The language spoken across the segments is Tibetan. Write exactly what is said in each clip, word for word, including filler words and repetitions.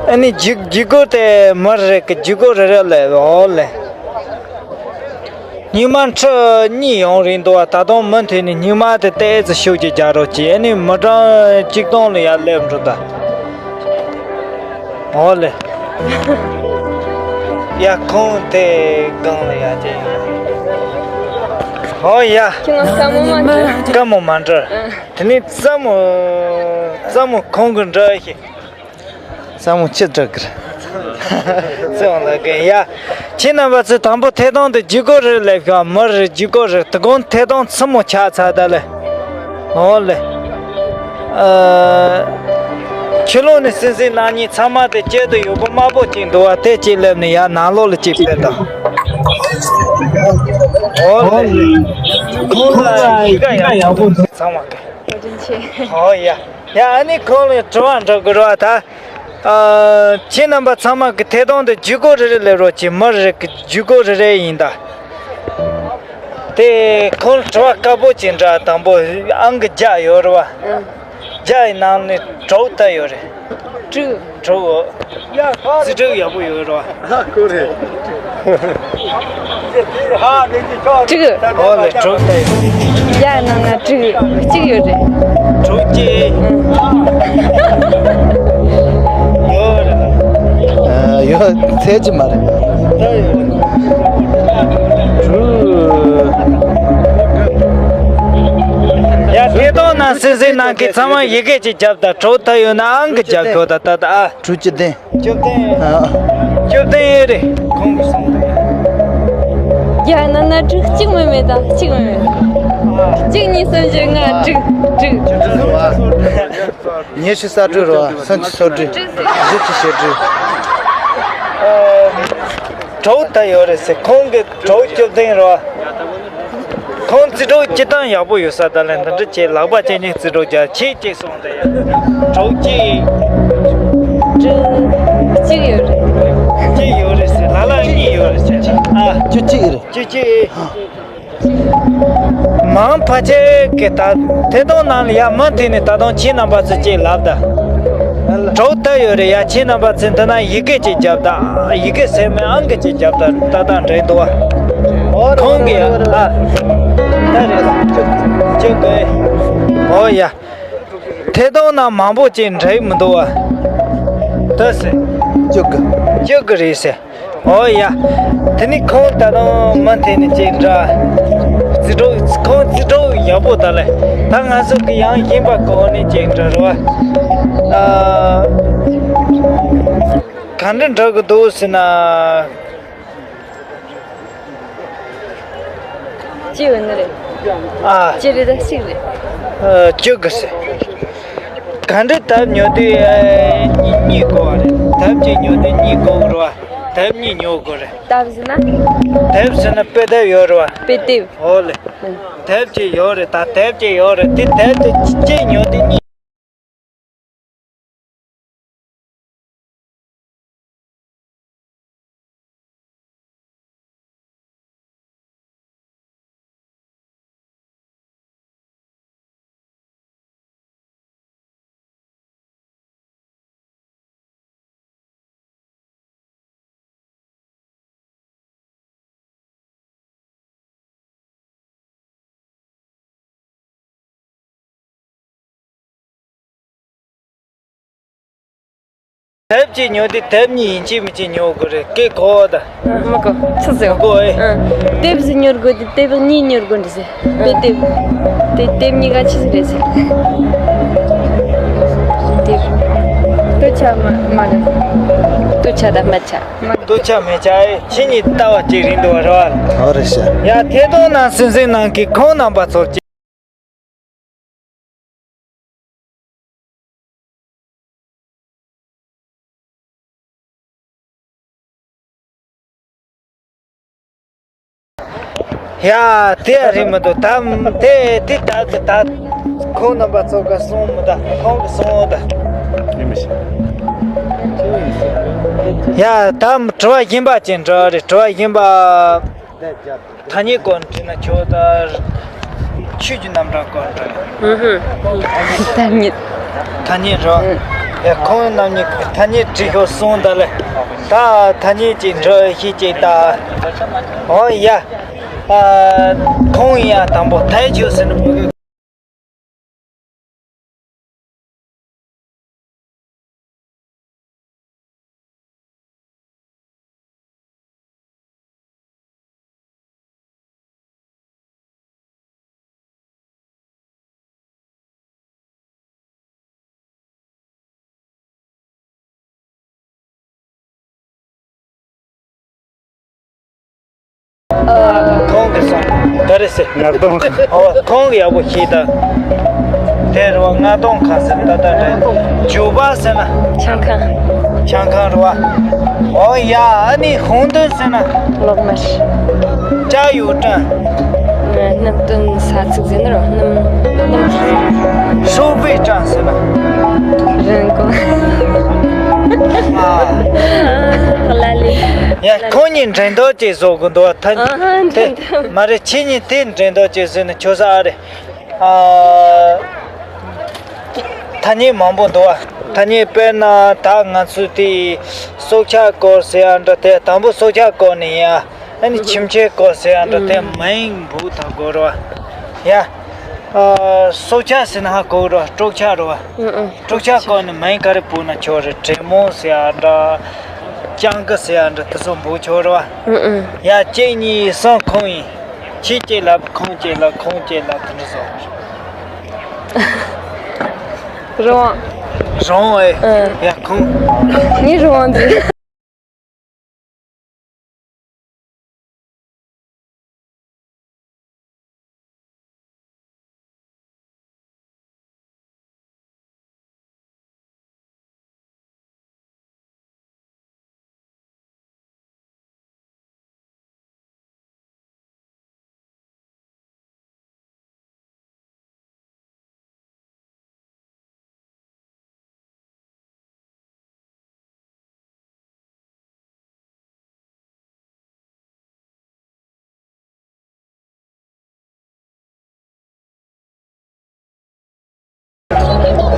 ཨ་ནི་ཇུས་ཇུས་འགོད་དེ་མི་རེ་གི་ཇུས་འགོད་རེ་རེ་ལས་འོ་ལེ། སྙིགས་མ་ཁྲི་གཉིས་ཡོང་རིང་འདུག་བ། ད་དུང་མུ་མཐུད་ནས་སྙིགས་མ་དེ་ཏོག་ཙམ་ཤུགས་ཀྱིས་རྒྱག་རོགས་གྱིས། ཨ་ནི་མི་གྲངས་གཅིག་སྟོང་ལ་ཡར་སླེབས་འགྲོ་ད། འོ་ལེ། ཡ་ཁོང་དེ་སྒང་ལ་ཡ་ཅེ། འོ་ཡ། ཁྱོད་ང་དཀའ་མོ་མ་འདྲི། དཀའ་མོ་མ་འདྲི། ཨ། དེ་ནས་ཙམ་མོ་ཙམ་མོ་ཁོང་གི་འདྲི་ཤེས། ཙམ་མོ་ཅི་འདྲི་གི་རེད། ཙམ་ལ་གི་ཡ། ཁྱེད་རྣམ་པ་ཚོས་དང་པོ་ཐད་གཏོང་དེ་ཇུས་འགོད་རེ་སླེབས་ཤོག་མི་རེ་ཇུས་འགོད་རེ། དེ་གོང་ཐད་གཏོང་ཚུལ་མོ་ཆགས་ཚར་ད་ལེ། འོ་ལེ། ཨ། ཕྱི་ལོགས་ནས་སིང་སིང་གནང་མཁན་ཚང་མ་དེ་དཀྱིལ་དུ་ཡོད་པོ་དམར་པོ་ཅིག་འདུག་བ། དེ་གཅིག་སླེབས་ནས་ཡར་ནང་ལོགས་ལ་གཅིག་ཕེབས་དང་། འོ་ལེ། ཁོང་ལ་གཞིས་ཀ་ཡག་པོ་འདུག་ཚང་མ་གི། འོ་ཡ། ཡ་ཨ་ནི་ཁོང་ལ་དྲི་བ་འདྲི་དགོས་རེད་བ་ད། ཨ། ཁྱེད་རྣམ་པ་ཚང་མ་གི་ཐད་གཏོང་དེ་ཇུས་འགོད་རེ་རེ་སླེབས་རོགས་གྱིས། མི་རེ་གི་ཇུས་འགོད་རེ་རེ་ཡིན་ད། དེ་ཁོང་དྲི་བ་དཀར་པོ་ཅིག་འདྲ། དང་པོ་ཨང་གི་བརྒྱ་ཡོད་རེད་བ། ཨང་། བརྒྱ་ཡི་ནང་ནས་དྲུག་ད་ཡོད་རེད། དྲུག་དྲུག་འོ། རྩིས་དྲུག་ཡག་པོ་ཡོད་རེད་བ། ཨ་ཁོ་རེད། དྲུག་འོ་ལེ་དྲུག་ད་ཡོད། བརྒྱ་ནང་ན་དྲུག་གཅིག་ཡོད་རེད། དྲུག་གཅིག་ཡོད་རེད། ཨ། ཡོད་ཚད་ཅི་མ་རེད། ད་ཡོད་རེད། དྲུག་ཡ་ཐད་གཏོང་ནང་སིང་སིང་གནང་མཁན་ཚང་མ་ཡི་གེ་གཅིག་རྒྱབ་དང་། དྲུག་ད་ཡོད་ན་ཨང་གི་རྒྱབ་ཤོག་ད་ད་ད་ཨ། དྲུག་ཅུ་བདུན། བཅུ་བདུན། ཨ། བཅུ་བདུན་རེད། ཁོང་གིས་གསུངས་འདུག་བརྒྱ་ནང་ན་དྲུག་གཅིག་མིན་མེད་དང་གཅིག་མིན་མེད། གཅིག་གཉིས་གསུམ་བཞི་ལྔ་དྲུག་དྲུག་ཉི་ཤུ་རྩ་དྲུག་རེད་བ། སུམ་ཅུ་སོ་དྲུག་བཞི་བཅུ་ཞེ་དྲུག་དྲུག་ད་ཡོད་རེད་ཟེར། ཁོང་གིས་དྲུག་བཅུ་བདུན་རེད་བ། ཁོང་རྩིས་དྲུག་སྤྱིར་བཏང་ཡག་པོ་ཡོད་ས་ད་ལན་འདི་འདྲ་བྱས། ལག་པ་བྱས་ནས་རྩིས་དྲུག་རྒྱག་ཆེ་གཅིག་སོང་དེ་ཡ། དྲུག་གཅིག་དྲུག་གཅིག་ཡོད་རེད། གཅིག་ཡོད་རེད་ཟེར། ལ་ལ་གཉིས་ཡོད་རེད་ཟེར། ཨ། བཅུ་གཅིག་རེད། བཅུ་གཅིག་མང་ཕལ་ཆེར་གྱི་ད་ཐད་གཏོང་ནང་ལ་ཡ་མུ་མཐུད་ནས་ད་དུང་ཁྱེད་རྣམ་པ་ཚོས་ཅིག་ལབ་ད། དྲུག་ད་ཡོད་རེད་ཡ། ཁྱེད་རྣམ་པ་ཚོས་འདི་ན་ཡི་གེ་ཅིག་རྒྱབ་ད། ཡི་གེ་ཟེར་མིན་ཨང་ཀི་ཅིག་རྒྱབ་ད། ད་ད་འགྲིག་འདུག་བ། ཁོང་གིས་ཡ་ཨ། ད་རེད། ཅོ་གོས། འོ་ཡ། ཐད་གཏོང་ནང་མང་པོ་ཅིག་འགྲིག་མི་འདུག་བ། ད་ཟེར། ཅོ་གོས། ཅོ་གོས་རེད་ཟེར། འོ་ཡ། དེ་ནི་ཁོང་ད་དུང་མུ་མཐུད་ནས་ཅིག་འདྲ། རྩིས་དྲུག་ཁོང་རྩིས་དྲུག་ཡག་པོ་ད་ལེ། ད་ང་ཚོ་གི་ཡང་ཡིན་པ་གོ་ནས་ཅིག་འདྲ་རེད་བ། ཨ། ག་འདྲ་འདྲ་གི་འདུག་ཟེར་ན། ཅི་ཡོད་ནི་རེད། ཨ། ཅི་རེད་ད་གཅིག་རེད། ཨ། བཅུ་དགུ་ཟེར། ག་འདྲ་དེབ་ཉོ་དུས་ཨ་གཉིས་གཉིས་དགོས་པ་རེད། དེབ་གཅིག་ཉོ་དུས་གཉིས་དགོས་རེད་བ། དེབ་གཉིས་ཉོ་དགོས་རེད། དེབ་ཟེར་ན། དེབ་ཟེར་ན་དཔེ་དེབ་ཡོད་རེད་བ། དཔེ་དེབ། འོ་ལེ། ཨ། དེབ་གཅིག་ཡོད་རེད། ད་དེབ་གཅིག་ཡོད་རེད། དེ་དེབ་དེ་གཅིག་ཉོ་དུས་གཉིས། དེབ་གཅིག་ཉོ་དུས་དེབ་གཉིས་ཡིན་གཅིག་མིན་གཅིག་ཉོ་དགོས་རེད། སྐད་གོ་བ་དང་། མི་གོ་ཆི་ཟེར། གོ་ཨེ། ཨ། དེབ་ཟིག་ཉོ་དགོས་དུས་དེབ་གཉིས་ཉོ་དགོས་འདྲ་ཟེར། དཔེ་དེབ། དེ་དེབ་གཉིས་ཀ་ཆི་ཟིག་རེད་ཟེར། དེབ། སྟོད་ཆ་མ་མ་རེད། སྟོད་ཆ་དང་སྨད་ཆ། སྟོད་ཆ་སྨད་ཆ་ཨེ་ཁྱེད་གཉིས་ལྟ་བ་གཅིག་རེད་འདུག་བ་རེད་བ། ཨོ་རེད་ཤག་ཡ་ཐད་གཏོང་ནང་སེམས་སེམས་ནང་གི་ཁོང་རྣམ་པ་ཚོར་གཅིག་ཡ། དེ་རེད་མི་འདུག་ད་དེ་དེ་ད་དེ་ད་ཁོང་རྣམ་པ་ཚོ་ག་སོང་མི་ད་ཁོང་གི་སོང་ད། ཡིན་མི་ཤེས། ཡ། ད་དྲི་བ་གཞན་པ་ཅིག་འདྲི་རེད། དྲི་བ་གཞན་པ། ཐ་སྙད་སྐོར་འདྲི་ན་ཆོག་ད། ཆོས་ཀྱི་རྣམ་གྲངས་སྐོར་འདྲ། ཐ་སྙད། ཐ་སྙད་རོ། ཡ་ཁོང་རྣམ་གཉིས་ཐ་སྙད་བྲིས་ཤོག་གསུངས་ད་ལེ། ད་ཐ་སྙད་ཅིག་འབྲི་ཤེས་ཅིག་ད། ཨོ་ཡ། ཨ། ཁོང་ཡ་དང་པོ་ཐའི་ཆོས་ཟེར་ནི་བོད་ཀྱི། ཁོང་གི་སོང་། ག་རེ་ཟེར། ངག་དོང་། ཨོ་ཁོང་གི་ཡག་པོ་ཤེས་ད། དེ་རུ་ངག་དོང་ཁ་ཟེར་ད་ད་རེད། ཇོ་བ་ཟེར་ན། ཆང་ཁང་། ཆང་ཁང་རུ་བ། ཨོ་ཡ་ཨ་ནི་ཧོང་ཏོན་ཟེར་ན། གློག་དམར། ཅ་ཡུ་ཀྲང་། སྣུམ་བཏོན་ས་ཚིགས་ཟེར་ན་རོ། སྣུམ་སྣུམ། ཧྲོ་པེ་ཀྲང་ཟེར་ན། རིན་གོང་། ཨ། ལ་ལི། ཡ་ཁོང་གཉིས་འགྲན་བསྡུར་ཅིག་བཟོ་དགོས་འདུག་བ། ད་ཨ་ཧ། དེ་འགྲན་བསྡུར། མ་རེད། ཁྱེད་གཉིས་དེ་འགྲན་བསྡུར་ཅིག་བཟོས་ན་ཆོག་ས་ཨ་རེད། ཨ། ཐ་སྙད་མང་པོ་འདུག་བ། ཐ་སྙད་དཔེར་ན་ད་ང་ཚོས་དེ་སྲོག་ཆགས་སྐོར་ཟེར་ཡ་འདྲ། དེ་དང་པོ་སྲོག་ཆགས་སྐོར་ནས་ཡིན་ཡ། ཨ་ནི་ཁྱིམ་ཆས་སྐོར་ཟེར་ཡ་འདྲ། དེ་མིང་འབོད་ད་དགོས་རེད་བ། ཡ། ཨ། སྲོག་ཆགས་ཟེར་ན་ཧ་གོ་རེད་བ། སྲོག་ཆགས་རེད་བ། སྲོག་ཆགས་སྐོར་ནས་མིང་ག་རེ་འབོད་ན་ཆོག་རེད། དྲེད་མོང་ཟེར་ཡ་འདྲ། སྤྱང་ཀི་ཟེར་ཡ་འདྲ། དེ་ཚོ་འབོད་ཆོག་རེད་བ། ཡ་གཅིག་གཉིས་གསུམ་ཁོང་ཡིན། ཁྱེད་གཅིག་ལབ། ཁོང་གཅིག་ལབ། ཁོང་གཅིག་ལབ། དེ་འདྲ་བཟོ། རོང་། རོང་ཨེ། ཨ། ཡ་ཁོང་། ངའི་རོང་འདི།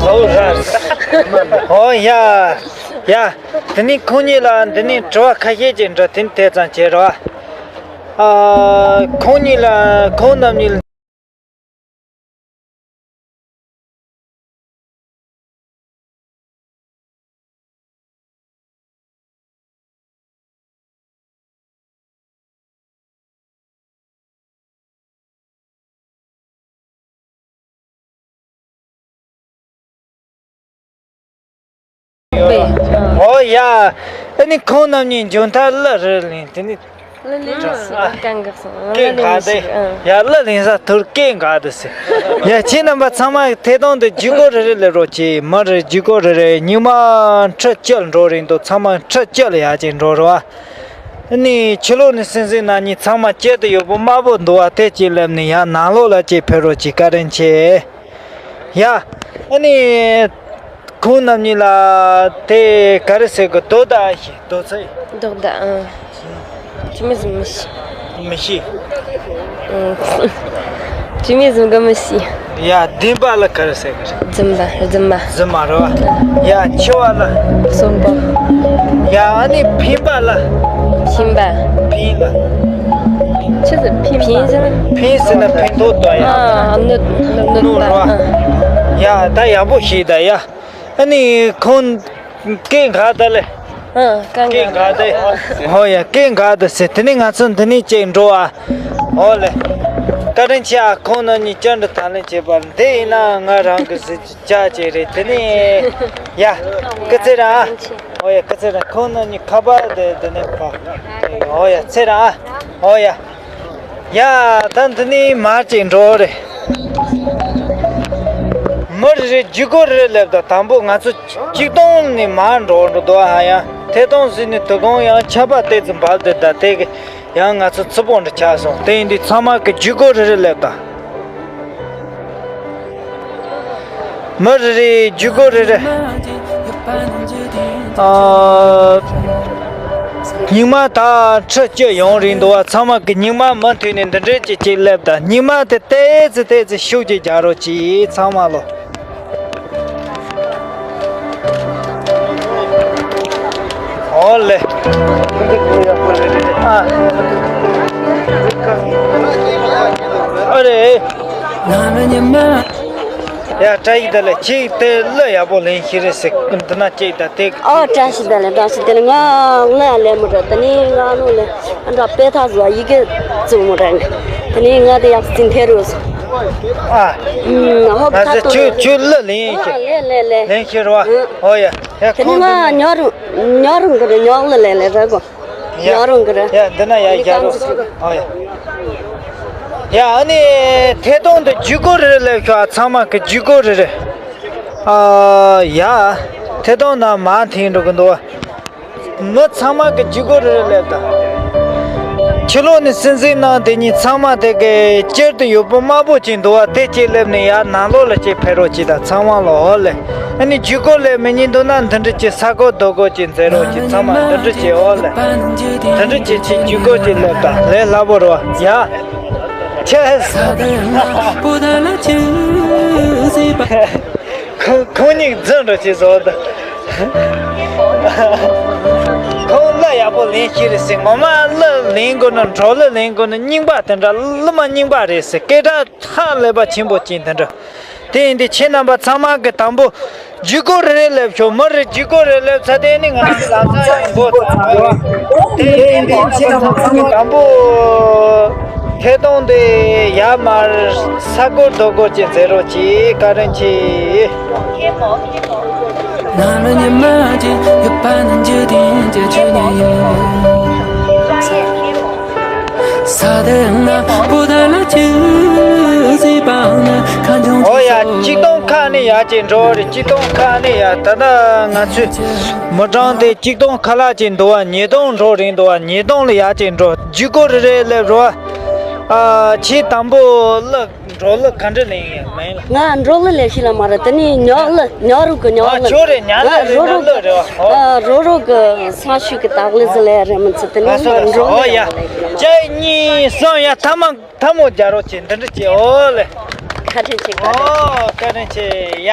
ལོ་ར། ཨོ་ཡ། ཡ། དེ་ནས་ཁོང་གཉིས་ལ་འདི་ནས་དྲི་བ་ཁ་ཤས་ཅིག་འདྲི། དེ་ནས་དེ་ཙམ་བྱེད་རོགས། ཨ། ཁོང་གཉིས་ལ། ཁོང་རྣམ་གཉིས་ལ། ཨོ་ཡ། ཨ་ནི་ཁོང་རྣམ་གཉིས་མཇུག་མཐར་གླུ་རེ་ལེན། དེ་ནི། གླུ་ལེན་ས་གན་འགག་སོང་། གན་གླུ་ལེན་འགག་མི་ཤེས། ཡ་གླུ་ལེན་ས་ཐུར་གན་འགག་འདུག་ཟེར། ཡ་ཁྱེད་རྣམ་པ་ཚང་མ་ཐད་གཏོང་དུ་བརྒྱུད་སྐུར་རེ་རེ་སླེབས་རོགས་གྱིས། མི་རེ་བརྒྱུད་སྐུར་རེ་རེ། སྙིགས་མ་ཁྲི་བཅུ་འགྲོ་རིང་དུ་ཚང་མ་ཁྲི་བཅུ་ལ་ཡར་ཅིག་འགྲོ་རོགས། ཨ་ནི་ཕྱི་ལོགས་ནས་སེམས་སེམས་ན་གཉིས་ཚང་མ་དཀྱིལ་དུ་ཡོད་པོ་དམར་པོ་འདུག་བ། དེ་གཅིག་སླེབས་ནས་ཡར་ནང་ལོགས་ལ་ཅིག་ཕེབས་རོགས་གྱིས། བཀའ་དྲིན་ཆེ། ཡ། ཨ་ནི། ཁོང་རྣམ་གཉིས་ལ་དེ་ག་རེ་ཟེར་གི། རྡོ་དག་ཤི། རྡོ་ཚེ། རྡོག་དག་ཨང་། ཅི་མི་ཟིན་མི་ཤི། མི་ཤི། ཨང་། ཅི་མི་ཟིན་གི་མི་ཤི། ཡ་འདུན་པ་ལ་ག་རེ་ཟེར་གི། རྫུན་པ། རྫུན་མ། རྫུན་མ་རེད་བ། ཡ་འཆི་བ་ལ། གསོན་པོ། ཡ་ཨ་ནི་ཕན་པ་ལ། ཕན་པ། ཕན་ལ། ཆི་ཟེར། ཕན་པ། ཕན་ཟེར་ན། ཕན་ཟེར་ན་ཕན་ཐོགས་དོ་ཡ། ཨ། གནོད། གནོད་པ། གནོད་རེད་བ། ཨ། ཡ་ད་ཡག་པོ་ཤེས་ད་ཡ། ཨ་ནི་ཁོང་སྐད་འགག་ད་ལེ། ཨ། སྐད་འགག་ད། ཧོ་ཡ་སྐད་འགག་ད་ཟེར། དེ་ནས་ང་ཚོ་འདི་ནས་ཅིག་འགྲོ་ཨ། ཧོ་ལེ། བཀའ་དྲིན་ཆེ་ཨ། ཁོང་རྣམ་གཉིས་བཅར་འདྲི་དང་ལེན་བྱས་པ་འདི་ཡིན་ན་ང་རང་གི་གཟི་བརྗིད་ཅིག་རེད། དེ་ནས་ཡ་སྐུ་ཚེ་རིང་ཨ། ཧོ་ཡ་སྐུ་ཚེ་རིང་། ཁོང་རྣམ་གཉིས་ཁ་པར་དེ་འདི་ནས་ཕ། ཧོ་ཡ་ཚེ་རིང་ཨ། ཧོ་ཡ། ཡ་ད་འདི་ནས་མར་ཅིག་འགྲོ་རེད། མི་རེ་རེ་བརྒྱུད་སྐུར་རེ་རེ་སླེབས་དང་། དང་པོ་ང་ཚོ་ཆིག་སྟོང་ནས་མར་འགྲོ་འགྲོ་འདུག་ཨ། ཡ་ཐད་གཏོང་ཟིན་ནས་དོ་དགོང་ཡང་ཆར་པ་ཏོག་ཙམ་བབས་དེ་ད་དེ་གི་ཡང་ང་ཚོ་ཚུར་པོ་འདྲ་ཆགས་སོང་། དེ་ཡིན་དུས་ཚང་མ་གི་བརྒྱུད་སྐུར་རེ་རེ་སླེབས་དང་། མི་རེ་རེ་བརྒྱུད་སྐུར་རེ་རེ། ཨ། སྙིགས་མ་ད་ཁྲི་བཅུ་ཡོང་རིང་འདུག་བ། ཚང་མ་གི་སྙིགས་མ་མུ་མཐུད་ནས་འདི་འདྲས་ཅིག་ཅིག་སླེབས་ད། སྙིགས་མ་དེ་ཏོག་ཙམ་ཏོག་ཙམ་ཤུགས་ཀྱིས་རྒྱག་རོགས་གྱིས་ཚང་མ་ལོ། ཨོ་ལེ། ཨ། ཨ་རེ། ཡ། བཀྲ་ཤིས་བདེ་ལེགས། ཁྱེད་དེ་གླུ་ཡག་པོ་ལེན་ཤེས་རེད་ཟེར། འདི་ན་ཅིག་ད་དེ། ཨོ། བཀྲ་ཤིས་བདེ་ལེགས། བཀྲ་ཤིས་བདེ་ལེགས། ང་གླུ་ཡང་ལེན་མི་འགྲོ། དེ་ནས་ང་ནུ་ལེ་ཨ་འདྲ་དཔེ་ཐག་བཟོ་ཡི་གེ་བཙུགས་མི་འགྲོ། དེ་ནས་ང་དེ་ཡག་སིན་ཐེ་རུ་སོ། ཨ། ཧོབ་ང་ཚོ་ཁྱོད་ཁྱོད་གླུ་ལེན་ཨ། ཤེས། ལེ་ལེ་ལེ། ལེན་ཤེས་རོ། ཨ། ཨོ་ཡ། ཡ། དེ་ནས་ཁོང་ང་འདི་ཉོ་རུ་ཉོ་རུ་གི་རེད། ཉོག་གླུ་ལེན་ལེ་རེད་གོ། ཡ། ཡོང་རུང་གི་རེད། ཡ། འདི་ན་ཡ་རྒྱ་རོ། ཨ་ཡ། ཡ། ཨ་ནི་ཐད་གཏོང་དུ་ཇུས་འགོད་རེ་རེ་སླེབས་ཤོག་ཨ། ཚང་མ་གི་ཇུས་འགོད་རེ་རེ། ཨ་ཡ། ཐད་གཏོང་ན་མ་འཐེན་འགྲོ་གི་འདུག་མི་ཚང་མ་གི་ཇུས་འགོད་རེ་རེ་སླེབས་ད། ཕྱི་ལོགས་ནས་སྲིད་འཛིན་ནང་དེ་གཉིས་ཚང་མ་དེ་གི་སྤྱིར་དུ་ཡོད་པོ་དམར་པོ་ཅིག་འདུག་བ། དེ་གཅིག་སླེབས་ནས་ཡར་ནང་ལོགས་ལ་གཅིག་ཕེབས་རོགས་གྱིས་ད། ཚང་མ་ལ་ཨོ་ལེ། ཨ་ནི་ཇུས་འགོད་ལས་མི་ཉན་འདུག་ན་འདི་འདྲ་ཅིག་ས་གོ་རྡོ་གོ་ཅིག་མཛད་རོགས་ཀྱིས། ཚང་མ་འདི་འདྲ་ཅིག་ཨོ་ལེ། འདི་འདྲ་ཅིག་ཅིག་ཇུས་འགོད་ཅིག་ལོབས་དང་ལས་སླ་པོ་རེད་བ། ཡ། ཁྱེད། ཁོ་ཁོ་གཉིས་འཛིན་རོགས་ཅིག་བཟོ་དང་། ཁོང་གླུ་ཡག་པོ་ལེན་ཤེས་རེད་ཟེར། ངོ་མ་གླུ་ལེན་དགོས་ན་འབྲོག་གླུ་ལེན་དགོས་ན་རྙིང་པ་དེ་འདྲ་གླུ་མ་རྙིང་པ་རེད་ཟེར། སྐད་གྲགས་ཧ་ལས་པ་ཆེན་པོ་ཅིག་དེ་འདྲ། དེ་ཡིན་དུས་ཁྱེད་རྣམ་པ་ཚང་མ་གི་དང་པོ་ཇུས་འགོད་རེ་རེ་སླེབས་ཤོག་མི་རེ་ཇུས་འགོད་རེ་སླེབས་ཚར་དེ་ནི་ང་ཚོའི་ལམ་སང་ཡང་འགོ་བརྩམས་རེད། དེ་ཡིན་དུས་ཁྱེད་རྣམ་པ་ཚང་མ་གི་དང་པོ་ཐད་གཏོང་དེ་ཡར་མར་ས་སྒོར་རྡོ་སྒོར་གྱི་མཛད་རོགས་གྱིས། བཀའ་དྲིན་ཆེ། ཨོ་ཡ། གཅིག་སྟོང་ཁ་ནས་ཡར་ཅིག་འགྲོ་རེད། གཅིག་སྟོང་ཁ་ནས་ཡར། ད་ལྟ་ང་ཚོའི་མི་གྲངས་དེ་གཅིག་སྟོང་ཁ་ལག་ཅིག་འདུག་བ། ཉིས་སྟོང་འགྲོ་རིང་འདུག་བ། ཉིས་སྟོང་ལ་ཡར་ཅིག་འགྲོ། ཇུས་འགོད་རེ་རེ་སླེབས་རོགས། ཨ། ཁྱེད་དང་པོ་གླུ་འབྲོག་གླུ་ག་འདྲ་ལེན་ཡིན་མིན་ལ། ང་འབྲོག་གླུ་ལེན་ཤེས་ལ་མ་རེད། དེ་ནི་ཉོག་གླུ། ཉོག་རུ་གི་ཉོག་ཨ། གླུ། ཁྱོད་རེད། ཉ་ཨ། གླུ་རེད། རོ་ཉ་རོ་གླུ་རེད་བ། ཨོ། ཨ། རོ་རོ་གི་སང་ཞུགས་ཀྱི་དག་ལེ་ཟི་ལེ་རེད་མི་ཚེ། དེ་ནི་ང་འབྲོག་གླུ། ཨོ་ཡ། ཡག་ལེ་ཤེས་ལ་མ་རེད། གཅིག་གཉིས་གསུམ། ཡ། ཐ་མ་ཐ་མོ་རྒྱག་རོགས་གྱིས། འདི་འདྲ་གྱིས། ཨོ་ལེ། བཀའ་དྲིན་ཆེ། བཀའ་དྲིན་ཆེ། ཨོ། བཀའ་དྲིན་ཆེ། ཡ།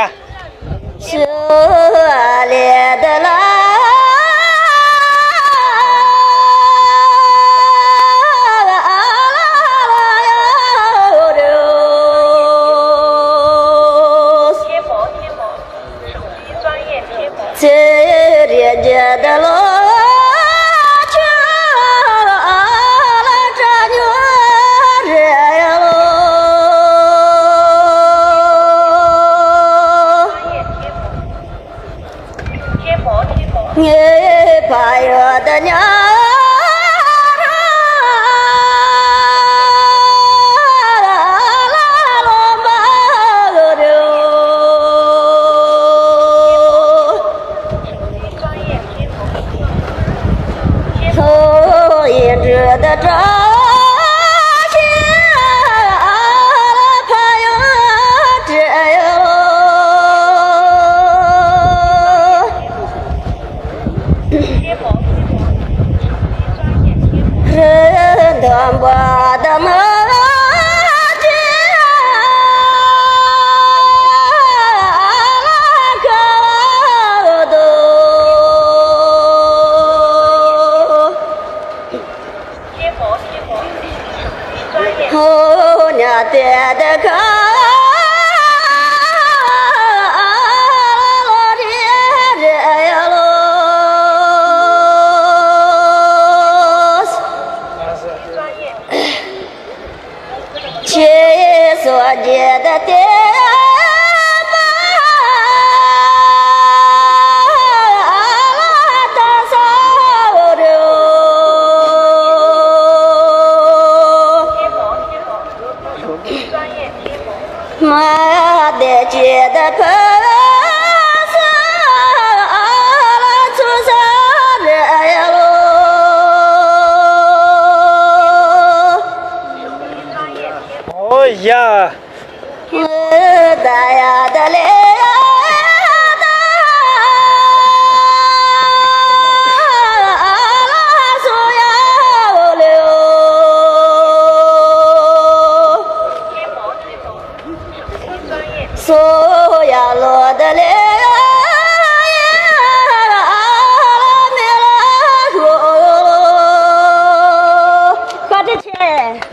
ཨོ་ཡ།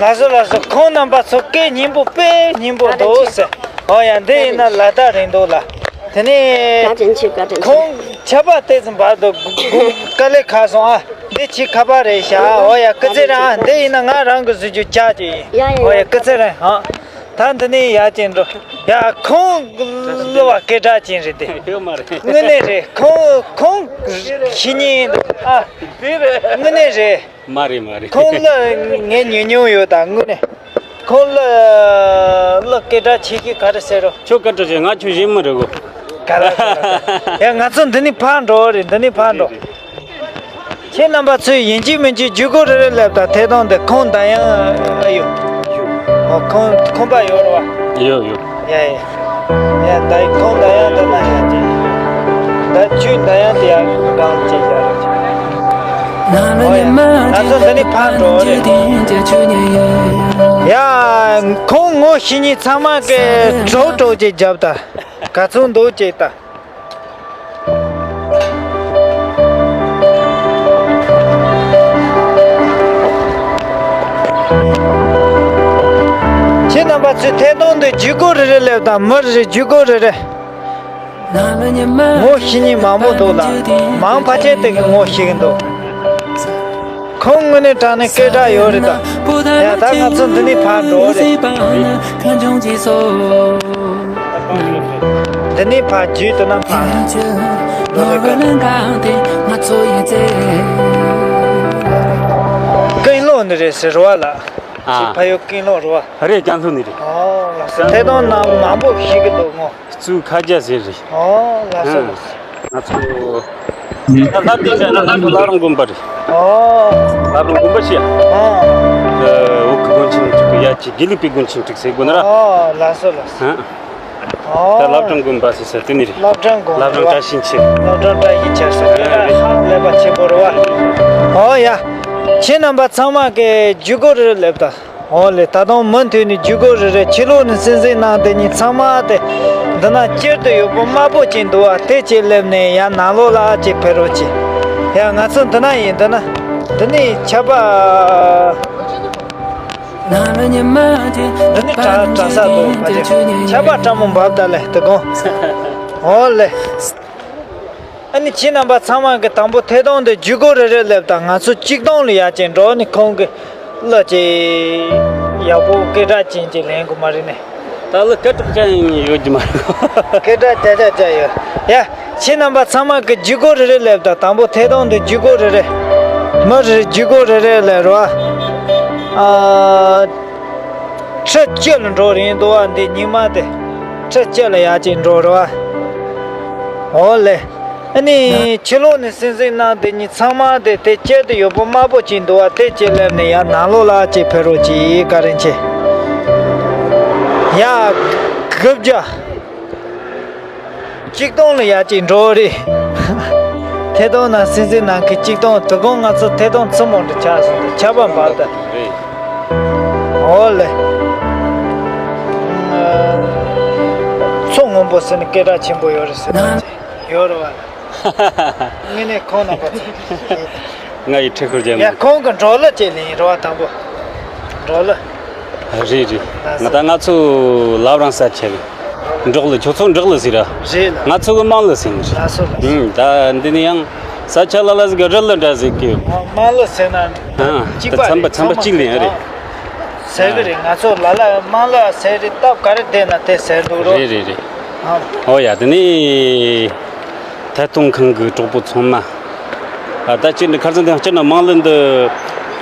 ལགས་སོ་ལགས་སོ། ཁོང་རྣམ་པ་ཚོ་སྐད་སྙན་པོ་དཔེ་སྙན་པོ་འདུག་ཟེར། ཨོ་ཡ། འདི་ཡིན་ན་ལ་དྭགས་རེད་འདུག་ལ། དེ་ནས་ཁོང་ཆར་པ་དེ་ཙམ་བབས་འདུག་དཀའ་ལས་ཁག་སོང་ཨ། འདི་ཆེས་ཁག་པ་རེད་ཤག་ཨོ་ཡ། སྐུ་ཚེ་རིང་ཨ། འདི་ཡིན་ན་ང་རང་གི་བཟོ་རྒྱུ་ཅག་ཅིག་ཡིན། ཡ་ཡ་ཨོ་ཡ། ཡ། སྐུ་ཚེ་རིང་ཨ། ད་འདི་ནས་ཡར་ཅིག་འགྲོ། ཡ། ཁོང་གླུ་བ་སྐད་གྲགས་ཅན་རེད་དེ། ཡོད་མ་རེད། དངོས་གནས་རེད། ཁོང་ཁོང་བཤེས་གཉེན་འདུག་ཨ། དེ་རེད། དངོས་གནས་རེད། མ་རེད་མ་རེད། ཁོང་གླུ་ངས་ཉན་མྱོང་ཡོད་ད་དངོས་གནས། ཁོང་གླུ་གླུ་སྐད་གྲགས་ཆེ་གི་ག་རེ་ཟེར་རོ། ཁྱོད་སྐད་གྲགས་ཆེ། ང་ཁྱོད་གཞན་མི་རེད་གོ། ག་ལ་ག་ལ། ཡ། ང་ཚོ་འདི་ནས་ཕར་འགྲོ་རེད། འདི་ནས་ཕར་འགྲོ། ཁྱེད་རྣམ་པ་ཚོས་ཡིན་གཅིག་མིན་གཅིག་བརྒྱུད་སྐུར་རེ་རེ་སླེབས་དང་། ཐད་གཏོང་འདི་ཁོང་ད་ཡང་ཨ་ཡོད། ཨོ། ཁོང་ཁོང་པ་ཡོད་རེད་བ། ཡོད་ཡོད། ཡ་ཡ། ཡ། ད་ཁོང་ད་ཡང་འདི་ན་ཡང་ཅིག་ད་ཁྱོད་ད་ཡང་དེ་ཡང་གང་ཅིག་ཡ་རེད། ཨོ་ཡ། ང་ཚོ་འདི་ནས་ཕར་འགྲོ་རེད། ཡ། ཁོང་ངོ་ཤེས་མཁན་ཚང་མ་གིས་གྲོགས་གྲོགས་ཅིག་རྒྱབ་ད། ག་ཚོད་འདུག་ཅིག་ད། ཁྱེད་རྣམ་པ་ཚོས་ཐད་གཏོང་དུ་བརྒྱུད་སྐུར་རེ་རེ་སླེབས་དང་། མི་རེ་རེ་བརྒྱུད་སྐུར་རེ་རེ། ངོ་ཤེས་མཁན་མང་པོ་འདུག་ལ། མང་ཕལ་ཆེར་དེ་གིས་ངོ་ཤེས་ཀྱི་འདུག་ཁོང་དངོས་གནས་དྲང་གནས་སྐད་གྲགས་ཡོད་རེད་ད། ཡ། ད་ང་ཚོ་འདི་ནས་ཕར་འགྲོ་རེད། འདི་ནས་ཕར་བརྒྱུད་དུ་ན་ཕར། ཀུན་སློང་ནི་རེད་ཟེར་བ་ལ། ཨ། ཕ་ཡུལ་ཀུན་སློང་རེད་བ། རེད། ཀན་ལྷོ་ནས་རེད། ཨོ་ལགས་སོ། ཐད་གཏོང་ནང་མང་པོ་ཞིག་གི་འདུག་ངོ་། གཙོས་ཁ་རྒྱ་ཟེར་རེད། ཨོ་ལགས་སོ། ཨ། ལགས་སོ། ང་ཚོ་ད་ལྷ་སྡེ་བྱས་ན་ང་ཚོ་བླ་བྲང་དགོན་པ་རེད། ཨོ། བླ་བྲང་དགོན་པ་ཞེས། ཨ། འུ་གི་དགོན་ཆེན་དྲུག་གི་ཡ་གཅིག་དགེ་ལུགས་པའི་དགོན་ཆེན་དྲུག་ཟེར་དགོས་ན་ར། ཨོ་ལགས་སོ་ལགས་སོ། ཨ། ད་ཨོ། བླ་བྲང་དགོན་པ་ཟེར་ས་དེ་ནི་རེད། བླ་བྲང་དགོན། བླ་བྲང་བཀྲ་ཤིས་འཁྱིལ། བླ་བྲང་བཀྲ་ཤིས་འཁྱིལ་ཟེར་དེ་ལ་ཧ་ལས་པ་ཆེན་པོ་རེད་བ། ཨོ་ཡ། ཁྱེད་རྣམ་པ་ཚང་མ་གིས་བརྒྱུད་སྐུར་རེ་སླེབས་དང་། ཨོ་ལེ། ད་དུང་མུ་མཐུད་ནས་བརྒྱུད་སྐུར་རེ་རེ། ཕྱི་ལོགས་ནས་གསན་གཟིགས་གནང་དེ་ཉིད་ཚང་མ་དེ་འདི་ན་སྤྱིར་དུ་ཡོད་པོ་དམར་པོ་ཅིག་འདུག་བ། དེ་ཅིག་སླེབས་ནས་ཡར་ནང་ལོགས་ལ་ཅིག་ཕེབས་རོགས་གྱིས། ཡ། ང་ཚོ་འདི་ན་ཡིན། འདི་ན་འདི་ནས་ཆར་པ། འདི་ནས་གྲྭ་གྲྭ་ས་འདུག་ཕ་ཆེ། ཆར་པ་སྤྲང་མོ་འབབ་ད་ལེ་དེ་དགོང་། ཨོ་ལེ། ཨ་ནི་ཁྱེད་རྣམ་པ་ཚང་མ་གིས་དང་པོ་ཐད་གཏོང་དེ་བརྒྱུད་སྐུར་རེ་རེ་སླེབས་དང་། ང་ཚོ་གཅིག་སྟོང་ལ་ཡར་ཅིག་འགྲོ་ནི། ཁོང་གི་གླུ་ཅིག་ཡག་པོ་སྐད་གྲགས་ཅན་ཅིག་ལེན་དགོས་མ་རེད་ནི། ད་གླུ་སྐད་གྲགས་ཅན་ཡོད་ཀྱི་མ་རེད། སྐད་གྲགས་ཅ་ཅ་ཅ་ཡོད། ཡ། ཁྱེད་རྣམ་པ་ཚང་མ་གིས་བརྒྱུད་སྐུར་རེ་རེ་སླེབས་དང་། དང་པོ་ཐད་གཏོང་དེ་བརྒྱུད་སྐུར་རེ་རེ། མི་རེ་རེ་བརྒྱུད་སྐུར་རེ་རེ་སླེབས་རོགས། ཨ། ཁྲི་བཅུ་ལ་འགྲོ་རིན་འདུག་བ། འདི་ཉི་མ་དེ་ཁྲི་བཅུ་ལ་ཡར་ཅིག་འགྲོ་རེད་བ། ཨོ་ལེ། ཨ་ནི་ཕྱི་ལོགས་ནས་གསན་གཟིགས་གནང་དེ་ཉིད་ཚང་མ་དེ་དེ་སྤྱིར་དུ་ཡོད་པོ་དམར་པོ་ཅིག་འདུག་བ། དེ་ཅིག་སླེབས་ནས་ཡར་ནང་ལོགས་ལ་ཅིག་ཕེབས་རོགས་གྱིས། བཀའ་དྲིན་ཆེ། ཡ། དགུ་བརྒྱ། གཅིག་སྟོང་ལ་ཡར་ཅིག་འགྲོ་རེད། ཐད་གཏོང་ནང་གསན་གཟིགས་གནང་མཁན་གཅིག་སྟོང་། དོ་དགོང་ང་ཚོ་ཐད་གཏོང་ཚུད་མོ་འདྲ་ཆགས་སོང་། ཆར་པ་འབབ་ད། རེད། ཨོ་ལེ། མཚོ་སྔོན་པོ་ཟེར་ནས་སྐད་གྲགས་ཆེན་པོ་ཡོད་རེད་ཟེར་བ་ཅིག་ཡོད་རེད་བ། དངོས་གནས་ཁོང་རྣམ་པ་ཚོ། ང་ཡི་ཁྲི་ཤོར་རྒྱལ་མོ། ཡ། ཁོང་གི་འབྲོག་གླུ་ཅིག་ལེན་རོགས། དང་པོ་འབྲོག་གླུ། རེད་རེད། ང་ད་ང་ཚོ་བླ་བྲང་ས་ཆ་གི་འབྲོག་གླུ། ཁྱོད་ཚོ་འབྲོག་གླུ་ཟེར་ར། རེད་ལ། ང་ཚོ་གི་དམངས་གླུ་ཟེར་ནི་རེད། ལགས་སོ་ལགས་སོ། ཨུམ། ད་འདི་ནི་ཡང་ས་ཆ་ལ་ལ་ཟིག་གི་རི་གླུ་འདྲ་ཟིག་གི། དམངས་གླུ་ཟེར་ན་ཨ་གཅིག་པ་ཚན་པ་རེད། ཚན་པ་གཅིག་ལེན་རེད། ཟེར་གི་རེད། ང་ཚོ་ལ་ལ་དམངས་གླུ་ཟེར་རེད། སྟབས་ག་རེ་བསྡད་ན་དེ་ཟེར་འདུག་རོ། རེད་རེད་རེད། ཨོ་ཡ། དེ་ནས་ཐད་གཏོང་ཁང་གི་གྲོགས་པོ་ཚང་མ། ཨ། ད་ཅི་འདི་ཁར་ཚང་དེ་སྤྱིར་ན་དམངས་གླུ་འདི་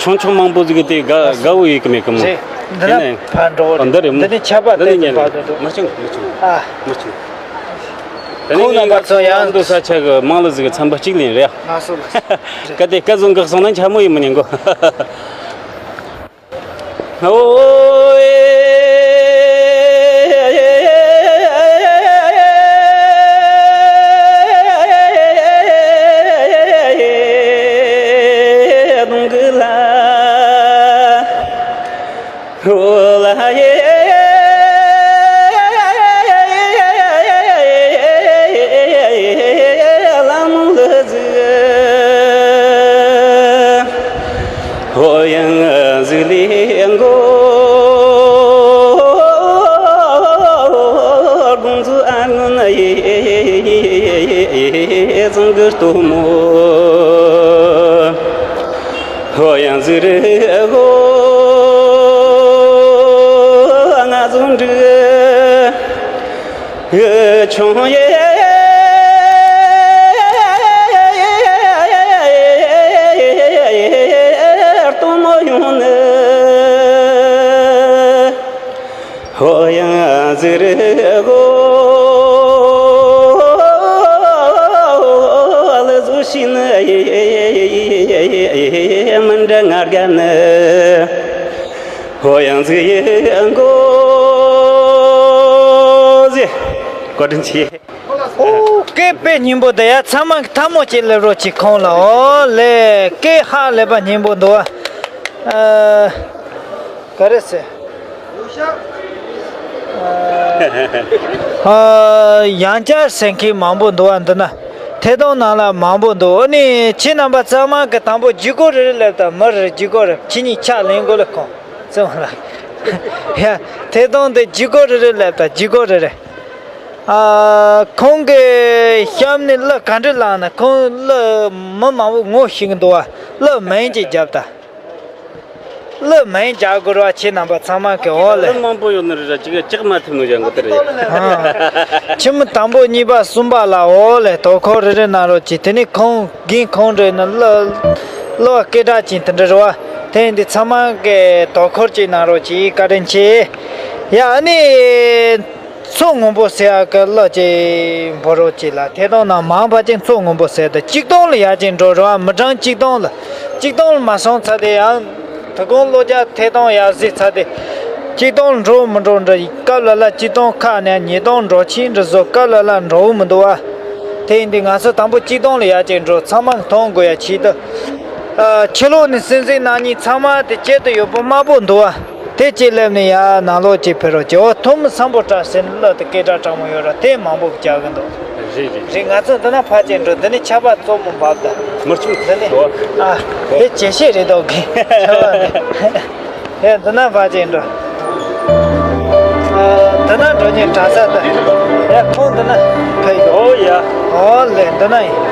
ཆུང་ཆུང་མང་པོ་ཟིག་གི་དེ་དགའ་དགའ་བོ་ཡོད་གི་མེད་གི་མོ། རེད། འདི་ན་ཕར་འགྲོ་རེད། འདི་རེད། འདི་ནས་ཆར་པ་འདི་དེ་ནས་ཙམ་བབས་འདུག་མ་བྱུང་མ་བྱུང་། ཨ། མ་བྱུང་། དེ་ནས་ཁོང་རྣམ་པ་ཚོ་ཡང་འདུག་ས་ཆ་གི་དམངས་གླུ་ཟིག་གི་ཚན་པ་གཅིག་ལེན་རེད། ང་སོ་ལ། སྐད་དེ་སྐད་བཟང་གི་སོང་ན་འཕྱ་སྨོད་ཡིན་མི་ཉན་གོ། ཧོ་ཡང་གཟིགས་ལས་མགོ་ མོ། ཧོ་ཡང་ཟི་རེ་ཧོ། ང་ཟུང་འདྲི། ཆུང་ཡེ། སྟོན་མོ་ཡོང་ནི། ཧོ་ཡང་ཟི་རེ་གོ། ལ་ཟུ་ཤི་ནི། མི་འདྲ་ང་དགའ་ནི། ཧོ་ཡང་ཟི་ཡེ་གོ། ཟི། བཀའ་དྲིན་ཆེ། ཨོ། སྐད་དཔེ་སྙན་པོ་འདུག་ཡ། ཚང་མ་གི་ཐལ་མོ་ཅིག་སླེབས་རོགས་གྱིས་ཁོང་ལ། ཨོ་ལེ། སྐད་ཧ་ལས་པ་སྙན་པོ་འདུག་ཨ། ཨ། ག་རེ་ཟེར། ཨ། ཡང་བསྐྱར་ཟེར་མཁན་མང་པོ་འདུག་ཨ། འདི་ན་ཐད་གཏོང་ནང་ལ་མང་པོ་འདུག་ཨ་ནི་ཁྱེད་རྣམ་པ་ཚང་མ་གི་དང་པོ་བརྒྱུད་སྐུར་རེ་རེ་སླེབས་དང་། མི་རེ་བརྒྱུད་སྐུར་རེ། ཁྱེད་གཉིས་ཕྱག་ལེན་དགོས་ལ་ཁོང་ཚང་མ་ལ། ཡ། ཐད་གཏོང་དེ་བརྒྱུད་སྐུར་རེ་རེ་སླེབས་དང་། བརྒྱུད་སྐུར་རེ་རེ། ཨ། ཁོང་གི་གཤམ་ནས་གླུ་ག་འདྲ་བླངས་ན། ཁོང་གླུ་མི་མང་པོ་ངོ་ཤེས་ཀྱི་འདུག་བ། གླུ་མིང་ཅིག་བརྒྱབ་ད། གླུ་མིང་བརྒྱབ་དགོས་ར། ཁྱེད་རྣམ་པ་ཚང་མ་གི། འོ་ལེ། གླུ་མང་པོ་ཡོད་ནི་རེད་ར། ཅིག་ལྕགས་མ་ཐེབས་ནོ་ཡང་གོ་དེ་རེད། ཨ། ཁྱིམ་དང་པོ་གཉིས་པ་གསུམ་པ་ལ། འོ་ལེ། དོ་ཁུར་རེ་རེ་གནང་རོགས་གྱིས། དེ་ནས་ཁོང་རྒན་ཁོང་རེ་ནི་གླུ་གླུ་བ་སྐད་གྲགས་ཅན་དེ་འདྲ་རེད་བ། དེ་ཡིན་དུས་ཚང་མ་གི་དོ་ཁུར་ཅིག་གནང་རོགས་གྱིས། བཀའ་དྲིན་ཆེ། ཡ། ཨ་ནི། མཚོ་སྔོན་པོ་ཟེར་ཡག་གི་གླུ་ཅིག་འབུལ་རོགས་གྱིས་ལ། ཐད་གཏོང་ནང་མང་བ་ཅིག་མཚོ་སྔོན་པོ་ཟེར་ཏེ། ཆིག་སྟོང་ལ་ཡར་ཅིག་འགྲོ་རོགས། མི་གྲངས་ཆིག་སྟོང་ལ། ཆིག་སྟོང་ལ་མ་སོང་ཚར་དེ་ཡང་དོ་དགོང་གློ་རྒྱག་ཐད་གཏོང་ཡར་གཟིགས་ཚར་དེ། ཆིག་སྟོང་ལ་འགྲོ་མི་འགྲོ་འདྲ། སྐབས་ལ་ལ་ཆིག་སྟོང་ཁ་ནས་ཉིས་སྟོང་འགྲོ་ཆེན་འདྲ་བཟོ། སྐབས་ལ་ལ་འགྲོ་འུ་མི་འདུག་བ། དེ་ཡིན་དུས་ང་ཚོ་དང་པོ་ཆིག་སྟོང་ལ་ཡར་ཅིག་འགྲོ། ཚང་མ་མཐོང་དགོས་ཡ་ཆེད་དུ། ཨ། ཕྱི་ལོགས་ནས་སེམས་ཅན་ནང་ཉིད་ཚང་མ་དེ་ཁྱད་དུ་ཡོད་པོ་དམར་པོ་འདུག་བ། དེ་གཅིག་སླེབས་ནས་ཡར་ནང་ལོགས་གཅིག་ཕེབས་རོགས་གྱིས། འོ། ཐོན་མི་སམ་བྷོ་ཊ་ཟེར་ནས་གླུ་དེ་སྐད་གྲགས་དྲག་མོ་ཡོད་ར། དེ་མང་པོ་རྒྱག་གི་འདུག་རེད་རེད། རེད། ང་ཚོ་འདི་ན་ཕར་ཅིག་འགྲོ། འདི་ནས་ཆར་པ་གཙོ་མོ་འབབ་ད། མི་ཆུང་འདི་ནས། ཨ། དེ་ཇེ་ཤེས་རེད་འདུག་གི། ཆར་པ་རེད། ཡ། འདི་ན་ཕར་ཅིག་འགྲོ། ཨ། འདི་ན་འགྲོ་ཉེན་དྲག་ས་ད། ཡ། ཁོང་འདི་ན་ཕེབས་ཡོད། ཨོ་ཡ། ཨོ་ལེ། འདི་ན་ཡིན།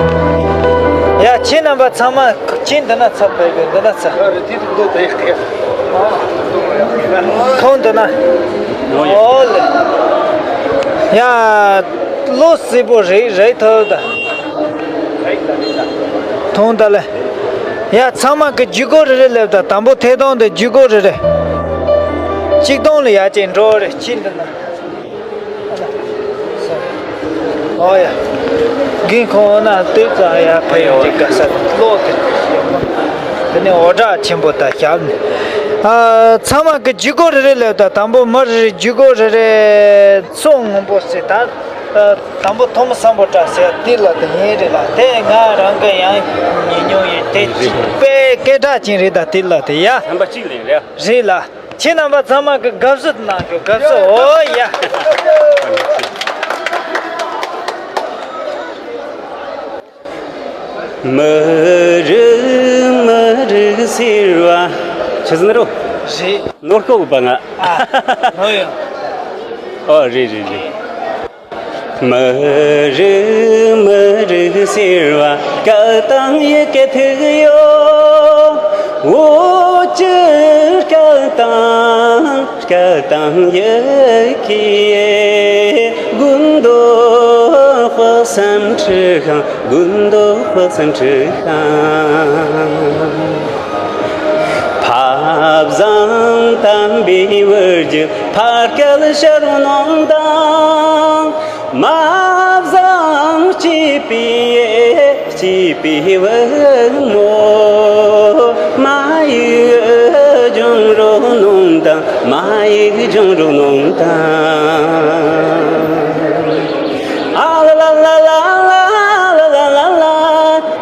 ཡ། ཁྱེད་རྣམ་པ་ཚང་མ། ཁྱེད་འདི་ན་ཚ་ཕེབས་ཡོད། འདི་ན་ཚ། ཁོང་འདི་ན། ཨོ་ལེ། ཡ། བློ་གསལ་པོ་རེད། རེད་ཐོབ་ད། ཐོང་ད་ལེ། ཡ། ཚང་མ་གི་བརྒྱུད་སྐུར་རེ་རེ་སླེབས་ད། དང་པོ་ཐད་གཏོང་དེ་བརྒྱུད་སྐུར་རེ་རེ། ཆིག་སྟོང་ལ་ཡར་ཅིག་འགྲོ་རེ། ཁྱེད་འདི་ན། ཨོ་ཡ། རྒན་ཁོང་ན་ལྟོས་ཙང་ཡར་ཕེབས་ཡོང་གི། ག་ས་གློག་དེ། དེ་ནས་འོ་སྦྲ་ཆེན་པོ་ད་བཞག་ནས། ཨ། ཚང་མ་གི་བརྒྱུད་སྐུར་རེ་རེ་སླེབས་ད། དང་པོ་མི་རེ་རེ་བརྒྱུད་སྐུར་རེ་རེ། མཚོ་སྔོན་པོ་ཟེར་ད། ཨ། དང་པོ་ཐོན་མི་སམ་བྷོ་ཊ་ཟེར་དེ་ལ་དེ་ཡིན་རེད་ལ། དེ་ང་རང་གི་ཡང་ཉན་མྱོང་ཡོད། དེ་གཅིག་དཔེ་སྐད་གྲགས་ཅན་རེད་ད། དེ་ལ་དེ་ཡ། ཧམ་པ་གཅིག་ལེན་རེད། རེད་ལ། ཁྱེད་རྣམ་པ་ཚང་མ་གི་དགའ་བསུ་གནང་རྒྱུ། དགའ་བསུ། ཨོ་ཡ། མི་རིགས་མི་རིགས་ཟེར་བ། ཆི་ཟིན་རོ། རེད། ནོར་ཤོག་གི་པ་ང་། ཨ། ནོར་ཡོད། ཨོ། རེད་རེད་རེད། མི་རིགས་མི་རིགས་ཟེར་བ་སྐད་དང་ཡི་གེ་ཐུག་ཡོད། འོ་ཅི་སྐད་དང་སྐད་དང་ཡི་གེ། དགུན་དུ་དཔག་བསམ་འཁྲི་ཤིང་། དགུན་དུ་དཔག་བསམ་འཁྲི་ཤིང་། ཕ་བཟང་དམ་པའི་བུ་རྒྱུད་ཕ་སྐད་ཕྱིར་གནོན་དང་། མ་བཟང་སྐྱེས་པའི་སྐྱེས་པའི་བུ་མོ། མ་ཡིག་སྦྱོང་རོགས་གནང་དང་། མ་ཡིག་སྦྱོང་རོགས་གནང་དང་། ཨ་ལ་ལ་ལ།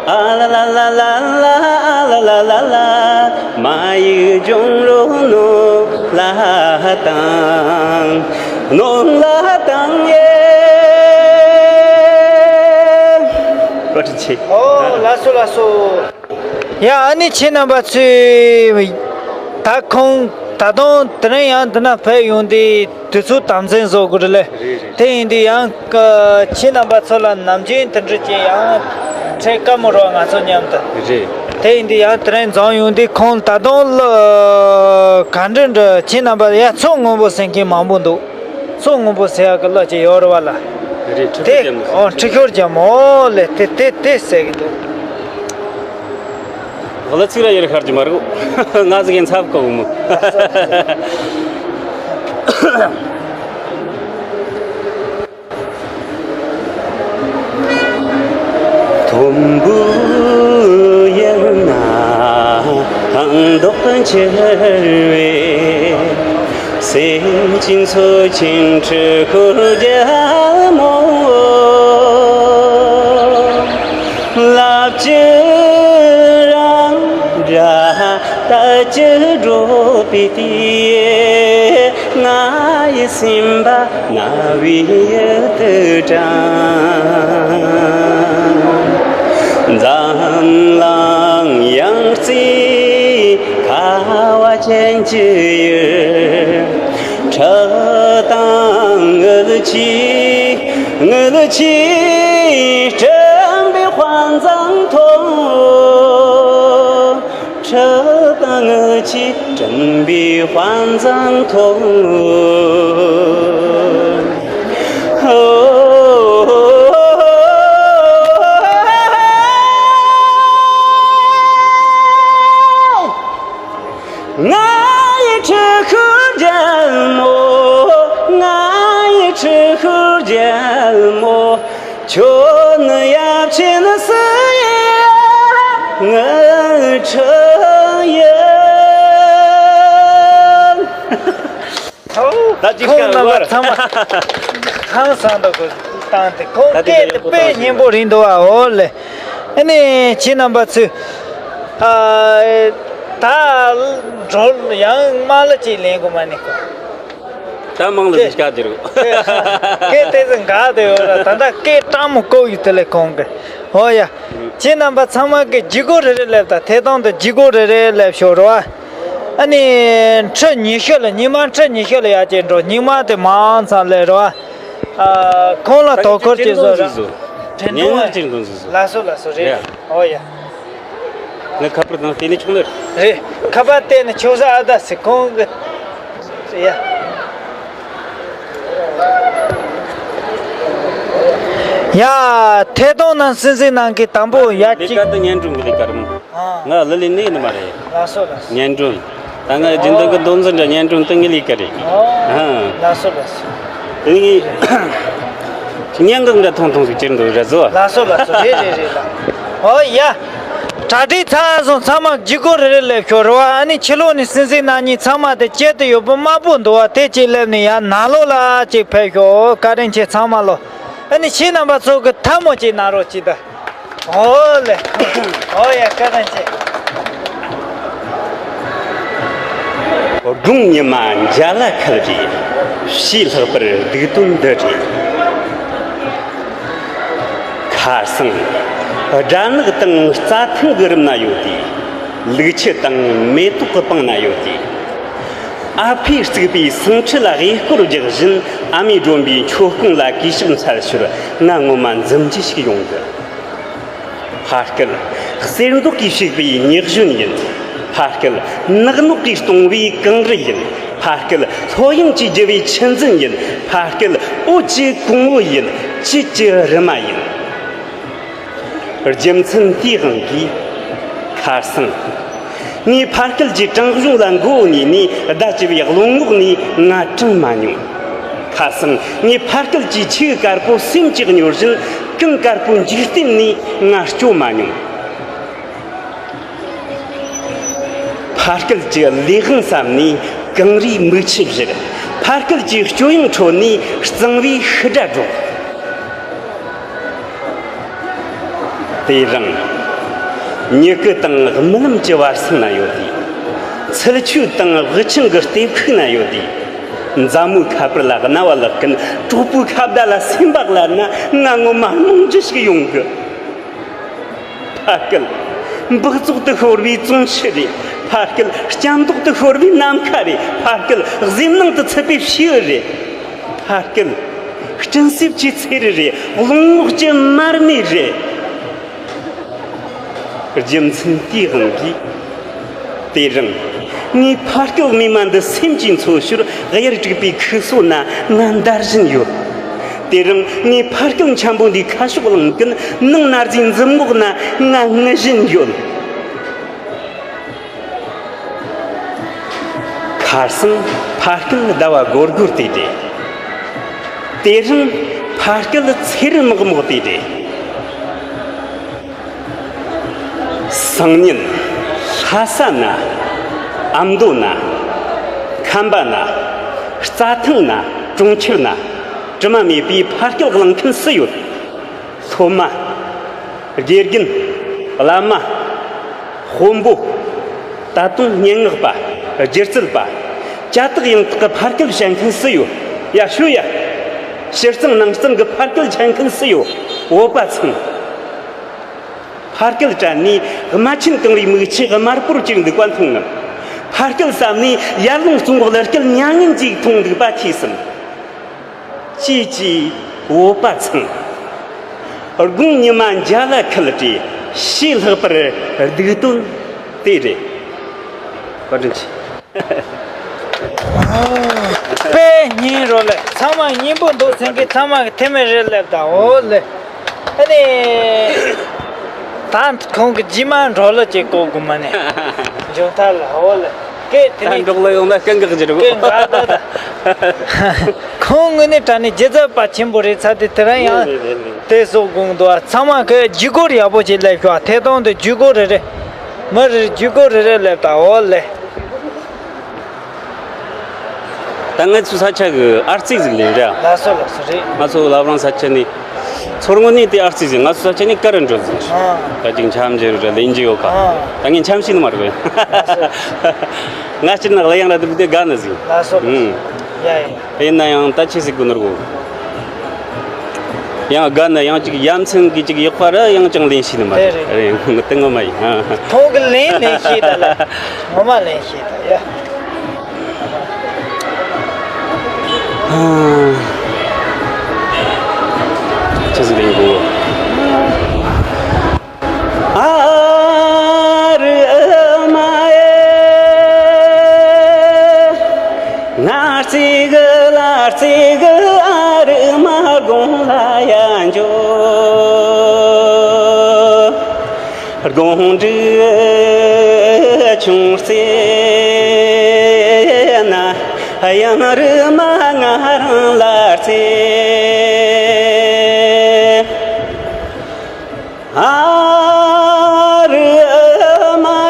ཨ་ལ་ལ་ལ། མ་ཡིག་སྦྱོང་རོགས་གནང་ལ་དང་། གནང་ལ་དང་ཡེ། བཀའ་དྲིན་ཆེ། ཨོ། ལགས་སོ་ལགས་སོ། ཡ། ཨ་ནི་ཁྱེད་རྣམ་པ་ཚོས་ད་ཁོང་ད་དུང་དེ་རིང་ཡང་འདི་ན་ཕེབས་ཡོང་དུས་དུས་ཚོད་དམ་འཛིན་བཟོ་དགོས་རེད་ལེ། རེད་རེད། དེ་ཡིན་དུས་ཡང་ཁྱེད་རྣམ་པ་ཚོ་ལ་ནམ་རྒྱུན་དེ་འདྲ་ཅིག་ཡང་ འཕྲད་དཀའ་མོ་རེད་ང་ཚོ་མཉམ་དུ། རེད། དེ་ཡིན་དུས་ཡང་དེ་རིང་འཛོམས་ཡོང་དུས་ཁོང་ད་དུང་གླུ་ག་འདྲ་འདྲ་ཁྱེད་རྣམ་པ་ཡ་མཚོ་སྔོན་པོ་ཟེར་མཁན་མང་པོ་འདུག་མཚོ་སྔོན་པོ་ཟེར་ཡག་གི་གླུ་ཅིག་ཡོད་རེད་བ་ལ། རེད། ཁྲི་དེ་ཁོར་རྒྱ་མོ། ཨོ་ཁྲི་ཁོར་རྒྱ་མོ་ལེ། དེ་དེ་དེ་ཟེར་གི་འདུག་གླུ་ཚིག་ར་ཡོད་རེད་ཤར་གྱི་མ་རེད། ང་ཟིག་ཡིན་ཚབ་གོ་མོ། མཐོན་པོའི་ཡུལ་ན་ཁང་རྡོག་འཕྱུར་བའི། སེམས་ཅན་འཚོ་ཆེན་ཁྲི་ཁོར་རྒྱལ་མོ། ལབ་ཀྱི་རང་འདྲ་ལྟ་ཀྱི་འགྲོ་བའི་དུས། ང་ཡི་སེམས་པ་རྣ་བའི་ཡུལ་དུ་དྲངས། འཛམ་གླིང་ཡང་རྩེ་ཁ་བ་ཅན་གྱི་ཡུལ། ཁྲི་དང་དངུལ་གྱིས་དངུལ་གྱིས་སྤྲིན་པའི་དཔལ་འཛོམས་ཐོབ། ཁྲི་དང་དངུལ་གྱིས་སྤྲིན་པའི་དཔལ་འཛོམས་ཐོབ། ང་ཡི་ཁྲི་ཁོར་རྒྱལ་མོ། ང་ཡི་ཁྲི་ཁོར་རྒྱལ་མོ། ཁྱོད་ནི་ཡབ་ཆེན་སྲས་ཡི་དངུལ་ཁྲི་ཡིན། ད་ཅིག་ཁོང་རྣམ་པ་ཚང་མ་ཧང་སངས་འདུག་གོ། བཏང་སྟེ་ཁོང་སྐད་དེ་དཔེ་སྙན་པོ་རེད་འདུག་ཨ། འོ་ལེ། ཨ་ནི་ཁྱེད་རྣམ་པ་ཚོས་ཨ་ད་འགྲོ་ཡང་མ་ལ་ཅིག་ལེན་དགོས་མ་ནི་གོ། ད་མང་ལ་ཟིག་སྐྱག་གྱི་རུ། སྐད་དེ་ཚོ་འགག་དེ་ཡོད་ར། ད་ལྟ་སྐད་གྲགས་མོ་བཀོག་ཡོད་དེ་ལས་གོང་གི། ཨོ་ཡ། ཁྱེད་རྣམ་པ་ཚང་མ་གི་ལྗིད་ཁོག་རེ་རེ་སླེབས་དང་། ཐད་གཏོང་དུ་ལྗིད་ཁོག་རེ་རེ་སླེབས་ཤོག་རོ། ཨ་ནི་ཁྲི་ཉི་ཤུ་ལ་ཉི་མ་ཁྲི་ཉི་ཤུ་ལ་ཡར་ཅིག་འགྲོ། ཉི་མ་དེ་མང་ཙམ་སླེབས་རོ། ཨ་ཁོང་ལ་དོ་ཁུར་ཅིག་བཟོ་ར། ཉན་ནོ་ཅིག་འདུག་ཟིག་ཟིག་ལགས་སོ་ལགས་སོ། རེད། ཨོ་ཡ། ངས་ཁ་པར་དང་བལྟས་ནས་ཆོག་ནི་རེད། ཁ་པར་བལྟས་ནས་ཆོག་ས་ཨ་ད་ཟེར་ཁོང་གི། ཡ། ཡ། ཐད་གཏོང་ནང་སྲིད་འཛིན་ནང་གི་དང་པོ་ཡ་ལས་ཀ་གཅིག་དེ་སྙན་སྒྲོན་གི་ལས་ཀ་རེད་མོ། ཨ། ང་ལི་ལི་ནས་ནི་མ་རེད། ལགས་སོ་ལགས་སོ། སྙན་སྒྲོན། ད་ང་རྒྱུན་ལྡན་གི་མདོ་འཛིན་འདྲ་སྙན་སྒྲོན་དེ་ངའི་ལས་ཀ་རེད། ཨོ། ཨ། ལགས་སོ་ལགས་སོ། དེ་ངའི་སྙན་ངག་འདྲ་ཐུང་ཐུང་ཞིག་ཅིག་འདུག་རེད་བཟོ། ལགས་སོ་ལགས་སོ། རེད་རེད་རེད་ལགས། ཨོ་ཡ། གྲ་སྒྲིག་ཚར་སོང་། ཚང་མ་ལྗིད་ཁོག་རེ་རེ་སླེབས་ཤོག་རེད་བ། ཨ་ནི་ཕྱི་ལོགས་ནས་སྲིད་འཛིན་རྣམ་གཉིས་ཚང་མ་དེ་དཀྱིལ་དུ་ཡོད་པོ་དམར་པོ་འདུག་བ། དེ་གཅིག་སླེབས་ནས་ཡར་ནང་ལོགས་ལ་གཅིག་ཕེབས་ཤོག་བཀའ་དྲིན་ཆེ་ཚང་མ་ལོ། ཨ་ནི་ཁྱེད་རྣམ་པ་ཚོ་གི་ཐལ་མོ་གཅིག་གནང་རོགས་གྱིས་ད། ཨོ་ལེ། ཨོ་ཡ། བཀའ་དྲིན་ཆེ། དགུང་ཉི་མ་འཇའ་ལ་ཁད་རེད། ཞེས་ལྷག་པར་སྡིག་དོན་འདི་རེད། ཁ་སང་། སྦྲ་ནག་དང་རྩྭ་ཐང་གི་རུམ་ན་ཡོད་དུས། ལུག་ཁྱུ་དང་མེ་ཏོག་གི་སྤང་ན་ཡོད་དུས། ཨ་ཕས་བརྩིགས་པའི་སེང་ཁྲི་ལ་གཡས་སྐོར་རྒྱག་བཞིན་ཨ་མས་སྒྲོན་པའི་མཆོད་ཀོང་ལ་གུས་ཞབས་འཚལ་ཞོར་ང་ངོ་མ་འཛུམ་གྱིས་ཤིག་ཡོང་གི། ཕ་སྐད། གསེར་མདོག་གིས་བྱུགས་པའི་མྱི་གཞོན་ཡིན། ཕ་སྐད། ནག་ནོག་གིས་སྟོང་བའི་གངས་རི་ཡིན། ཕ་སྐད། ལྷོད་གཡེང་གིས་རྒྱུ་བའི་ཆུ་འཛིན་ཡིན། ཕ་སྐད། འོད་ཀྱི་གོང་བུ་ཡིན། བཅུད་ཀྱི་རི་མ་ཡིན། རྒྱུ་མཚན་དེའི་དབང་གིས། ཁ་སང་། ངས་ཕ་སྐད་ཀྱི་བྲང་གཞུང་ལ་མགོ་བོ་ཉེས་ནས་ཟླ་བཅུ་བའི་བློ་ངོགས་ནས་ང་དྲངས་མ་མྱོང་། ཁ་སང་ངས་ཕ་སྐད་ཀྱི་ཆེས་དཀར་པོ་སེམས་ཀྱི་གཉོར་བཞིན་ཀུན་དཀར་པོའི་འཇིག་རྟེན་ནས་ང་སྐྱོབ་མ་མྱོང་། ཕ་སྐད་ཀྱི་ལས་དབང་བསམ་ནས་གངས་རིའི་མིག་ཆུ་བཞུར། ཕ་སྐད་ཀྱི་སྐྱོ་གཡེང་ཁྲོད་ནས་གཙང་བོའི་ཤི་སྒྲ་སྒྲོག། དེ་རིང་། མྱུ་གུ་དང་རྨི་ལམ་གྱི་བར་གསེང་ན་ཡོད་དུས། ཚུལ་འཆོས་དང་དབུ་ཆེན་གྱི་ལྟེབ་ཤུགས་ན་ཡོད་དུས། མཛའ་མོའི་ཁ་པར་ལ་རྣ་བ་བླགས་མཁན་གྲོགས་པོའི་ཁ་བརྡ་ལ་སེམས་པ་བརླག་ན་ང་ངོ་མ་རྨོངས་གྱུ་ཞིག་ཡོང་གི། ཕ་སྐད། འབག་བཙོག་ཏུ་ཤོར་བའི་བཙོང་ཆུ་རེད། ཕ་སྐད། སྐྱ་མདོག་ཏུ་ཤོར་བའི་ནམ་མཁའ་རེད། ཕ་སྐད། གཟེབ་ནང་དུ་ཚུད་པའི་བྱིའུ་རེད། ཕ་སྐད། སྤྲིན་གསེབ་ཀྱི་ཚེ་རི་རེད། རླུང་ངོགས་ཀྱི་མར་མེ་རེད། རྒྱུ་མཚན་དེའི་དབང་གིས། དེ་རིང་ངས་ཕ་སྐད་རྨས་མ་འདི་སེམས་ཀྱིས་འཚོ་ཞོར་གཡར་བསྒྲིགས་པའི་ཁུ་སོ་ན་ང་འདར་བཞིན་ཡོད། དེ་རིང་ངས་ཕ་སྐད་འཁྱམ་པོ་འདིའི་ཁ་ཕྱོགས་གླིང་གི་ནང་ན་རྫིའི་འཛུམ་འོག་ན་ང་ངུ་བཞིན་ཡོད། ཁ་སང་ཕ་སྐད་ཟླ་བ་སྒོར་སྒོར་དེ་རེད། དེ་རིང་ཕ་སྐད་ཚེ་རིལ་མོག་མོག་དེ་རེད། སང་ཉིན་ལྷ་ས་ན། ཨ་མདོ་ན། ཁམས་པ་ན། རྩྭ་ཐང་ན། གྲོང་ཁྱེར་ན། དྲི་མ་མེད་པའི་ཕ་སྐད་གླེང་མཁན་སུ་ཡོད། སློབ་མ། དགེ་རྒན། བླ་མ། དཔོན་པོ། ད་དུང་སྙན་ངག་པ། སྒྱུ་རྩལ་པ། ཅ་དག་ཡང་དག་གི་ཕ་སྐད་བཤད་མཁན་སུ་ཡོད། ཡ་ཤོད་ཡ། ཕྱི་གཙང་ནང་གཙང་གི་ཕ་སྐད་བཤད་མཁན་སུ་ཡོད། བོད་པ་ཚང་། ཕ་སྐད་དྲན་ནས་རྨ་ཆེན་གངས་རིའི་མིག་ཆུ་དམར་པོར་གྱུར་འདུག་པ་མཐོང་ངམ། ཕ་སྐད་བསམ་ནས་ཡར་ཀླུང་གཙང་པོ་གླུ་སྐད་མྱ་ངན་ཅིག་མཐོང་འདུག་པ་ཐོས་སམ། ཅི་ཅི་བོད་པ་ཚང་། དགུང་ཉི་མ་འཇའ་ལ་ཁད་དེ་ཞེས་ལྷག་པར་སྡུག་དོན་དེ་རེད། བཀའ་དྲིན་ཆེ། དཔེ་སྙིང་རོ་ལེ། ཚང་མ་སྙིང་པོ་འདུག་ཟེར་མཁན་ཚང་མ་གི་ཐེ་མེ་རེ་ལེབ་དང་འོ་ལེ། ཨ་ནི། ད་ཁོང་གི་རྗེས་མ་འགྲོ་ལོ་ཅིག་བསྐོ་དགོས་མ་ནི། འཇོན་ཐལ་ལ་འོ་ལེ། སྐད་དེ་ད་ནི་འགྲོགས་ལ་ཡོང་ན་སྐད་འགག་གི་རེད། སྐད་འགག་ད་ད། ཁོང་ངོས་ནས་དྲ་ནས་སྒྱུ་རྩལ་པ་ཆེན་པོ་རེད་ཚ་དེ་དེ་རང་ཡང་། རེད་རེད་རེད། དེ་སོགས་དགོངས་འདུག་ཚང་མ་གི་ཇུས་འགོད་ཡག་པོ་ཅིག་ལེབ་ཤོག་ཐད་གཏོང་དུ་ཇུས་འགོད་རེ་རེ། མི་རེར་ཇུས་འགོད་རེ་རེ་ལེབ་དང་འོ་ལེ། ད་ངེད་ཚོའི་ས་ཆ་གི་ཨར་རྩིས་ཟིག་ལེན་ར། ལགས་སོ་ལགས་སོ་རེད། ང་ཚོ་བླ་བྲང་ས་ཆ་ནས། མཚོ་སྔོན་ནས་དེ་ཨར་རྩིས་ཟིག་ང་ཚོ་ས་ཆ་ནས་ག་རུ་འགྲོ་ཟིག་ཨ། ད་ཅིག་འཆམ་རྒྱུ་ར་ལེན་རྒྱུ་ཡོད་ཁ། ཨ། ད་ངས་འཆམ་ཤེས་ནི་མ་རེད། ལགས་སོ། ང་སྤྱིར་ན་གླུ་དབྱངས་ར་དེ་བུ་དེ་དགའ་ནི་ཟིག་ལགས་སོ། ཨུམ། ཡ་ཡ། དེ་ན་ཡང་ད་ཆི་ཟིག་དགོས་ནོར་གོ། ཡང་དགའ་ན་ཡང་ཅིག་ཡ་མཚན་གི་ཅིག་ཡག་པ་ར་ཡང་ཅང་ལེན་ཤེས་ནི་མ་རེད། དེ་རེད། རེད་ངོ་དེ་ངོ་མ་ཡིན། ཨ། ཁོང་གི་ལེན་ལེན་ཤེས་ད་ལ། ངོ་མ་ལེན་ཤེས་ད་ཡ། ཅི་ཟིག་ཡིན་གོ། ཨ་རི་ཨ་མ་ཨེ། ང་རྩིས་གི་ལ་རྩིས་གི་ཨ་རི་མ་དགོང་ལ་ཡ་འཇོ། དགོང་དྲོ་ཆུང་རྩེ་ན་གཡང་རུ་མ་ང་རང་ལ་རྩེ། ཨ་རི་ཨ་མ་ཨེ།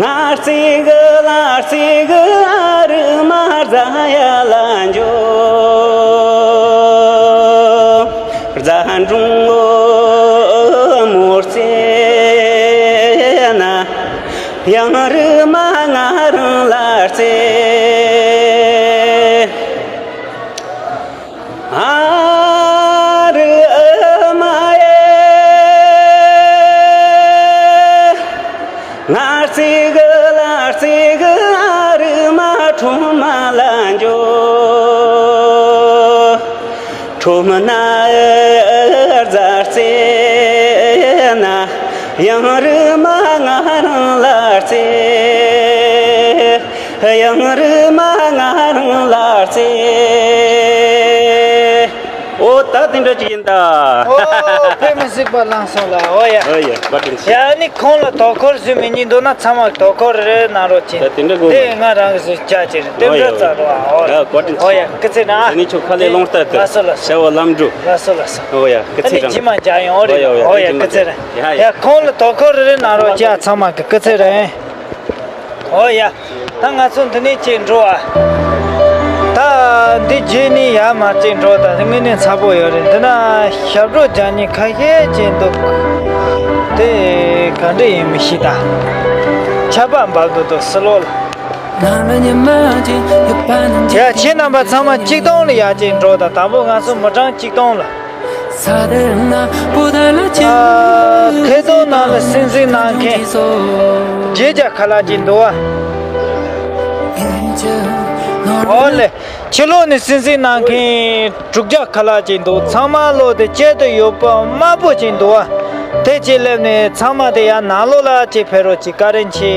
ང་རྩེ་གི་ལ་རྩེ་གི་ཨ་རི་མ་རྫ་ཡ་ལ་འཇོ། རྫ་འབྲོང་མོ་རྩེ་ན་གཡང་རུ་མ་ང་རང་ལ་རྩེ། ཨ་རི་ཨ་མ་ཨེ། ང་རྩེ་གི་ལ་རྩེ་གི་ཨ་རི་མ་ཁྲོམ་མ་ལ་འཇོ། ཁྲོམ་ན་རྫ་རྩེ་ན་གཡང་རུ་མ་ང་རང་ལ་རྩེ། གཡང་རུ་མ་ང་རང་ལ་རྩེ། ཨོ་ད་དེ་འདྲ་ཅིག་ཡིན་ད། ཨོ་དཔེ་མི་སྲིད་པ་བླངས་སོང་ལ་ཨོ་ཡ། ཨོ་ཡ་བཀའ་དྲིན་ཆེ། ཡ་ནི་ཁོང་ལ་དོ་ཁུར་བཟོས་མི་གཉིས་འདུག་ན་ཚང་མ་དོ་ཁུར་རེ་གནང་རོགས་གྱིས། ད་དེ་འདྲ་དགོས། དེ་ང་རང་གི་བཟོས་བྱ་ཅིག་རེད། དེ་འདྲ་ཙམ་རོགས་ཨོ་ཡ། བཀའ་དྲིན་ཆེ། ཨོ་ཡ་སྐུ་ཚེ་ན། དེ་ནི་ཁྱོད་ཁ་ལས་ལོངས་ལྟར་དུ། ལགས་སོ་ལགས་སོ། བྱ་བ་ལམ་འགྲོ། ལགས་སོ་ལགས་སོ། ཨོ་ཡ་སྐུ་ཚེ་རིང་། ཨ་ནི་རྗེས་མ་མཇལ་ཡོང་རེད། ཨོ་ཡ་ཨོ་ཡ་ཨོ་ཡ་རྗེས་མ་སྐུ་ཚེ་རིང་། ཡ་ཡ། ཡ་ཁོང་ལ་དོ་ཁུར་རེ་རེ་གནང་རོགས་གྱིས་ཚང་མ་གི་སྐུ་ཚེ་རིང་། ཨོ་ཡ། ད་ང་ཚོ་འདི་ནས་ཅིག་འགྲོ་ཨ། ད་འདི་བརྗེད་ནས་ཡར་མར་ཅིག་འགྲོ། ད་དངོས་གནས་ཚ་པོ་ཡོད་རེད། འདི་ན་ཞབས་བྲོ་རྒྱག་མཁན་ཁ་ཤས་ཅིག་འདུག་དེ་ག་འདྲ་ཡིན་མི་ཤེས་ད། ཆར་པ་འབབ་འདུག་འདུག་སི་ལོ་ལ། ཡ་ཁྱེད་རྣམ་པ་ཚང་མ་གཅིག་སྟོང་ལ་ཡར་ཅིག་འགྲོ་ད། དང་པོ་ང་ཚོ་མི་གྲངས་གཅིག་སྟོང་ལ། ཨ། ཐད་གཏོང་ནང་ལ་གསན་གཟིགས་གནང་མཁན་རྗེས་རྒྱ་ཁ་ལག་ཅིག་འདུག་བ། ཨོ་ལེ། ཕྱི་ལོགས་ནས་གསན་གཟིགས་གནང་མཁན་དྲུག་བརྒྱ་ཁ་ལག་ཅིག་འདུག་ཚང་མ་ལོག་དེ་དཀྱིལ་དུ་ཡོད་པ་དམར་པོ་ཅིག་འདུག་བ། དེ་ཅིག་སླེབས་ནས་ཚང་མ་དེ་ཡར་ནང་ལོགས་ལ་ཅིག་ཕེབས་རོགས་ཅིག་བཀའ་དྲིན་ཆེ།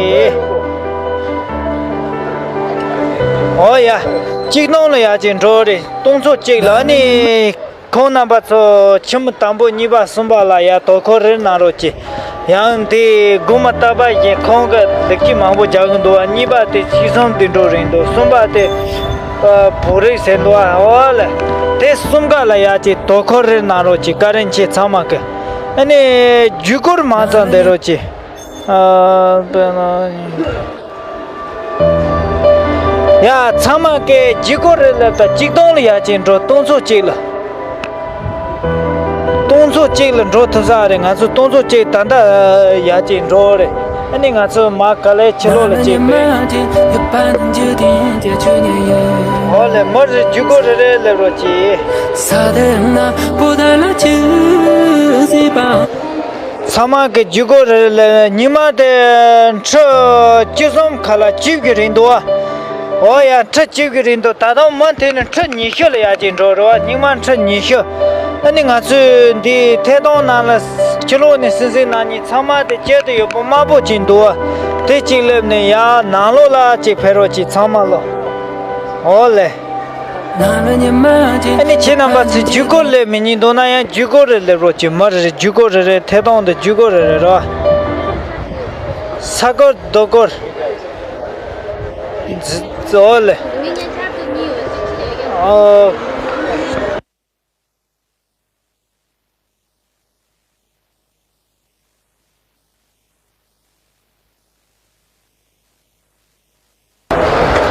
ཨོ་ཡ། གཅིག་སྟོང་ལ་ཡར་ཅིག་འགྲོ་རེད། སྟོང་ཚོ་གཅིག་ལ་ནི། ཁོང་རྣམ་པ་ཚོ་ཁྱིམ་དང་པོ་གཉིས་པ་གསུམ་པ་ལ་ཡ་དོ་ཁུར་རེ་གནང་རོགས་གྱིས། ཡང་དེ་དགོང་མོ་རྟག་པར་བཞིན་ཁོང་གི་ལེགས་སྐྱེས་མང་པོ་རྒྱག་གི་འདུག་བ། གཉིས་པ་དེ་ཆིག་གསུམ་དེ་འགྲོ་རིང་འདུག་གསུམ་པ་དེ་བོད་རིགས་ཟེར་འདུག་བ། འོ་ལེ། དེ་གསུམ་ཀ་ལ་ཡ་ཅིག་དོ་ཁུར་རེ་གནང་རོགས་གྱིས། བཀའ་དྲིན་ཆེ་ཚང་མ་གི། ཨ་ནི་བརྒྱུད་སྐུར་མང་ཙམ་འདེབས་རོགས་གྱིས། ཨ་དཔེར་ན། ཡ། ཚང་མ་གི་བརྒྱུད་སྐུར་རེ་སླེབས་དང་གཅིག་སྟོང་ལ་ཡ་ཅིག་འགྲོ། སྟོང་ཚོ་གཅིག་ལ། སྟོང་ཚོ་གཅིག་ལ་འགྲོ་ཐུབ་ས་རེད། ང་ཚོ་སྟོང་ཚོ་གཅིག་ད་ལྟ་ཡ་ཅིག་འགྲོ་རེད། ཨ་ནི་ང་ཚོ་མ་ག་ལེ་ཕྱི་ལོགས་ལ་ཅིག་ཕེབས། འོ་ལེ། མི་རེ་བརྒྱུད་སྐུར་རེ་རེ་སླེབས་རོགས་གྱིས། ཚང་མ་གི་བརྒྱུད་སྐུར་རེ་རེ་ལ་ཉི་མ་དེ་ཁྲི་བཅུ་གསུམ་ཁ་ལག་བཅུ་གི་རིང་འདུག་བ། འོ་ཡ། ཁྲི་བཅུ་གི་རིང་འདུག་ད་དུང་མུ་མཐུད་ནས་ཁྲི་ཉི་ཤུ་ལ་ཡ་ཅིག་འགྲོ་རེད་བ། སྙིགས་མ་ཁྲི་ཉི་ཤུ། ཨ་ནི་ང་ཚོས་འདི་ཐད་གཏོང་ནང་ལ་ཕྱི་ལོགས་ནས་གསན་གཟིགས་གནང་མཁན་ཚང་མ་དེ་དཀྱིལ་དུ་ཡོད་པ་དམར་པོ་ཅིག་འདུག་བ། དེ་ཅིག་སླེབས་ནས་ཡ་ནང་ལོགས་ལ་ཅིག་ཕེབས་རོགས་གྱིས། ཚང་མ་ལོ། འོ་ལེ། ཨ་ནི་ཁྱེད་རྣམ་པ་ཚོས་བརྒྱུད་སྐུར་སླེབས་མི་ཉན་འདུག་ན་ཡང་བརྒྱུད་སྐུར་རེ་སླེབས་རོགས་གྱིས། མི་རེ་རེ་བརྒྱུད་སྐུར་རེ་རེ། ཐད་གཏོང་དུ་བརྒྱུད་སྐུར་རེ་རེ་རོ། ས་སྐོར་རྡོ་སྐོར། འོ་ལེ། ཨོ།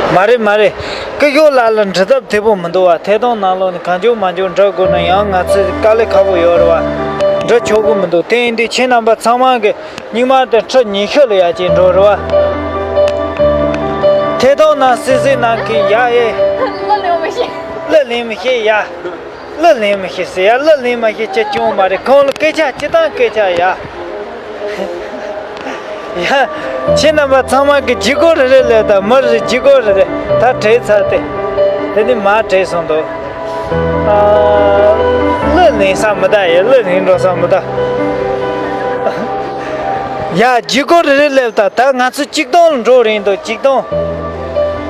མ་རེད་མ་རེད། སྐུ་ཞབས་ལགས་ལ་འབྲི་ཐབས་དེ་པོ་མི་འདུག་བ། ཐད་གཏོང་ནང་ལོགས་ནས་གང་བྱུང་མང་བྱུང་འབྲི་དགོས་ན་ཡང་ང་ཚོས་དཀའ་ལས་ཁག་པོ་ཡོད་རེད་བ། འབྲི་ཆོག་གི་མི་འདུག་དེ་ཡིན་དུས་ཁྱེད་རྣམ་པ་ཚང་མ་གི་སྙིགས་མ་དེ་ཁྲི་ཉི་ཤུ་ལ་ཡ་ཅིག་འགྲོ་རེད་བ། ཐད་གཏོང་ནང་གསན་གཟིགས་གནང་གི་ཡ་ཨེ། གླུ་ལེན་མི་ཤེས། གླུ་ལེན་མི་ཤེས་ཡ། གླུ་ལེན་མི་ཤེས་ཟེར་ཡ། གླུ་ལེན་མ་ཤེས་ཅི་བྱུང་མ་རེད། ཁོང་ལ་སྐད་ཆ་ཅི་བཏང་སྐད་ཆ་ཡ། ཡ། ཁྱེད་རྣམ་པ་ཚང་མ་གི་བརྒྱུད་སྐུར་རེ་རེ་སླེབས་དང་། མི་རེ་བརྒྱུད་སྐུར་རེ་རེ། ད་བྲེལ་ཚར་ཏེ། དེ་ནི་མར་བྲེལ་སོང་འདུག་ཨ། གླུ་ལེན་ས་མི་གདའ་ཡ། གླུ་ལེན་འགྲོ་ས་མི་གདའ། ཡ། བརྒྱུད་སྐུར་རེ་རེ་སླེབས་དང་། ད་ང་ཚོ་གཅིག་སྟོང་ལ་འགྲོ་རན་འདུག་གཅིག་སྟོང་།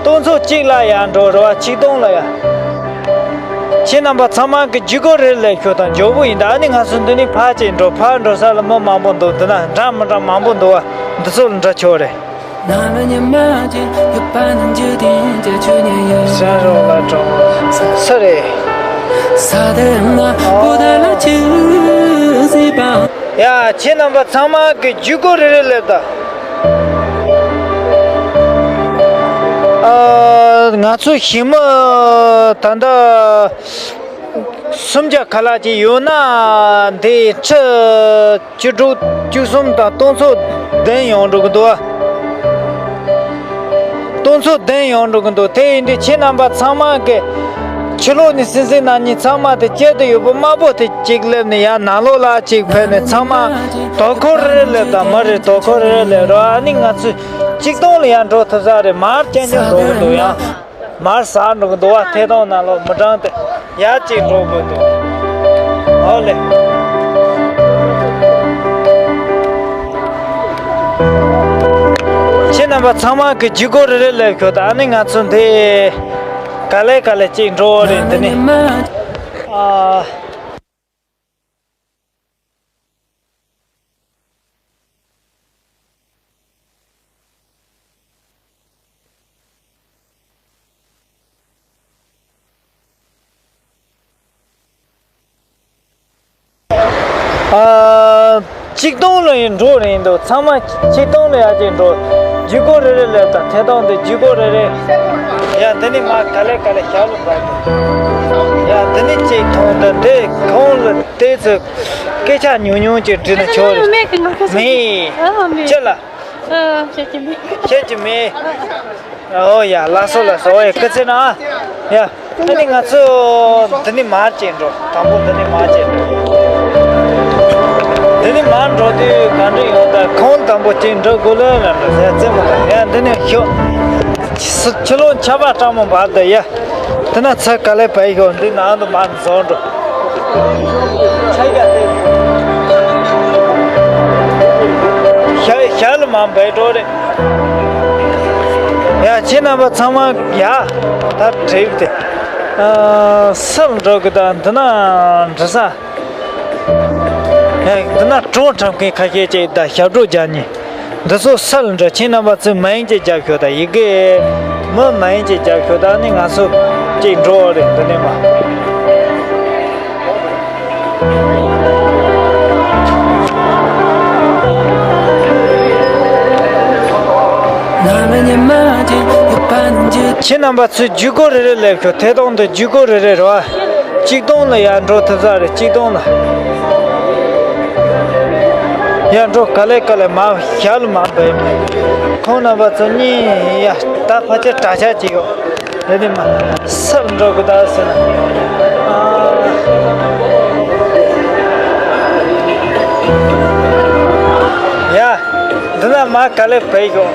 སྟོང་ཚོ་གཅིག་ལ་ཡར་འགྲོ་རེད་བ། ཆིག་སྟོང་ལ་ཡར། ཁྱེད་རྣམ་པ་ཚང་མ་གི་བརྒྱུད་སྐུར་རེ་སླེབས་ཤོག་དང་། མགྱོགས་པོ་ཡིན་ད། ཨ་ནི་ང་ཚོ་འདི་ནས་ཕར་ཅིག་འགྲོ། ཕར་འགྲོ་ས་ལ་མི་མང་པོ་འདུག་འདི་ན་འདྲ་མི་འདྲ་མང་པོ་འདུག་བ། འདི་ཚོ་ལ་འདྲ་ཆོག་རེད། ས་རོགས་ལ་གྲོང་ས་རེད། ཡ། ཁྱེད་རྣམ་པ་ཚང་མ་གི་བརྒྱུད་སྐུར་རེ་རེ་སླེབས་དང་། ཨ། ང་ཚོ་ཞི་མི་ད་ལྟ་སུམ་བརྒྱ་ཁ་ལག་ཅིག་ཡོད་ན། འདི་ཁྲི་བཅུ་དྲུག་བཅུ་གསུམ་དང་སྟོང་ཚོ་བདུན་ཡོང་འགྲོ་གི་འདུག་ཨ། སྟོང་ཚོ་བདུན་ཡོང་འགྲོ་གི་འདུག་དེ་ཡིན་དུས་ཁྱེད་རྣམ་པ་ཚང་མ་གི་ཕྱི་ལོགས་ནས་གསན་གཟིགས་གནང་མཁན་ཚང་མ་དེ་དཀྱིལ་དུ་ཡོད་པ་དམར་པོ་དེ་གཅིག་སླེབས་ནས། ཡར་ནང་ལོགས་ལ་གཅིག་ཕེབས་ནས། ཚང་མ་དོ་ཁུར་རེ་སླེབས་དང་། མི་རེ་དོ་ཁུར་རེ་སླེབས་རོགས། ཨ་ནི་ང་ཚོས་གཅིག་སྟོང་ལ་ཡར་འགྲོ་ཐུབ་ས་རེད། མར་རྐྱང་རྐྱང་འགྲོ་གི་འདུག་ཡང་མར་ཟག་འགྲོ་གི་འདུག་བ། ཐད་གཏོང་ནང་ལོགས་མི་གྲངས་དེ་ཡར་གཅིག་འགྲོ་དགོས་འདུག་འོ་ལེ། ཁྱེད་རྣམ་པ་ཚང་མ་གི་བརྒྱུད་སྐུར་རེ་རེ་སླེབས་ཤོག་དང་། ཨ་ནི་ང་ཚོ་འདི་ག་ལེ་ག་ལེ་གཅིག་འགྲོ་བ་རེད། འདི་ནི། ཨ། ཨ། ཆིག་སྟོང་ལ་ཡིན་འགྲོ་རན་འདུག་ཚང་མ་ཆིག་སྟོང་ལ་ཡར་ཅིག་འགྲོ། བརྒྱུད་སྐུར་རེ་རེ་སླེབས་དང་། ཐད་གཏོང་དེ་བརྒྱུད་སྐུར་རེ་རེ། ཡ། འདི་ནི་མར་ག་ལེ་ག་ལེ་ཞབས་ལ་འབར་འདུག་ཡ། འདི་ནི་གཅིག་མཐོང་དང་། འདི་ཁོང་ལ་བལྟས་ཚེ་སྐད་ཆ་ཉུང་ཉུང་ཅིག་དྲིས་ན་ཆོག་རེད། མེད་གི། ང་ཁ་སང་མེད། ཨ་མེད། ཅི་ལ། ཨ། ཁྱེད་ཀྱི་མེད། ཁྱེད་ཀྱི་མེད། ཨོ་ཡ། ལགས་སོ་ལགས་སོ། ཨོ་ཡ། སྐུ་ཚེ་ན། ཡ། ཨ་ནི་ང་ཚོ་འདི་ནི་མར་ཅིག་འགྲོ། དང་པོ་འདི་ནི་མར་ཅིག་འགྲོ། འདི་ནི་མར་འགྲོ་དུས་ག་འདྲ་ཡོང་ད། ཁོང་དང་པོ་ཅིག་འགྲོ་དགོས་ལ་ལ་འགྲོ་ཟེར་རྩེད་མོ་ལ། ཡ། འདི་ནི་ཤོག་ཕྱི་ལོགས་ཆར་པ་སྐྲག་མོ་འབབ་ད། ཡ། དེ་ན་ཚ་ག་ལེ་བས་ཤོག་འདི་ནང་དུ་མ་འཛོམས་འགྲོ། ཤ་ཤ་ལ་མ་འབད་འགྲོ་རེད། ཡ་ཁྱེད་རྣམ་པ་ཚང་མ་ཡ་ད་བྲེལ་ཏེ་སར་འགྲོ་གི། ད་འདི་ན་འགྲོ་ས། ཡ་འདི་ན་གྲོགས་འཁྲབ་མཁན་ཁ་ཤས་ཅིག་ད་ཞབས་བྲོ་རྒྱག་ནི། འདི་ཚོ་སལ་འདྲ། ཁྱེད་རྣམ་པ་ཚོས་མ་ཡིན་གྱི་རྒྱབ་ཤོག་དང་། ཡི་གེ་མི་མ་ཡིན་གྱི་རྒྱབ་ཤོག་དང་། ནི་ང་ཚོ་གཅིག་འགྲོ་བ་རེད། འདི་ནས་མ། ཁྱེད་རྣམ་པ་ཚོས་ཇུས་འགོད་རེ་རེ་སླེབས་ཤོག་ཐད་གཏོང་དུ་ཇུས་འགོད་རེ་རེ་རེད་བ། གཅིག་སྟོང་ལ་ཡར་འགྲོ་ཐུབ་ས་རེད། གཅིག་སྟོང་ལ་ཡར་འགྲོ། ག་ལེ་ག་ལེ་མ་ཞབས་ལ་མ་འབད། ཁོང་རྣམ་པ་ཚོ་གཉིས་ཡ་ད་ཕལ་ཆེར་གྲྭ་ཤག་ཅིག་ཡོད་རེད། དེ་མ་སར་འགྲོ་གི་ད་ཟེར་ན། ཨ་ཡ་འདི་ན་མ་ག་ལེ་བས་ཤོག་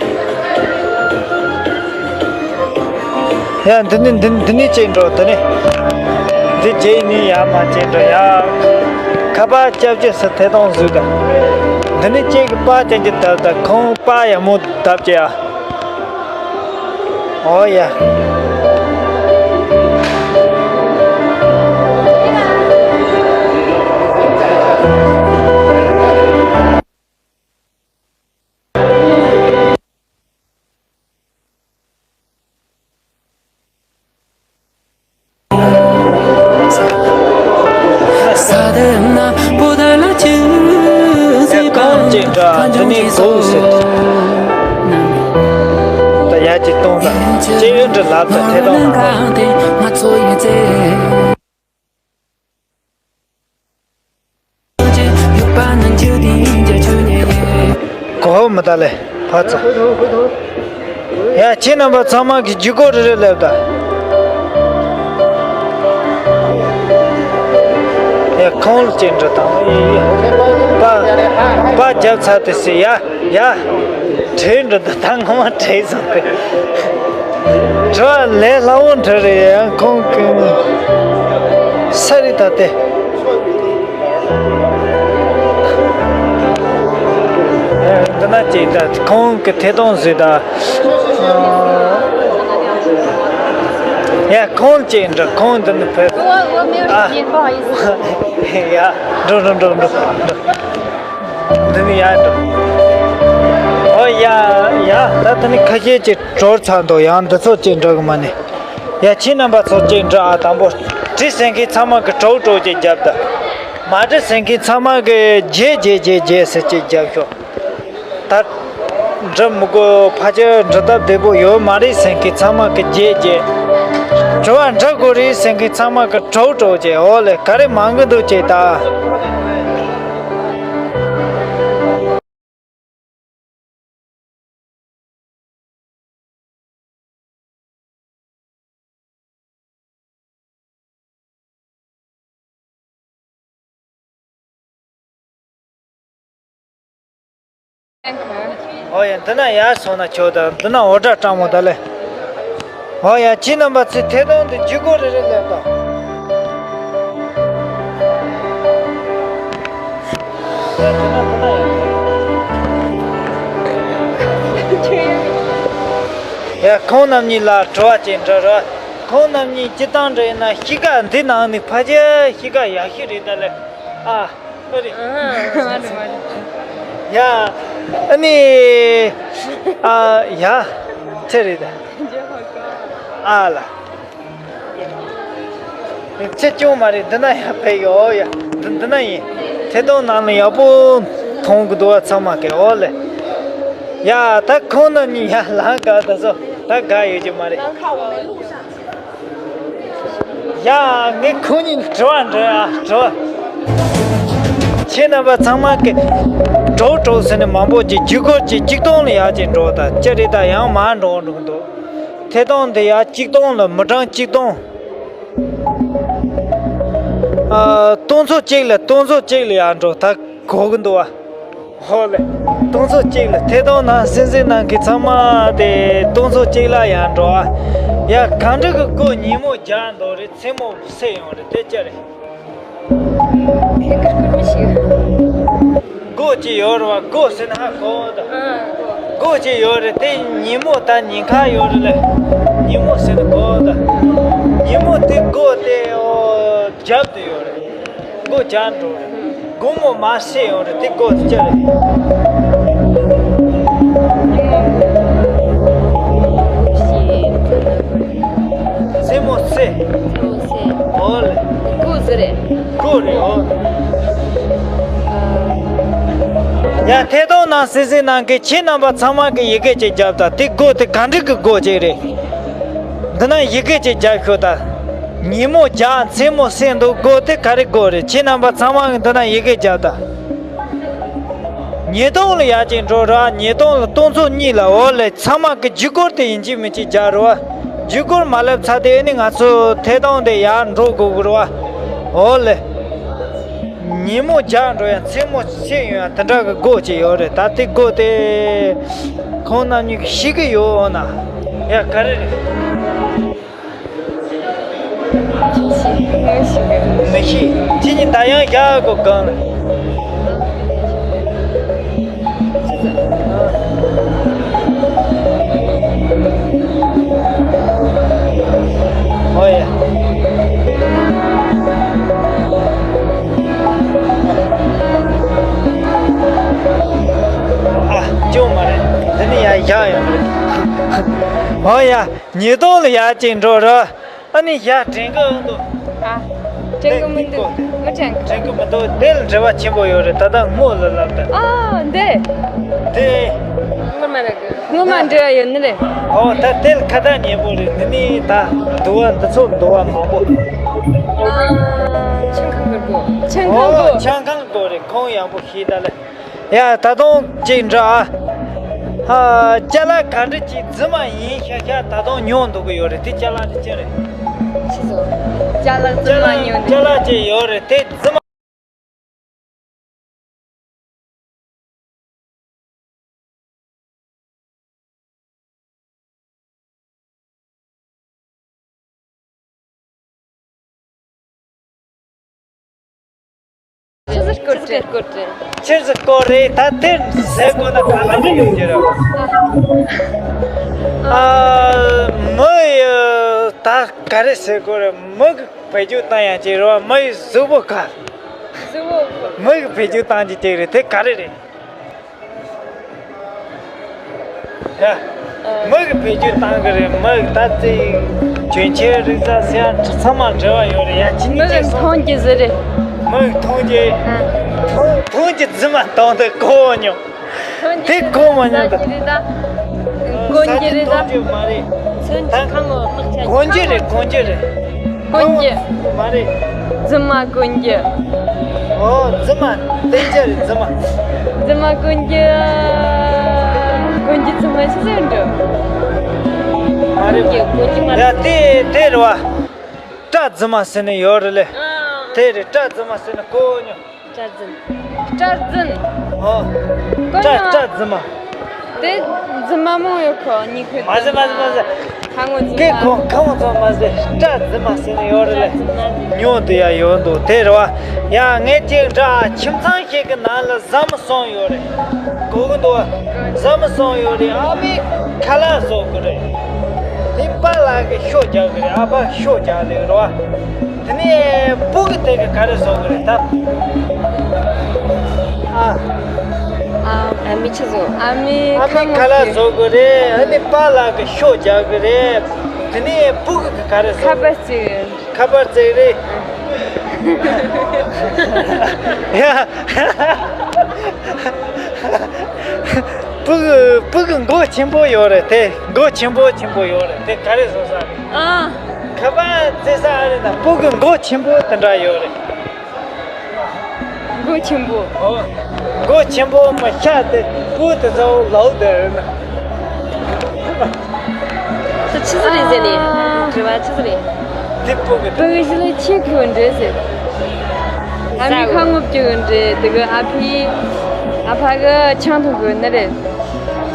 ཡ་འདི་ནི་འདི་འདི་ནི་ཅིག་འགྲོ། འདི་ནི་འདི་རྗེས་ནི་ཡ་མ་ཅིག་འགྲོ། ཡ་ཁ་པར་སྐྱབས་རྗེས་སུ་ཐད་གཏོང་བཟོས་ད། འདི་ནི་ཅིག་གི་པར་ཅན་གྱི་བཏབ་ད། ཁོང་པར་ཡག་མོ་བཏབ་ཅིག་ཡ། ཨོ་ཡ། ཡ་གང་ཅིག་འདྲ་འདི་ནི་འདུག་ཟེར། ད་ཡ་གཅིག་གཏོང་ད། ཅེ་ཡོན་འདྲ་ལབ་ད་ཐད་གཏོང་ནང་། གོ་མི་ད་ལེ་ཕར་ཚུར། ཡ་ཁྱེད་རྣམ་པ་ཚང་མ་གི་ཇུས་འགོད་རེ་རེ་སླེབས་ད། ཡ་ཁོང་ལ་ཅིག་འདྲི་དང་། ཡ་ཡ་པ་པ་རྒྱབ་ཚར་དེ་སི་ཡ་ཡ་བྲེལ་འགྲོ་ད། ད་ངོ་མ་བྲེལ་སོང་སྟེ། དྲི་བ་ལས་སླ་བོ་འདྲ་རེད། ཡང་ཁོང་གི་ས་རི་ད་དེ། འདི་ན་ཅིག་ད་ཁོང་གི་ཐད་གཏོང་བཟོས་ད། ཡ་ཁོང་ཅིག་འདྲ། ཁོང་འདི་ནི་ཕེབས། ཨ་ཡ་འགྲོ་འགྲོ་འགྲོ་འགྲོ། འདི་ནི་ཡ་འགྲོ། ཨོ་ཡ་ཡ། ད་ད་ནི་ཁ་ཤས་ཅིག་གྲོར་ཚར་འདུག་ཡང་འདི་ཚོ་ཅིག་འགྲོ་གི་མ་ནི། ཡ་ཁྱེད་རྣམ་པ་ཚོ་ཅིག་འདྲི་ཨ། དང་པོ་འདྲི་ཟེར་མཁན་ཚང་མ་གི་གྲོགས་གྲོགས་ཅིག་རྒྱབ་ད། མ་འདྲི་ཟེར་མཁན་ཚང་མ་གི་བརྗེད་བརྗེད་བརྗེད་བརྗེད་ཟེར་ཅིག་རྒྱབ་ཤོག་ད་འདྲི་མི་དགོས། ཕལ་ཆེར་འདྲི་སྟབས་བདེ་པོ་ཡོད་མ་རེད་ཟེར་མཁན་ཚང་མ་གི་བརྗེད་བརྗེད། དྲི་བ་འདྲི་དགོས་རེད་ཟེར་མཁན་ཚང་མ་གི་གྲོགས་གྲོགས་བྱས། འོ་ལེ་ག་རེ་མང་གི་འདུག་ཅེས་ད། ཨོ་ཡ། འདི་ན་ཡར་སོང་ན་ཆོག་ད། འདི་ན་འོ་སྒྲ་གྲང་མོ་ད་ལེ། ཨོ་ཡ། ཁྱེད་རྣམ་པ་ཚོས་ཐད་གཏོང་དུ་ཇུས་འགོད་རེ་རེ་སླེབས་དང་། ཡ་ཁོང་རྣམ་གཉིས་ལ་དྲི་བ་ཅིག་འདྲི་རོགས། ཁོང་རྣམ་གཉིས་སྤྱིར་བཏང་འདྲ་ཡིན་ན་གཤིས་ཀ་འདི་ནང་ནས་ཕལ་ཆེར་གཤིས་ཀ་ཡག་ཤོས་རེད་ད་ལེ། ཨ། ཨ་རེད། ཨ་མ་རེད་མ་རེད། ཡ། ཨ་ནི། ཨ་ཡ། ཚེ་རེད་ད། ཨ་ལ། ཚེ་སྐྱོང་མ་རེད། འདི་ན་ཡ་ཕེབས་ཡོད་ཡ། འདི་འདི་ན་ཡིན། ཐད་གཏོང་ནང་ལ་ཡག་པོ་མཐོང་གི་འདུག་བ། ཚང་མ་གི་འོ་ལེ། ཡ་ད་ཁོང་རྣམ་གཉིས་ཡ་ལང་ག་ད་སོ་ད་དགའ་ཡོད་ཀྱི་མ་རེད། ཡ། ངས་ཁོང་གཉིས་དྲི་བ་འདྲི་ཨ། དྲི་བ། ཁྱེད་རྣམ་པ་ཚང་མ་གི་གྲོགས་གྲོགས་ཟེར་ནས་མང་པོ་ཅིག་ཇུས་འགོད་ཅིག་གཅིག་སྟོང་ལ་ཡར་ཅིག་འགྲོ་ད། ཅི་རེད་ད། ཡང་མར་འགྲོ་འགྲོ་གི་འདུག་ཐད་གཏོང་འདི་ཡར་གཅིག་སྟོང་ལ་མི་གྲངས་གཅིག་སྟོང་། ཨ། སྟོང་ཚོ་གཅིག་ལ་སྟོང་ཚོ་གཅིག་ལ་ཡར་འགྲོ་ད་གོ་གི་འདུག་བ། ཧོ་ལེ། སྟོང་ཚོ་གཅིག་ལ་ཐད་གཏོང་ནང་སེམས་སེམས་ནང་གི་ཚང་མ་དེ་སྟོང་ཚོ་གཅིག་ལ་ཡང་འགྲོ་ཨ། ཡ་གང་འདྲ་གི་སྒོ་ཉིན་མོ་རྒྱག་འདོད་རེད། མཚན་མོ་སེ་ཡོང་རེད། དེ་ཅི་རེད། ཁེ་ཀར་ཀུར་མི་ཤེས། སྒོ་ཅི་ཡོད་རེད་བ། སྒོ་ཟེར་ན་ཧ་གོ་ད། ཨ་སྒོ། སྒོ་ཅི་ཡོད་རེད། དེ་ཉིན་མོ་དང་ཉིན་ཁ་ཡོད་རེད་ལེ། ཉིན་མོ་ཟེར་ན་གོ་ད། ཉིན་མོ་དེ་སྒོ་དེ་ཨོ་རྒྱབ་ཏུ་ཡོད་རེད། སྒོ་རྒྱག་འགྲོ་རེད། དགོང་མོ་མ་སེ་ཡོང་རེད། དེ་སྒོ་དེ་ཅི་རེད། མཚན་མོ་སེ། ཨོ་ལེ། སྒོ་ཟེར་རེད། སྒོ་རེད་ཨོ། ཡ་ཐད་གཏོང་ནང་སེ་སེ་ནང་གི་ཁྱེད་རྣམ་པ་ཚང་མ་གི་ཡི་གེ་ཅིག་རྒྱབ་ད། དེ་སྒོ་དེ་ག་འདྲ་གི་སྒོ་ཅིག་རེད། འདི་ན་ཡི་གེ་ཅིག་རྒྱབ་ཤོག་ད། ཉིན་མོ་རྒྱག་མཚན་མོ་སེ་འདུག་སྒོ་དེ་ག་རེ་སྒོ་རེད། ཁྱེད་རྣམ་པ་ཚང་མ་གི་འདི་ན་ཡི་གེ་རྒྱབ་ད། ཉིས་སྟོང་ལ་ཡར་ཅིག་འགྲོ་ར། ཉིས་སྟོང་ལ་སྟོང་ཚོ་གཉིས་ལ། འོ་ལེ། ཚང་མ་གི་རྒྱུ་སྐོར་དེ་ཡིན་གཅིག་མིན་གཅིག་རྒྱག་རོགས། རྒྱུ་སྐོར་མ་སླེབས་ཚར་དེ་ནི་ང་ཚོ་ཐད་གཏོང་དེ་ཡར་འགྲོ་དགོས་གི་རེད་བ། འོ་ལེ། ཉིན་མོ་རྒྱག་འགྲོ་ཡང་མཚན་མོ་ཕྱེད་ཡོང་ཡང་དེ་འདྲ་གི་སྒོ་ཅིག་ཡོད་རེད། ད་དེ་སྒོ་དེ་ཁོང་རྣམ་གཉིས་ཀྱིས་ཤེས་ཀྱི་ཡོད་འོ་ན། ཡ་ག་རེ་རེད། མི་ཤེས། ཁྱེད་ཀྱིས་ད་ཡང་བཞག་གོ་གང་ལ། ཨོ་ཡ། ཨ་ཅོ་མ་རེད། འདི་ནི་ཡ་བཞག་ཡོང་རེད། ཨོ་ཡ། ཉིས་སྟོང་ལ་ཡར་ཅིག་འགྲོ་ར། ཨ་ནི་ཡར་དྲན་གི་འདུག་ཨ། དྲན་གི་མི་འདུག་མི་དྲན་གི། དྲན་གི་མི་འདུག་དེ་ལ་འབྲེལ་བ་ཆེན་པོ་ཡོད་རེད། ད་ལྟ་སྔོན་ལ་ལབ་ད། ཨ་འདི། དེ། སྔོན་མ་རེད་གི། སྔོན་མ་འབྲེལ་བ་ཡོད་ནི་རེད། ཨོ་ད་དེ་ལ་ཁ་བརྡ་ཉེ་པོ་རེད། འདི་ནི་ད་འདུ་བ་འདི་ཚོ་འདུ་བ་མང་པོ། ཨ། ཆང་ཁང་གི་སྒོ། ཆང་ཁང་སྒོ། ཨོ་ཆང་ཁང་སྒོ་རེད། ཁོང་ཡག་པོ་ཤེས་ད་ལེ། ཡ་ད་དུང་གཅིག་འདྲ་ཨ། ཨ་ཅ་ལག་ག་འདྲ་ཅིག་རྫུན་མ་ཡིན་ཤག་ཤག་ད་དུང་ཉོ་འདུག་གི་ཡོད་རེད། དེ་ཅ་ལག་དེ་ཅི་རེད། ཅི་ཟེར། ཅ་ལག་རྫུན་མ་ཉོ་འདུག་ཅ་ལག་ཅིག་ཡོད་རེད། དེ་རྫུན་མ། ཆི་ཟིག་སྐོར་དྲན། སྐོར་དྲན། ཆི་ཟིག་སྐོར་རེད། ད་དེ་ཟེར་དགོས་ན་ག་ལ་འདྲ་ཡོང་རྒྱུ་རེད། ཨ། མི་ཡི་ད་ག་རེ་ཟེར་དགོས་རེད། མི་གི་བེད་སྤྱོད་བཏང་ཡང་ཅིག་རེད་བ། མི་ཡི་གཟུགས་པོ་ག་གཟུགས་པོ། མི་གི་བེད་སྤྱོད་བཏང་རྒྱུ་ཅིག་རེད། དེ་ག་རེ་རེད། ཡ། མི་གི་བེད་སྤྱོད་བཏང་གི་རེད། མི་གི་ད་ཅིག་གྱོན་ཆས་རིགས་ཟ་ཟེར་ཡ་ཚང་མ་འབྲེལ་བ་ཡོད་རེད། ཡ་ཅི་ནས་མི་གི་ཅིག་སོང་། མཐོང་རྒྱུ་ཟེར་རེད། མི་གི་མཐོང་རྒྱུ། ཨ། མཐོང་མཐོང་རྒྱུ་རྫུན་མ་བཏང་དུས་གོ་མྱོང་། མཐོང་རྒྱུ་དེ་གོ་མ་མྱོང་ད། ཟ་རྒྱུ་རེད་ད། གོན་རྒྱུ་རེད་ད། མཐོང་རྒྱུ་མ་རེད། ཚོན་གྱི་ཁ་མོ་ལག་ཆ་གོན་རྒྱུ་རེད། གོན་རྒྱུ་རེད། གོན་རྒྱུ། མ་རེད། རྫུན་མ་གོན་རྒྱུ། ཨོ་རྫུན་མ་བསྟན་རྒྱུ་རེད། རྫུན་མ། རྫུན་མ་གོན་རྒྱུ། གོན་རྒྱུ་རྫུན་མ་ཆི་ཟེར་འགྲོ། མ་རེད། གོན་རྒྱུ་གོན་རྒྱུ་མ་ཡ་རེད། དེ་དེ་རེད་བ། སྐྲ་རྫུན་མ་ཟེར་ནས་ཡོད་རེད་ལེ། ཨ། དེ་རེད། སྐྲ་རྫུན་མ་ཟེར་ནས་གོ་མྱོང་། སྐྲ་རྫུན། སྐྲ་རྫུན། ཨོ། གོ་སྐྲ་མྱོང་། སྐྲ་རྫུན་མ། དེ་རྫུན་མ་མང་ཡོད་ཁོ་གཉིས་ཁོ། མ་ཟེར་མ་ཟེར་མ་ཟེར། ཁ་ངོ་རྫུན་མ། ཁོ་ཁ་ངོ་ཚང་མ་ཟེར། སྐྲ་རྫུན་མ་ཟེར་ནས་ཡོད་རེད་ལེ། སྐྲ་རྫུན་མ་ཟེར། ཉོ་དུ་ཡ་ཡོད་འདུག་དེ་རེད་བ། ཡ་ངས་ཅིག་འདྲ་ཁྱིམ་ཚང་ཞིག་གི་ནང་ལ་བཟའ་མི་གསུམ་ཡོད་རེད། གོ་གི་འདུག་བ། བཟའ་མི་གསུམ་ཡོད་རེད། ཨ་མས་ཁ་ལག་བཟོ་གི་རེད། དེ་པཱ་ལགས་ཀྱིས་ཤོ་རྒྱག་གི་རེད། ཨ་ཕ་ཤོ་རྒྱག་ལེ་རེད་བ། དེ་ནས་སྤུ་གུ་དེ་གིས་ག་རེ་བཟོ་གི་རེད་ད། ཨ། ཨ། ཨ་མས་ཆི་བཟོ། ཨ་མས་ཨ་མས་ཁ་ལག་བཟོ་གི་རེད། ཨ་ནི་པཱ་ལགས་ཀྱིས་ཤོ་རྒྱག་གི་རེད། དེ་ནས་སྤུ་གུ་གིས་ག་རེ་བཟོ། ཁ་པར་བརྩེགས། ཁ་པར་བརྩེགས་རེད། ཡ། སྤུ་གུ་སྤུ་གུ་མགོ་ཆེན་པོ་ཡོད་རེད་དེ། མགོ་ཆེན་པོ་ཆེན་པོ་ཡོད་རེད་དེ། ག་རེ་བཟོ་ས་རེད། ཨ། ཁ་པར་བརྩེགས་ས་ཨ་རེད་ན་སྤུ་གུ་མགོ་ཆེན་པོ་དེ་འདྲ་ཡོད་རེད། མགོ་ཆེན་པོ། ཨོ། མགོ་ཆེན་པོ་མ་ཤ་དེ་སྤུ་དེ་ཚོ་ལའུ་དེ་རེད་ན། ད་ཆི་ཟིག་རེད་ཟེར་ནས། ཨ། དྲི་བ་ཆི་ཟིག་རེད། དེ་སྤུ་གུ་དེ། སྤུ་གུ་ཞིག་ལ་ཆེ་གི་འདྲ་ཟེར། ཨ་མའི་ཁ་ངོ་བཅུག་གི་འདྲ། དེ་གི་ཨ་ཕའི། ཨ་ཕ་གི་ཆང་འཐུང་དགོས་ནི་རེད།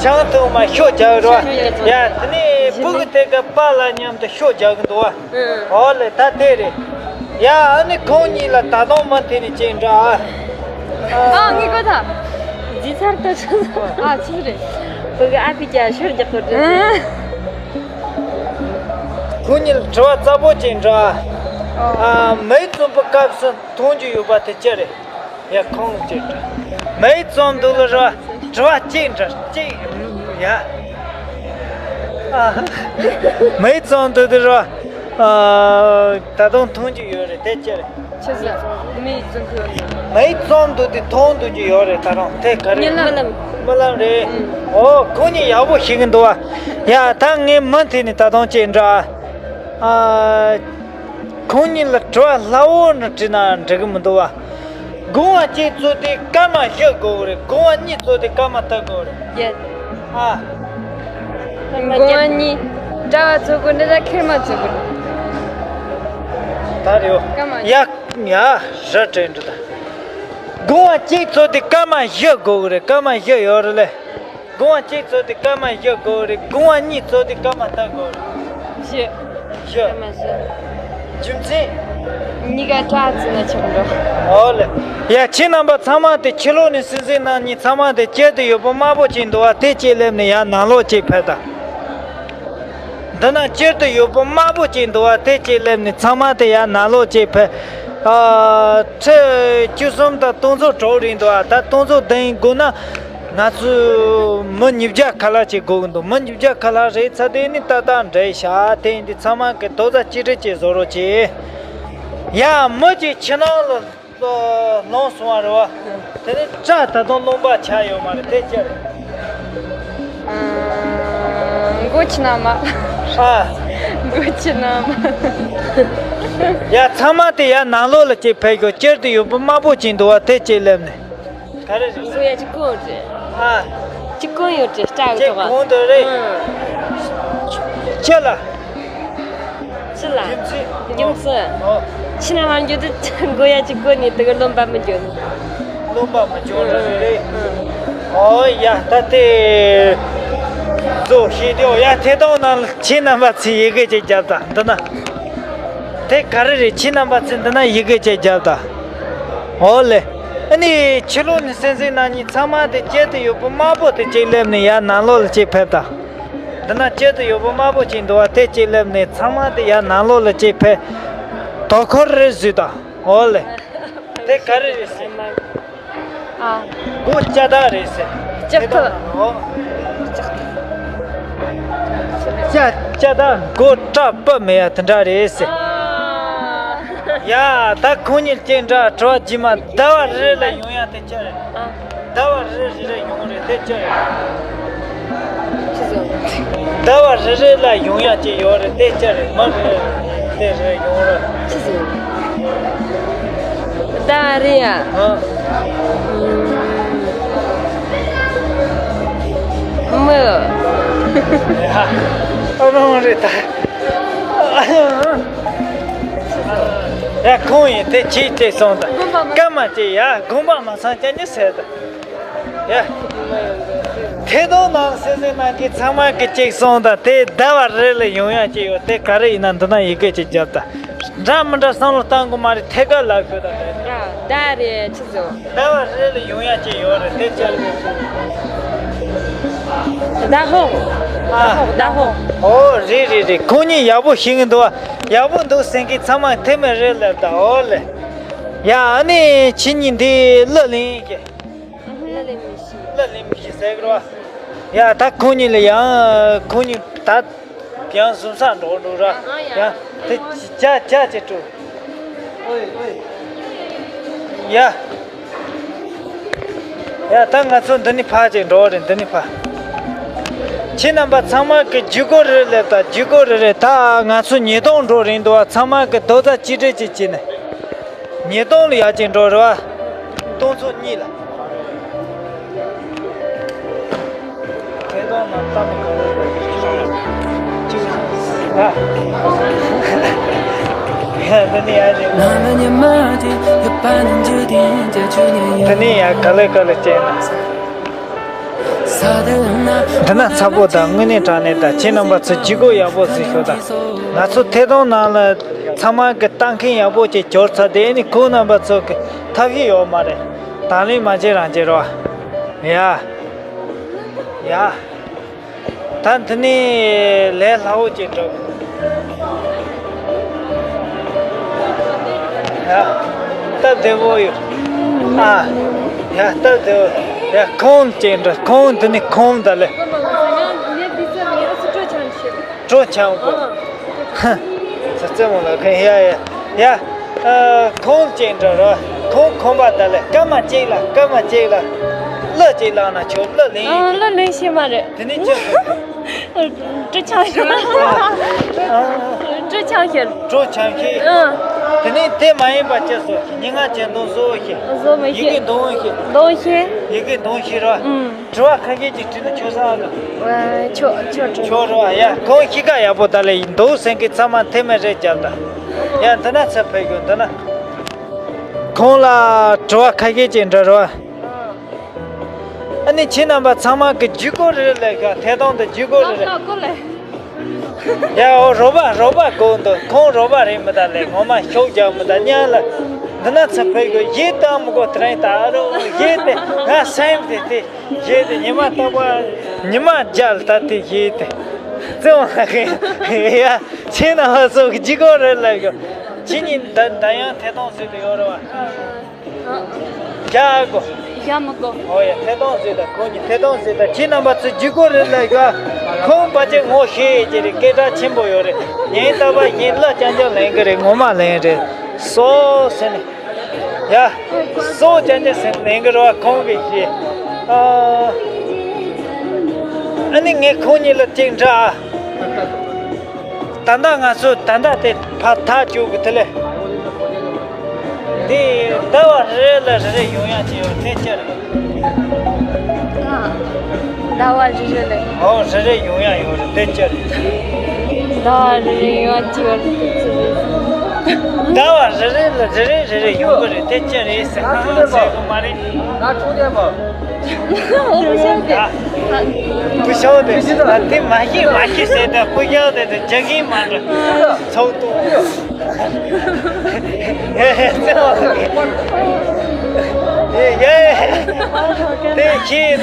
ཆང་འཐུང་མ་ཤོ་རྒྱག་རོགས། ཡ་དེ་ནས་བུ་གི་དེ་ག་པཱ་ལགས་མཉམ་དུ་ཤོ་རྒྱག་གི་འདུག་བ། ཨོ་ལེ་ད་དེ་རེད། ཡ་ཨ་ནི་ཁོང་གཉིས་ལ་ད་དུང་མུ་མཐུད་ནས་ཅིག་འདྲི་ཨ། ཨ་ངའི་གོ་ཐ། ཇི་ཚར་ཏོ་ཆུ། ཨ་ཆུ་རེད། བུ་གི་ཨ་ཕའི་ཀྱ་ཤོ་རྒྱག་གོ་རེད། ཁོང་གཉིས་ལ་དྲི་བ་རྩ་པོ་ཅིག་འདྲི་ཨ། མེ་རྩོམ་པའི་སྐབས་སུ་མཐོང་རྒྱུ་ཡོད་པ་དེ་ཅི་རེད། ཡ་ཁོང་ཅིག་འདྲི། མེ་རྩོམ་འདུག་ལ་ར། དྲི་བ་གཅིག་འདྲི་གཅིག་ཡ། ཨ། མེ་རྩོམ་འདུག་དེ་ར། ཨ། ད་དུང་མཐོང་རྒྱུ་ཡོད་རེད་དེ་ཅི་རེད། ཆི་ཟེར། མེ་རྩོམ་འདུག་མེ་རྩོམ་འདུག་དེ་མཐོང་འདུག་རྒྱུ་ཡོད་རེད་ད་རུང་དེ་ག་རེ། རྨི་ལམ། རྨི་ལམ་རེད། ཨོ་ཁོང་གཉིས་ཡག་པོ་ཤེས་ཀྱི་འདུག་བ། ཡ་ད་ངས་མུ་མཐུད་ནས་ད་དུང་ཅིག་འདྲི་ཨ། ཨ། ཁོང་གཉིས་ལ་དྲི་བ་སླ་བོ་ནི་དྲིས་ན་འགྲིག་གི་མི་འདུག་བ། སྒོ་ང་གཅིག་བཙུགས་ཏེ་སྐར་མ་བཞི་དགོས་གི་རེད། སྒོ་ང་གཉིས་བཙུགས་ཏེ་སྐར་མ་དག་དགོས་རེད། ཡ། ཨ། སྒོ་ང་གཉིས། དྲ་བ་བཙུགས་དགོས་ནི་ད་ཁེར་མ་བཙུགས་དགོས་རེད། ད་རེད་ཡོ། སྐར་མ། ཡ། ཡ། ར་དྲན་འདྲི་ད། སྒོ་ང་གཅིག་བཙུགས་ཏེ་སྐར་མ་བཞི་དགོས་གི་རེད། སྐར་མ་བཞི་ཡོད་རེད་ལེ། སྒོ་ང་གཅིག་བཙུགས་ཏེ་སྐར་མ་བཞི་དགོས་རེད། སྒོ་ང་གཉིས་བཙུགས་ཏེ་སྐར་མ་དག་དགོས་རེད། བཞི། བཞི། སྐར་མ་བཞི། རྒྱུ་མཚན། གཉིས་ཀ་དྲ་བཙུགས་ན་ཆོག་འགྲོ། ཨོ་ལེ། ཡ་ཁྱེད་རྣམ་པ་ཚང་མ་དེ་ཕྱི་ལོགས་ནས་གསན་གཟིགས་གནང་མཁན་ཚང་མ་དེ་དཀྱིལ་དུ་ཡོད་པོ་དམར་པོ་ཅིག་འདུག་བ་དེ་གཅིག་སླེབས་ནས་ཡར་ནང་ལོགས་གཅིག་ཕེབས་དང་། འདི་ན་དཀྱིལ་དུ་ཡོད་པོ་དམར་པོ་ཅིག་འདུག་བ་དེ་གཅིག་སླེབས་ནས་ཚང་མ་དེ་ཡར་ནང་ལོགས་གཅིག་ཕེབས། ཨ། ཁྲི་བཅུ་གསུམ་དང་སྟོང་ཚོ་དྲུག་རེད་འདུག་བ། ད་སྟོང་ཚོ་བདུན་དགོས་ན། ང་ཚོས་མི་ཉིས་བརྒྱ་ཁ་ལག་ཅིག་དགོས་ཀྱི་འདུག་མི་ཉིས་བརྒྱ་ཁ་ལག་རེད་ཚར་དེ་ནི་ཏག་ཏག་འདྲ་ཤག་དེ་ཡིན་དུས་ཚང་མ་གི་རྡོག་རྩ་གཅིག་སྒྲིལ་ཅིག་བཟོ་རོགས་གྱིས། ཡ་མི་གཅིག་ཕྱི་ནང་ལ་ལྷུང་སོང་བ་རེད་བ། དེ་ནི་སྐྲ་ད་དུང་རློན་པ་ཆགས་ཡོད་མ་རེད་དེ་ཅི་རེད། ཨ། མགོ་ཕྱི་ནང་མ། ཨ། མགོ་ཕྱི་ནང་མ། ཡ་ཚང་མ་དེ་ཡ་ནང་ལོགས་ལ་ཅིག་ཕེབས་ཤོག་དཀྱིལ་དུ་ཡོད་པོ་དམར་པོ་ཅིག་འདུག་བ་དེ་གཅིག་སླེབས་ནས། ག་རེ་རེད། མགོ་ཡ་གཅིག་གོང་རེད། ཨ། གཅིག་གོང་ཡོད་རེད་སྐྲ་གི་ཐོག་ག་གཅིག་གོང་དུ་རེད། ཨང་། ཁྱེད་ལ། ཅི་ལ། རྒྱུ་མཚན། རྒྱུ་མཚན། ཨོ། ཕྱི་ནང་མ་འགྱོ་དུས་མགོ་ཡ་གཅིག་གོང་ནས་དེ་ག་རློན་པ་མི་འགྱོ་ནི། རློན་པ་མི་འགྱོ་རེད་རེད། ཨང་། ཨོ་ཡ་ད་དེ། བཟོ་ཤེས་དེ་ཨོ་ཡ་དེ་དང་ནང་ལ་ཁྱེད་རྣམ་པ་ཚོས་ཡི་གེ་ཅིག་རྒྱབ་དང་འདི་ན། དེ་ག་རེ་རེད། ཁྱེད་རྣམ་པ་ཚོས་འདི་ན་ཡི་གེ་ཅིག་རྒྱབ་དང་། ཨོ་ལེ། ཨ་ནི་ཕྱི་ལོགས་ནས་གསན་གཟིགས་གནང་མཁན་ཚང་མ་དེ་དཀྱིལ་དུ་ཡོད་པོ་དམར་པོ་དེ་གཅིག་སླེབས་ནས་ཡར་ནང་ལོགས་ལ་གཅིག་ཕེབས་དང་། འདི་ན་དཀྱིལ་དུ་ཡོད་པོ་དམར་པོ་གཅིག་འདུག་བ་དེ་གཅིག་སླེབས་ནས་ཚང་མ་དེ་ཡར་ནང་ལོགས་ལ་གཅིག་ཕེབས། དོ་ཁུར་རེ་བཟོས་དང་། ཨོ་ལེ། དེ་ག་རེ་རེད་ཟེར། ཨ། སྒོ་ལྕགས་ཐག་རེད་ཟེར། ལྕགས་ཐག་ཨོ། ལྕགས་ལྕགས་ཐག་སྒོ་བཀྲ་པ་མེད་ཡ་དེ་འདྲ་རེད་ཟེར། ཨ། ཡ་ད་ཁོང་གཉིས་ལ་ཅིག་འདྲ་དྲི་བ་རྗེས་མ་ཟླ་བ་རེ་རེ་ལ་ཡོང་ཡ་དེ་ཅི་རེད། ཨ། ཟླ་བ་རེ་རེ་རེ་ཡོང་རེད་དེ་ཅི་རེད། ཅི་ཟེར། ཟླ་བ་རེ་རེ་ལ་ཡོང་ཡ་ཅིག་ཡོད་རེད་དེ་ཅི་རེད། མི་རེ་རེ་ཡོང་རེད། ཅི་ཟེར། ཟླ་བ་རེ་ཡ། ཨ། མི། ཨ་རང་རེད་ད། ཡ་ཁོང་ཡིན་དེ་ཅིག་ཅིག་སོང་ད། སྐར་མ་ཅིག་ཡ་དགོངས་པ་མ་ཚོམ་ཅག་ཉི་ཟེར་ད། ཡ། ཐད་གཏོང་ནང་གསན་གཟིགས་གནང་མཁན་ཚང་མ་གི་གཅིག་སོང་དང་དེ་ཟླ་བ་རེ་ལ་ཡོང་ཡ་གཅིག་ཡོད་དེ་ག་རེ་ཡིན་ན་འདི་ན་ཡི་གེ་གཅིག་རྒྱབ་དང་། འདྲ་མི་འདྲ་བསམ་བློ་གཏང་དགོས་མ་རེད་ཐད་ཀར་ལབ་དགོས་དང་། ཡ་ཟླ་རེ་ཆི་ཟེར། ཟླ་བ་རེ་ལ་ཡོང་ཡ་གཅིག་ཡོད་རེད་དེ་ཅི་རེད། ཟླ་ཧོ། ཨ། ཟླ་ཧོ། ཨོ་རེད་རེད་རེད་ཁོང་གཉིས་ཡག་པོ་ཤེས་ཀྱི་འདུག་བ། ཡག་པོ་འདུག་ཟེར་མཁན་ཚང་མ་ཐེ་མེ་རེ་ལབ་དང་ཨོ་ལེ། ཡ་ཨ་ནི་ཁྱེད་གཉིས་འདི་གླུ་ལེན་གི། གླུ་ལེན་མི་ཤེས། གླུ་ལེན་མི་ཤེས་ཟེར་གི་རེད་བ། ཡ་ད་ཁོང་གཉིས་ལ་ཡང་ཁོང་གཉིས་ད་ཡང་གཟིམ་ས་འགྲོ་འགྲོ་ར། ཡ་དེ་ཇ་ཇ་ཅིག་སྤྲོད། ཡ། ཡ་ད་ང་ཚོ་འདི་ནས་ཕར་ཅིག་འགྲོ་རེད་འདི་ནས་ཕར། ཁྱེད་རྣམ་པ་ཚང་མ་གི་ཇུས་འགོད་རེ་སླེབས་དང་ཇུས་འགོད་རེ་རེ་ད་ང་ཚོ་ཉིས་སྟོང་འགྲོ་རིང་འདུག་བ། ཚང་མ་གི་རྡོག་རྩ་གཅིག་སྒྲིལ་ཅིག་བྱས་ནས། ཉིས་སྟོང་ལ་ཡར་ཅིག་འགྲོ་རེད་བ། སྟོང་ཚོ་གཉིས་ལ། ཐད་གཏོང་ནང་ལྟ་མི་གང་རུང་གཅིག་ཨ། འདི་ནི་ཡ་རེད། འདི་ནི་ཡ་ག་ལེ་ག་ལེ་བྱས་ན། འདི་ན་ཚ་པོ་དང་དངོས་གནས་དྲང་གནས་དང་ཁྱེད་རྣམ་པ་ཚོ་ལྗིད་ཁོག་ཡག་པོ་ཟིག་ཤོག་དང་། ང་ཚོ་ཐད་གཏོང་ནང་ལ་ཚང་མ་གི་ལྟ་མཁན་ཡག་པོ་ཅིག་འབྱོར་ཚར་དེ་ཨ་ནི་ཁོང་རྣམ་པ་ཚོ་གི་ཐབས་ཤེས་ཡོད་མ་རེད། དང་ལེན་མ་བྱེད་རང་བྱེད་རོགས། ཡ། ཡ། ད་འདི་ནས་ལས་སླ་བོ་ཅིག་འགྲོ། ཡ། སྟབས་བདེ་བོ་ཡོད། ཨ། ཡ་སྟབས་བདེ་བོ། ཡ་ཁོང་ཅིག་འགྲོ། ཁོང་འདི་ནས་ཁོང་ད་ལེ། སྤྲོ་འཆམ་གོ། ཧ། ཙེ་མོ་ལ་ཁེ་ཡ་ཡ། ཡ། ཨ། ཁོང་ཅིག་འགྲོ་རོགས། ཁོང་ཁོང་པ་ད་ལེ། སྐར་མ་གཅིག་ལ་སྐར་མ་གཅིག་ལ། གླུ་གཅིག་བླངས་ན་ཆོག་གླུ་ལེན་ཨ། ཡོད་གི། གླུ་ལེན་ཤེས་མ་རེད། དེ་ནས་ཅི་ཟེར། སྤྲོ་འཆམ་ཤོད། སྤྲོ་འཆམ་ཤོད། སྤྲོ་འཆམ་ཤོད། ཨ། དེ་ནས་དེ་མ་ཡིན་པ་ཅི་བཟོ་ཤེས། སྙན་ངག་ཅན་འདོན་བཟོ་ཤེས། བཟོ་མི་ཤེས། ཡི་གེ་འདོན་ཤེས། འདོན་ཤེས། ཡི་གེ་འདོན་ཤེས་རོགས། ཨུམ། དྲི་བ་ཁ་ཤས་ཅིག་དྲིས་ན་ཆོག་ས་ཨ་ལ། ཨ། ཆོག་ཆོག་ཆོག་ཆོག་རོགས། ཡ་ཁོང་གཤིས་ཀ་ཡག་པོ་ད་ལེ་འདུག་ཟེར་མཁན་ཚང་མ་མཐེ་མོ་རེ་རྒྱབ་དང་། ཡ་འདི་ན་ཚ་ཕེབས་དགོས་འདི་ན། ཁོང་ལ་དྲི་བ་ཁ་ཤས་ཅིག་འདྲི་རོགས། ཨ་ནི་ཁྱེད་རྣམ་པ་ཚང་མ་གི་ལྗིད་ཁོག་རེ་རེ་ལས་ཤོག་ཐད་གཏོང་དུ་ལྗིད་ཁོག་རེ་རེ། ཡ་འོ་རོགས་པ་རོགས་པ་གོ་འདུག་ཁོང་རོགས་པ་རེད་མི་ད་ལེ། ངོ་མ་ཤོག་རྒྱག་མི་ད་ཉན་ལ། འདི་ན་ཚ་ཕེབས་དགོས་གཞས་བཏང་མི་དགོས་དེ་རིང་ད་རོགས་གཞས་དེ་ང་སེམས་དེ་དེ། གཞས་དེ་ཉི་མ་རྟག་པར་ཉི་མ་བརྒྱ་ལ་ལྟ་དེ་གཞས་དེ། བརྩེ་བ་ལགས་ཡ། ཁྱེད་རྣམ་པ་ཚོ་གི་ལྗིད་ཁོག་རེད་ལབ་ཡོད། ཁྱེད་གཉིས་ད་ད་ཡང་ཐད་གཏོང་ཟེར་དུ་ཡོད་རེད་བ། རྒྱ་ཨ་གོ། རྒྱ་མི་གོ། ཨོ་ཡ་ཐད་གཏོང་ཟེར་ད་ཁོང་གཉིས་ཐད་གཏོང་ཟེར་ད་ཁྱེད་རྣམ་པ་ཚོ་ལྗིད་ཁོག་རེད་ལབ་ཡོད། ཁོང་པ་ཅེ་ངོ་ཤེས་ཀྱི་རེད། སྐད་གྲགས་ཆེན་པོ་ཡོད་རེད། ཉིན་རྟག་པར་གཞས་གླུ་རྐྱང་རྐྱང་ལེན་གི་རེད། ངོ་མ་ལེན་རེད། སོ་ཟེར་ནས། ཡ། སོ་ཅན་ཅན་ཟེར་ནས་གི་རོ་ཁོང་གི་ཞེས། ཨ། ཨ་ནི་ངས་ཁོང་གཉིས་ལ་གཅིག་འདྲི་ཨ། ད་ལྟ་ང་ཚོ་ད་ལྟ་དེ་ཕར་ཐག་བཅུག་གི་དེ་ལས། འདི་ཟླ་བ་རེ་རེ་ལ་རེ་རེ་ཡོང་ཡག་ཅིག་ཡོད་དེ་ཅི་རེད། ཟླ་བ་རེ་རེ་ལ། ཨོ་རེ་རེ་ཡོང་ཡག་ཡོད་རེད་དེ་ཅི་རེད། ཟླ་བ་རེ་རེ་ཡོང་ཡག་ཅིག་ཡོད་རེད་དེ་ཅི་རེད། ཟླ་བ་རེ་རེ་ལ་རེ་རེ་རེ་རེ་ཡོང་གི་རེད་དེ་ཅི་རེད་ཟེར་ཁང་ཟེར་གི་མ་རེད། ང་ཁྲུང་ལྡན་པ། ཨོ་བུ་ཤོག་དེ། བུ་ཤོག་དེ་ཨ་དེ་མ་ཤེས་མ་ཤེས་ཟེར་ད་བུ་ཤོག་དེ་དེ་རྒྱ་གིན་མ་འགྲོ་ཚོགས་གཏོང་། ཡེ་ཡེ་ཡེ། དེ་ཤེས་ད།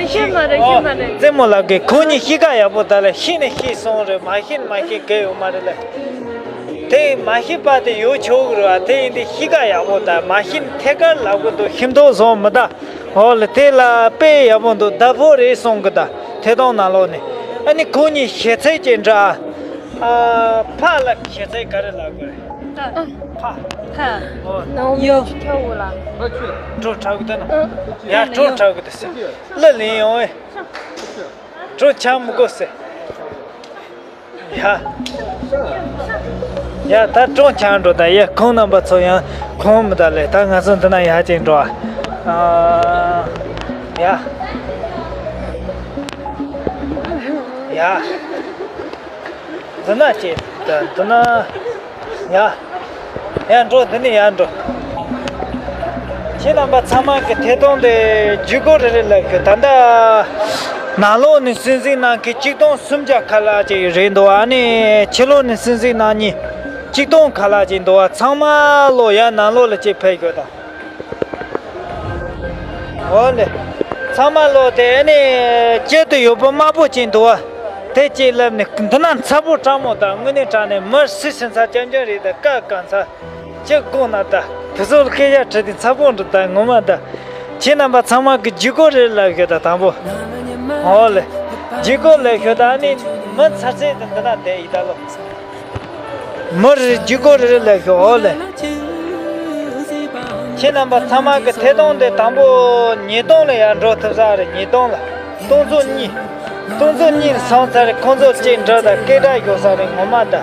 ཤེས་མ་རེད་ཤེས་མ་རེད། རྩེད་མོ་ལགས་ཀྱིས་ཁོང་གཉིས་གཤིས་ཀ་ཡག་པོ་ད་ལ་ཤེས་ནས་ཤེས་སོང་རེད། མ་ཤེས་ནས་མ་ཤེས་གལ་ཡོད་མ་རེད་ལ། དེ་མ་ཤེས་པ་དེ་ཡོད་ཆོག་གི་རེད་བ། དེ་ཡིན་དུས་གཤིས་ཀ་ཡག་པོ་ད་མ་ཤེས་ནས་ཐད་ཀར་ལབ་གི་འདུག་ཤེས་མདོག་བཟོ་མི་ད། འོ་ལ་དེ་ལ་དཔེ་ཡག་པོ་འདུག་བདག་པོ་རེད་གསུང་གི་ད་ཐད་གཏོང་ནང་ལོགས་ནས། ཨ་ནི་ཁོང་གཉིས་ཞེ་ཚད་ཅིག་འདྲ། ཨ། ཕ་ལ་ཞེ་ཚད་ག་རེ་ལབ་དགོས་རེད། ཕ། ཕ། ཨོ། ཡོ། ཁྱོ་བོ་ལ། གྲོ་འཁྲབ་གི་ད་ན། ཡ་གྲོ་འཁྲབ་གི་ད་ཟེར། གླུ་ལེན་ཡོང་ཨེ། གྲོ་འཆམ་མི་དགོས་ཟེར། ཡ། ཡ་ད་གྲོ་འཆམ་འགྲོ་ད་ཡ། ཁོང་རྣམ་པ་ཚོ་ཡང་ཁོང་མི་ད་ལེ། ད་ང་ཚོ་འདི་ན་ཡ་ཅིག་འགྲོ་ཨ། ཡ། ཡ། འདི་ན་ཅིག་ད་འདི་ན། ཡ། ཡ་འགྲོ་འདི་ནས་ཡ་འགྲོ། ཁྱེད་རྣམ་པ་ཚང་མ་གི་ཐད་གཏོང་དེ་ལྗིད་ཁོག་རེ་རེ་ལབ་གི་ད་ལྟ། ནང་ལོགས་ནས་གསན་གཟིགས་གནང་མཁན་ཆིག་སྟོང་སུམ་བརྒྱ་ཁ་ལག་ཅིག་རེད་འདུག་ཨ་ནི་ཕྱི་ལོགས་ནས་གསན་གཟིགས་གནང་མཁན་ཆིག་སྟོང་ཁ་ལག་ཅིག་འདུག་ཨ། ཚང་མ་ལོ་ཡ་ནང་ལོགས་ལ་ཅིག་ཕེབས་དགོས་དང་། འོ་ལེ། ཚང་མ་ལོ་དེ་ཨ་ནི་དཀྱིལ་དུ་ཡོད་པ་དམར་པོ་ཅིག་འདུག་ཨ། དེ་ཅིག་ལབ་ནས་འདི་ན་ཚ་པོ་སྤྲང་མོ་དང་དངོས་གནས་དྲང་གནས་མི་སུ་སེམས་ཚ་ཅམ་ཅམ་རེད་ད་ཀ་གང་ཚ། ཅི་དགོངས་ན་ད། དེ་ཚོ་སྐད་ཆ་དྲིས་ཏེ་ཚ་པོ་འགྲོ་ད་ངོ་མ་ད། ཁྱེད་རྣམ་པ་ཚང་མ་གི་ལྗིད་ཁོག་རེ་ལབ་ཤོད་ད་དང་པོ། འོ་ལེ། ལྗིད་ཁོག་ལབ་ཤོད་ད་ཨ་ནི་མི་ཚར་ཚད་དེ་འདི་ན་བསྡད་ཡིན་ད་ལོ། མི་རེ་ལྗིད་ཁོག་རེ་རེ་ལབ་ཤོད་འོ་ལེ། ཁྱེད་རྣམ་པ་ཚང་མ་གི་ཐད་གཏོང་དེ་དང་པོ་ཉིས་སྟོང་ལ་ཡར་འགྲོ་ཐུབ་ས་རེད། ཉིས་སྟོང་ལ། སྟོང་ཚོ་གཉིས། སྟོང་ཚོ་གཉིས་ལ་སོང་ཚར་རེད། ཁོང་ཚོ་གཅིག་འགྲོ་ད་སྐད་གྲགས་ཤོར་ས་རེད་ངོ་མ་ད།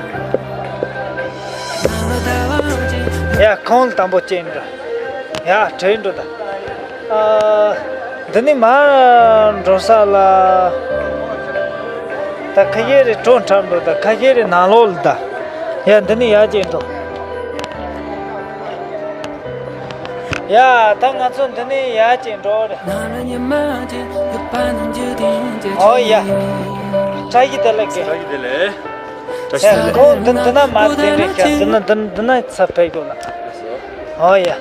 ཡ་ཁོང་ལ་དང་པོ་གཅིག་འགྲོ། ཡ་གྲོས་འགྲོ་ད། ཨ། འདི་ནི་མར་འགྲོ་ས་ལ། ད་ཁ་ཤས་རེ་གྲོ་འཁྲབ་འགྲོ་ད་ཁ་ཤས་རེ་ནང་ལོགས་ལ་ད། ཡ་འདི་ནི་ཡར་གཅིག་འགྲོ། ཡ། ད་ང་ཚོ་འདི་ནས་ཡར་ཅིག་འགྲོ་རེད། ཨོ་ཡ། བཀྲ་ཤིས་བདེ་ལེགས་ཀྱི། བཀྲ་ཤིས་བདེ་ལེགས། བཀྲ་ཤིས་བདེ་ལེགས། ཁོང་འདི་འདི་ན་མར་དེ་རེད་ཤག་འདི་ན་འདི་འདི་ན་ཚ་ཕེབས་དགོས་ལ། ཨོ་ཡ། ཨ།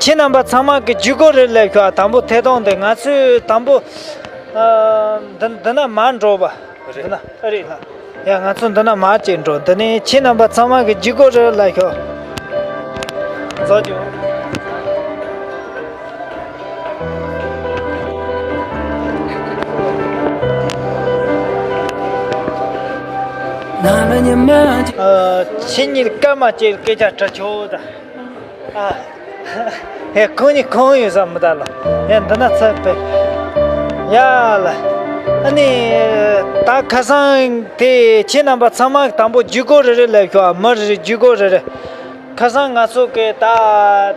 ཁྱེད་རྣམ་པ་ཚང་མ་གི་བརྒྱུད་སྐུར་རེ་ལེབ་ཤོག་དང་པོ་ཐད་གཏོང་དེ་ང་ཚོས་དང་པོ། ཨ། འདི་འདི་ན་མར་འགྲོ་བ། འདི་ན་ཨ་རེད་ལ། ཡ། ང་ཚོ་འདི་ན་མར་ཅིག་འགྲོ། འདི་ནས་ཁྱེད་རྣམ་པ་ཚང་མ་གི་བརྒྱུད་སྐུར་རེ་ལེབ་ཤོག་རྫོགས་རྒྱུ། ཨ། ཁྱེད་གཉིས་སྐར་མ་གཅིག་སྐད་ཆ་དྲི་ཆོག་ད། ཨ། ཧེ། ཁོང་གཉིས་ཁོང་ཡོད་ས་མི་ད་ལ། ཡ། འདི་ན་ཚ་པེ། ཡ་ལ། ཨ་ནི། ད་ཁ་སང་དེ་ཁྱེད་རྣམ་པ་ཚང་མ་དང་པོ་བརྒྱུད་སྐུར་རེ་རེ་ལེབ་ཤོག་མི་རེ་རེ་བརྒྱུད་སྐུར་རེ་རེ། ཁ་སང་ང་ཚོ་གི་ད་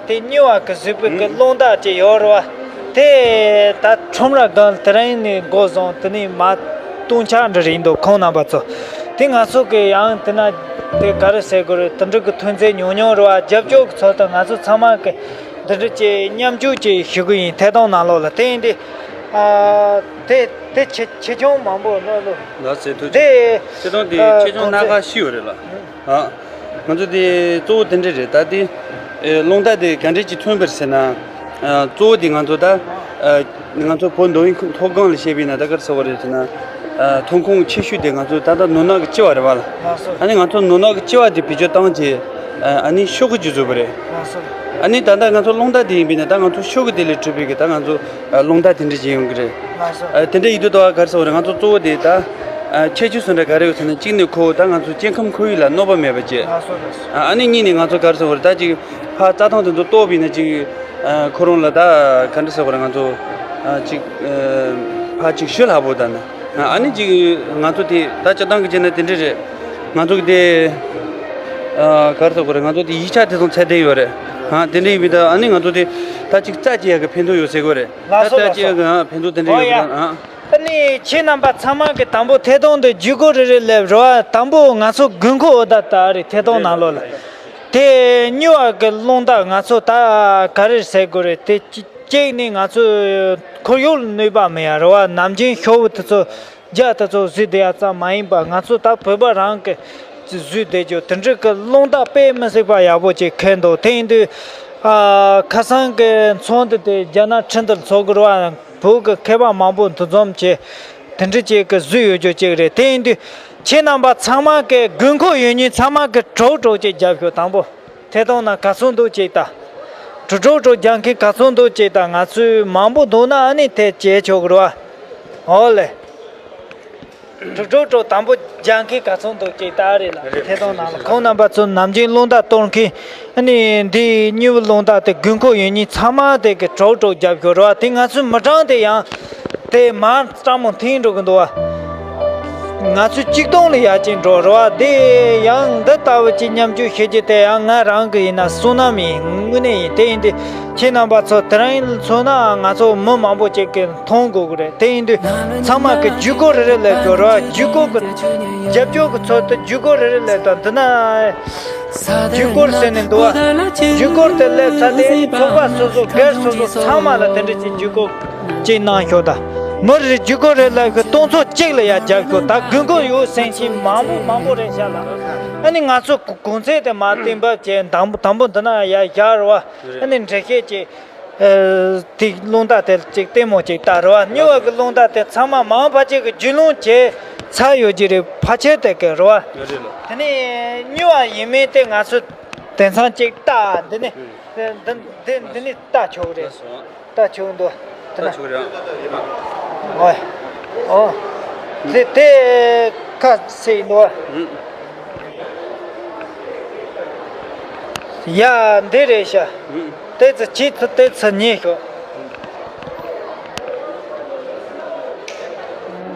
དེ་གཉིས་པ་གི་གཟིགས་པའི་གི་རླུང་རྟ་ཅིག་ཡོད་རེད་བ། དེ་ད་ཁྲོམ་ར་སྒང་དེ་རིང་ནས་འགོ་བཟུང་དེ་ནས་མར་སྟོང་ཆ་འདྲ་རེད་འདུག་ཁོང་རྣམ་པ་ཚོ། དེ་ང་ཚོ་གི་ཡང་དེ་ན་དེ་ག་རེ་ཟེར་དགོས་རེད། དེ་འདྲ་གི་ཐོན་རྫས་ཉུང་ཉུང་རེད་བ། རྒྱབ་སྐྱོར་གི་ཚུལ་དུ་ང་ཚོ་ཚང་མ་གི་འདི་འདྲ་ཅིག་མཉམ་ཞུགས་ཅིག་ཞུ་གི་ཡིན། ཐད་གཏོང་ནང་ལོགས་ལ། དེ་ཡིན་དུས། ཨ། དེ་དེ་ཆེ་ཆེ་ཆུང་མང་པོ་ལ་ལོ། ལགས་སེ། ཐུགས་རྗེ་ཆེ། དེ་ཐད་གཏོང་དེ་ཨ་ཆེ་ཆུང་སྣ་ཁ་ཤི་ཡོད་རེད་ལ། ཨ། ང་ཚོ་དེ་གཙོ་བོ་དེ་འདྲ་རེད། ད་དེ་ཨེ་རླུང་རྟ་དེ་ག་འདྲས་ཀྱིས་ཐོན་པ་རེད་ཟེར་ན། ཨ། གཙོ་བོ་དེ་ང་ཚོ་ད་ཨ་ང་ཚོ་བོད་མདོ་དབུས་མཐོ་སྒང་ལ་བཤད་པ་ཡིན་ན་ད་ག་རེ་ཟེར་དགོས་རེད་ཟེར་ན། ཨ། ཐོན་ཁུངས་ཆེ་ཤོས་དེ་ང་ཚོ་ད་ལྟ་ནོར་གནག་གི་ལྕི་བ་རེད་བ་ལ། ལགས་སོ། ཨ་ནི་ང་ཚོ་ནོར་གནག་གི་ལྕི་བ་དེ་བེད་སྤྱོད་བཏང་རྗེས། ཨ། ཨ་ནི་ཤོག་གུ་ཅིག་བཟོས་པ་རེད། ལགས་སོ། ཨ་ནི་ད་ལྟ་ང་ཚོ་རླུང་རྟ་དེ་ཡིན་པས་ན་ད་ང་ཚོ་ཤོག་གུ་དེ་ལས་གྲུབ་པའི་གི་ད་ང་ཚོ་ཨ་རླུང་རྟ་དེ་འདྲ་ཅིག་ཡོང་གི་རེད། ལགས་སོ། ཨ། དེ་འདྲ་ཡིན་དུས་ད་ག་རེ་ཟེར་དགོས་རེད། ང་ཚོ་གཙོ་བོ་དེ་ད་ཨ་ཁྱད་ཆོས་སུ་འདྲ་ག་རེ་ཡོད་ཟེར་ན། གཅིག་ནས་ཁོ་ད་ང་ཚོ་སྐྱེ་ཁམས་ཁོར་ཡུག་ལ་གནོད་པ་མེད་པ་བྱས། ལགས་སོ། ལགས་སོ། ཨ། ཨ་ནི་གཉིས་ནས་ང་ཚོ་ག་རེ་ཟེར་དགོས་རེད། ད་ཅིག་ཕར་རྩྭ་ཐང་དེ་ཚོ་གཏོར་བ་ཡིན་ན་ཅིག་ཨ་ཁོ་རང་ལ་ད་ག་འདྲ་ཟེར་དགོས་རེད། ང་ཚོ་ཨ་ཅིག་ཨ་ཕར་ཅིག་ཞུ་སླ་པོ་ད་ནི། ཨ་ནི་ཅིག་ང་ཚོ་དེ་ད་སྤྱིར་བཏང་གི་བྱས་ན་དེ་འདྲ་རེད། ང་ཚོ་གི་དེ་ཨ་ག་རེ་ཟེར་དགོས་རེད། ང་ཚོ་དེ་ཡིག་ཆ་དེ་ཚོ་ཚད་ལྡན་ཡོད་རེད། ཨ། དེ་འདྲ་ཡིན་པས་ད་ཨ་ནི་ང་ཚོ་དེ་ད་ཅིག་རྩ་བཅད་ཡག་གི་ཕན་ཐོགས་ཡོད་ཟེར་དགོས་རེད། ད་ལགས་སོ། རྩ་ལགས་སོ། བཅད་ཡག་གི་ཨ་ཕན་ཐོགས་དེ་འདྲ་ཨོ་ཡོད་ཡ། པ་ད་ཨ། ཨ་ནི་ཁྱེད་རྣམ་པ་ཚང་མ་གི་དང་པོ་ཐད་གཏོང་དེ་བརྒྱུད་སྐུར་རེ་རེ་ལེབ་རོགས། དང་པོ་ང་ཚོ་དགོས་མཁོ་འོ་ད་ད་རེད། ཐད་གཏོང་ནང་ལོགས་ལ། དེ་གཉིས་པ་གི་རླུང་རྟ་ང་ཚོ་ད་ག་རེ་ཟེར་དགོས་རེད། དེ་གཅིག་གཅིག་ནི་ང་ཚོ་ཁོར་ཡུག་ལ་གནོད་པ་མེད་ཡ་རེད་བ། ནམ་རྒྱུན་ཤོག་བུ་དེ་ཚོ་རྒྱ་དེ་ཚོ་བཟོས་བསྡད་ཡ་ཙམ་མ་ཡིན་པ། ང་ཚོ་ད་བོད་པ་རང་གི་བཟོས་བསྡད་རྒྱུ་དེ་འདྲ་གི་རླུང་རྟ་དཔེ་མི་སྲིད་པ་ཡག་པོ་ཅིག་ཁེལ་འདུག་དེ་ཡིན་དུས་ཨ་ཁ་སང་གི་ཚོགས་འདུ་དེ་རྒྱ་ནག་ཁྲིན་ཏུར་ཚོགས་དགོས་རེད་བ། བོད་ཀྱི་མཁས་པ་མང་པོ་འདུ་འཛོམས་བྱས། དེ་འདྲ་ཅིག་གི་བཟོས་ཡོད་རྒྱུ་ཅིག་རེད། དེ་ཡིན་དུས་ཁྱེད་རྣམ་པ་ཚང་མ་གི་དགོས་མཁོ་ཡོད་མཁན་ཚང་མ་གི་གྲོགས་གྲོགས་ཅིག་རྒྱབ་ཤོག་དང་པོ་ཐད་གཏོང་ནང་ག་ཚོད་འདུག་ཅིག་ལྟ། གྲོགས་གྲོགས་གྲོགས་རྒྱག་མཁན་ག་ཚོད་འདུག་ཅིག་ལྟ། ང་ཚོས་མང་པོ་འདུག་ན་ཨ་ནི་དེ་བྱེད་ཆོག་གི་རེད་བ། ཨོ་ལེ། གྲོགས་གྲོགས་གྲོགས་དང་པོ་རྒྱག་མཁན་ག་ཚོད་འདུག་ཅིག་ལྟ་རེད་ལ། ཐད་གཏོང་ནང་ལ་ཁོང་རྣམ་པ་ཚོ་ནམ་རྒྱུན་རླུང་རྟ་གཏོར་མཁན། ཨ་ནི་འདི་གཉིས་པོ་རླུང་རྟ་དེ་དགོས་མཁོ་ཡོད་མཁན་ཚང་མ་དེ་གི་གྲོགས་གྲོགས་རྒྱབ་ཤོག་རེད་བ། དེ་ང་ཚོའི་མི་གྲངས་དེ་ཡང་དེ་མར་སྤྲང་མོ་འཐེན་འགྲོ་གི་འདུག་བ། ང་ཚོས་གཅིག་སྟོང་ལ་ཡར་ཅིག་འགྲོ་རེད་བ། དེ་ཡང་འདི་ལྟ་བུ་ཅིག་མཉམ་སྤྱོད་བྱེད་རྒྱུ་དེ་ཡང་ང་རང་གི་ཡིན་ན་བསོད་ནམས་ཡིན། དངོས་གནས་ཡིན། དེ་ཡིན་དུས་ཁྱེད་རྣམ་པ་ཚོ་དེ་རིང་མཚོན་ན་ང་ཚོ་མི་མང་པོ་ཅིག་གི་མཐོང་དགོས་ཀྱི་རེད། དེ་ཡིན་དུས་ཚང་མ་གི་བརྒྱུད་སྐུར་རེ་རེ་ལེབ་དགོས་རེད་བ། བརྒྱུད་སྐུར་གི་རྒྱབ་སྐྱོར་གི་ཚུལ་དུ་བརྒྱུད་སྐུར་རེ་རེ་ལེབ་དང་། འདི་ན་བརྒྱུད་སྐུར་ཟེར་ནས་འདུག་བ། བརྒྱུད་སྐུར་དེ་ལེབ་ཚར་ཏེ་ཚོགས་པ་སོ་སོ་སྒེར་སོ་སོ་ཚང་མ་ལ་དེ་འདྲ་ཅིག་བརྒྱུད་སྐུར་ཅིག་གནང་ཤོག་དང་། མི་རེ་བརྒྱུད་སྐུར་རེ་ལེབ་ཤོག་སྟོང་ཚོ་གཅིག་ལ་ཡར་རྒྱབ་ཤོག་ད་དགོས་མཁོ་ཡོད་ཟེར་མཁན་མང་པོ་མང་པོ་རེད་ཤག་ལ། ཨ་ནི་ང་ཚོ་གོང་ཚད་དེ་མར་གཏན་འབེབས་བྱས། དང་པོ་དང་པོ་འདི་ན་ཡར་བཞག་རེད་བ། ཨ་ནི་འགྲེལ་བཤད་ཅིག་ཨ། དེ་རླུང་རྟ་དེ་ཅིག་ལྟད་མོ་ཅིག་ལྟ་རེད་བ། གཉིས་པ་གི་རླུང་རྟ་དེ་ཚང་མ་མང་ཕལ་ཆེར་གི་རྒྱུས་ལོན་བྱས་ཚར་ཡོད་ཀྱི་རེད། ཕལ་ཆེར་དེ་གི་རེད་བ། ཡོད་རེད་ལོ། དེ་ནས་གཉིས་པ་ཡིན་མིན་དེ་ང་ཚོ་དེང་སང་ཅིག་ལྟ། འདི་ནས་ཨུ། འདི་འདི་འདི་ནས་ལྟ་ཆོག་གི་རེད། ལྟ་སོང་། ལྟ་ཆོག་གི་འདུག་དེ་ལྟ་ན་ཆོག་གི་རེད། ཨོ་ཨོ། དེ་དེ་ཁ་ཟེར་འདུག་ཨུ། ཡ། འདི་རེད་ཤག་ཨུ། དེ་ཚོ་ཁྱེད་ཚོ་དེ་ཚོ་ཉན་ཤོག་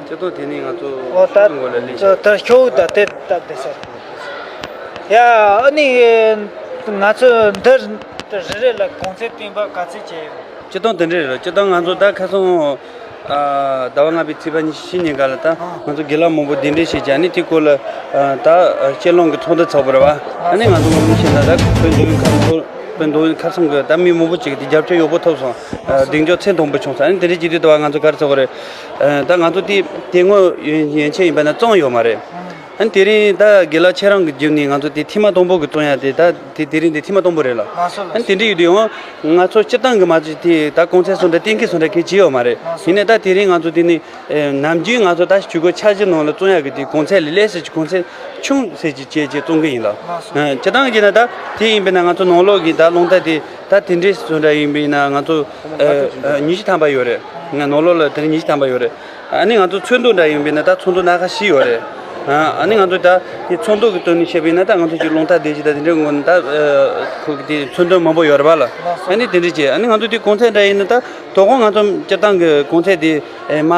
ཁྱེད་ཚོ་དེ་ནས་ང་ཚོ་ཨོ་ད་ངོ་ལ་ལས་ད་ཤོག་ད་དེ་ད་དེ་ཟེར། ཡ། ཨ་ནི་ང་ཚོ་འདི་རེ་རེ་ལ་གོང་ཚད་བཏོན་པ་ག་ཚོད་བྱས་ཡོད། སྤྱིར་བཏང་དེ་འདྲ་རེད། སྤྱིར་བཏང་ང་ཚོ་ད་ཁ་སང་ཨ་ཟླ་བ་ལྔ་པའི་ཚེས་པ་ཉི་ཤུ་ཉིན་ག་ལ་ད་ང་ཚོ་དགེ་ལགས་མང་པོ་གདན་འདྲེན་བྱས་ཀྱི། ཨ་ནི་དེ་སྐོར་ལ་ཨ་ད་ཨ་དཔྱད་གླེང་གི་ཚོགས་འདུ་ཚོགས་པ་རེད་བ། ཨ་ནི་ང་ཚོ་ངོ་མ་བཤད་ན་ད་བོད་མདོ་དབུས་ཁམས་ཚོ་ དཔོན་དུ་ཁ་སང་གི་ད་མི་མང་པོ་ཅིག་དེ་རྒྱབ་སྐྱོར་ཡག་པོ་ཐོབ་སོང་། ཨ། གདེང་འཇོག་ཚད་མཐོན་པོ་བྱུང་སོང་། ཨ་ནི་དེ་འདྲའི་བྱེད་དུས་ད་བར་ང་ཚོ་ག་རེ་ཟེར་དགོས་རེད། ཨ། ད་ང་ཚོ་དེ་དེ་སྔོན་ཡན་ཆད་ཡིན་པ་ན་བཙོང་ཡོད་མ་རེད། ཨ་ནི་དེ་རིང་ད་དགེ་ལགས་ཁྱེད་རང་གི་བརྒྱུད་ནས་ང་ཚོ་དེ་ཐེངས་མ་དང་པོ་གི་བཙོང་ཡ་དེ་ད་དེ་དེ་རིང་དེ་ཐེངས་མ་དང་པོ་རེད་ལ། ཨ་ནི་དེ་འདྲ་ཡོད་དུས་ཡང་ང་ཚོ་སྤྱིར་བཏང་གི་མ་ཚོད་དེ་ད་གོང་ཚད་སོང་འདྲ་གཏན་འཁེལ་སོང་འདྲ་གལ་ཆེ་ཡོད་མ་རེད། ཡིན་ནའི་ད་དེ་རིང་ང་ཚོ་དེ་ནི་ཨེ། ནམ་རྒྱུན་ང་ཚོ་ད་ཇུས་འགོད་འཆར་གཞི་ནང་ལ་བཙོང་ཡག་གི་དེ་གོང་ཚད་ལས་ལས་སུ་གོང་ཚད་ཆུང་ཟེར་གྱི་བྱས་བྱས་བཙོང་གི་ཡིན་ལ། ཨ། སྤྱིར་བཏང་གི་ན་ད་དེ་ཡིན་པས་ན་ང་ཚོ་ནང་ལོགས་ཀྱི་ད་རླུང་རྟ་དེ་ད་དེ་འདྲས་སུ་འདྲ་ཡིན་པས་ན་ང་ཚོ་ཨ། ཨ། ཉི་ཤུ་ཐམ་པ་ཡོད་རེད། ང་ནང་ལོགས་ལ་དེ་རིང་ཉི་ཤུ་ཐམ་པ་ཡོད་རེད། ཨ་ནི་ང་ཚོ་ཚོན་མདོག་འདྲ་ཡིན་པས་ན་ད་ཚོན་མདོག་སྣ་ཁ་བཞི་ཡོད་རེད། ཨ་ནི་ང་ཚོ་ད་དེ་ཚོན་མདོག་གི་དོན་ནས་བཤད་པས་ན་ད་ང་ཚོ་ཀྱི་རླུང་རྟ་སྡེ་བཞི་ད་དེ་འདྲས་ངོ་ན་ད་ཁོ་གི་དེ་ཚོན་དོན་མང་པོ་ཡོད་རེད་པ་ལ། ཨ་ནི་དེ་འདྲས་བྱས། ཨ་ནི་ང་ཚོ་དེ་གོང་ཚད་འདྲ་ཡིན་ན་ད་དོ་དགོང་ང་ཚོ་སྤྱིར་བཏང་གི་གོང་ཚད་དེ་ཨེ། མ་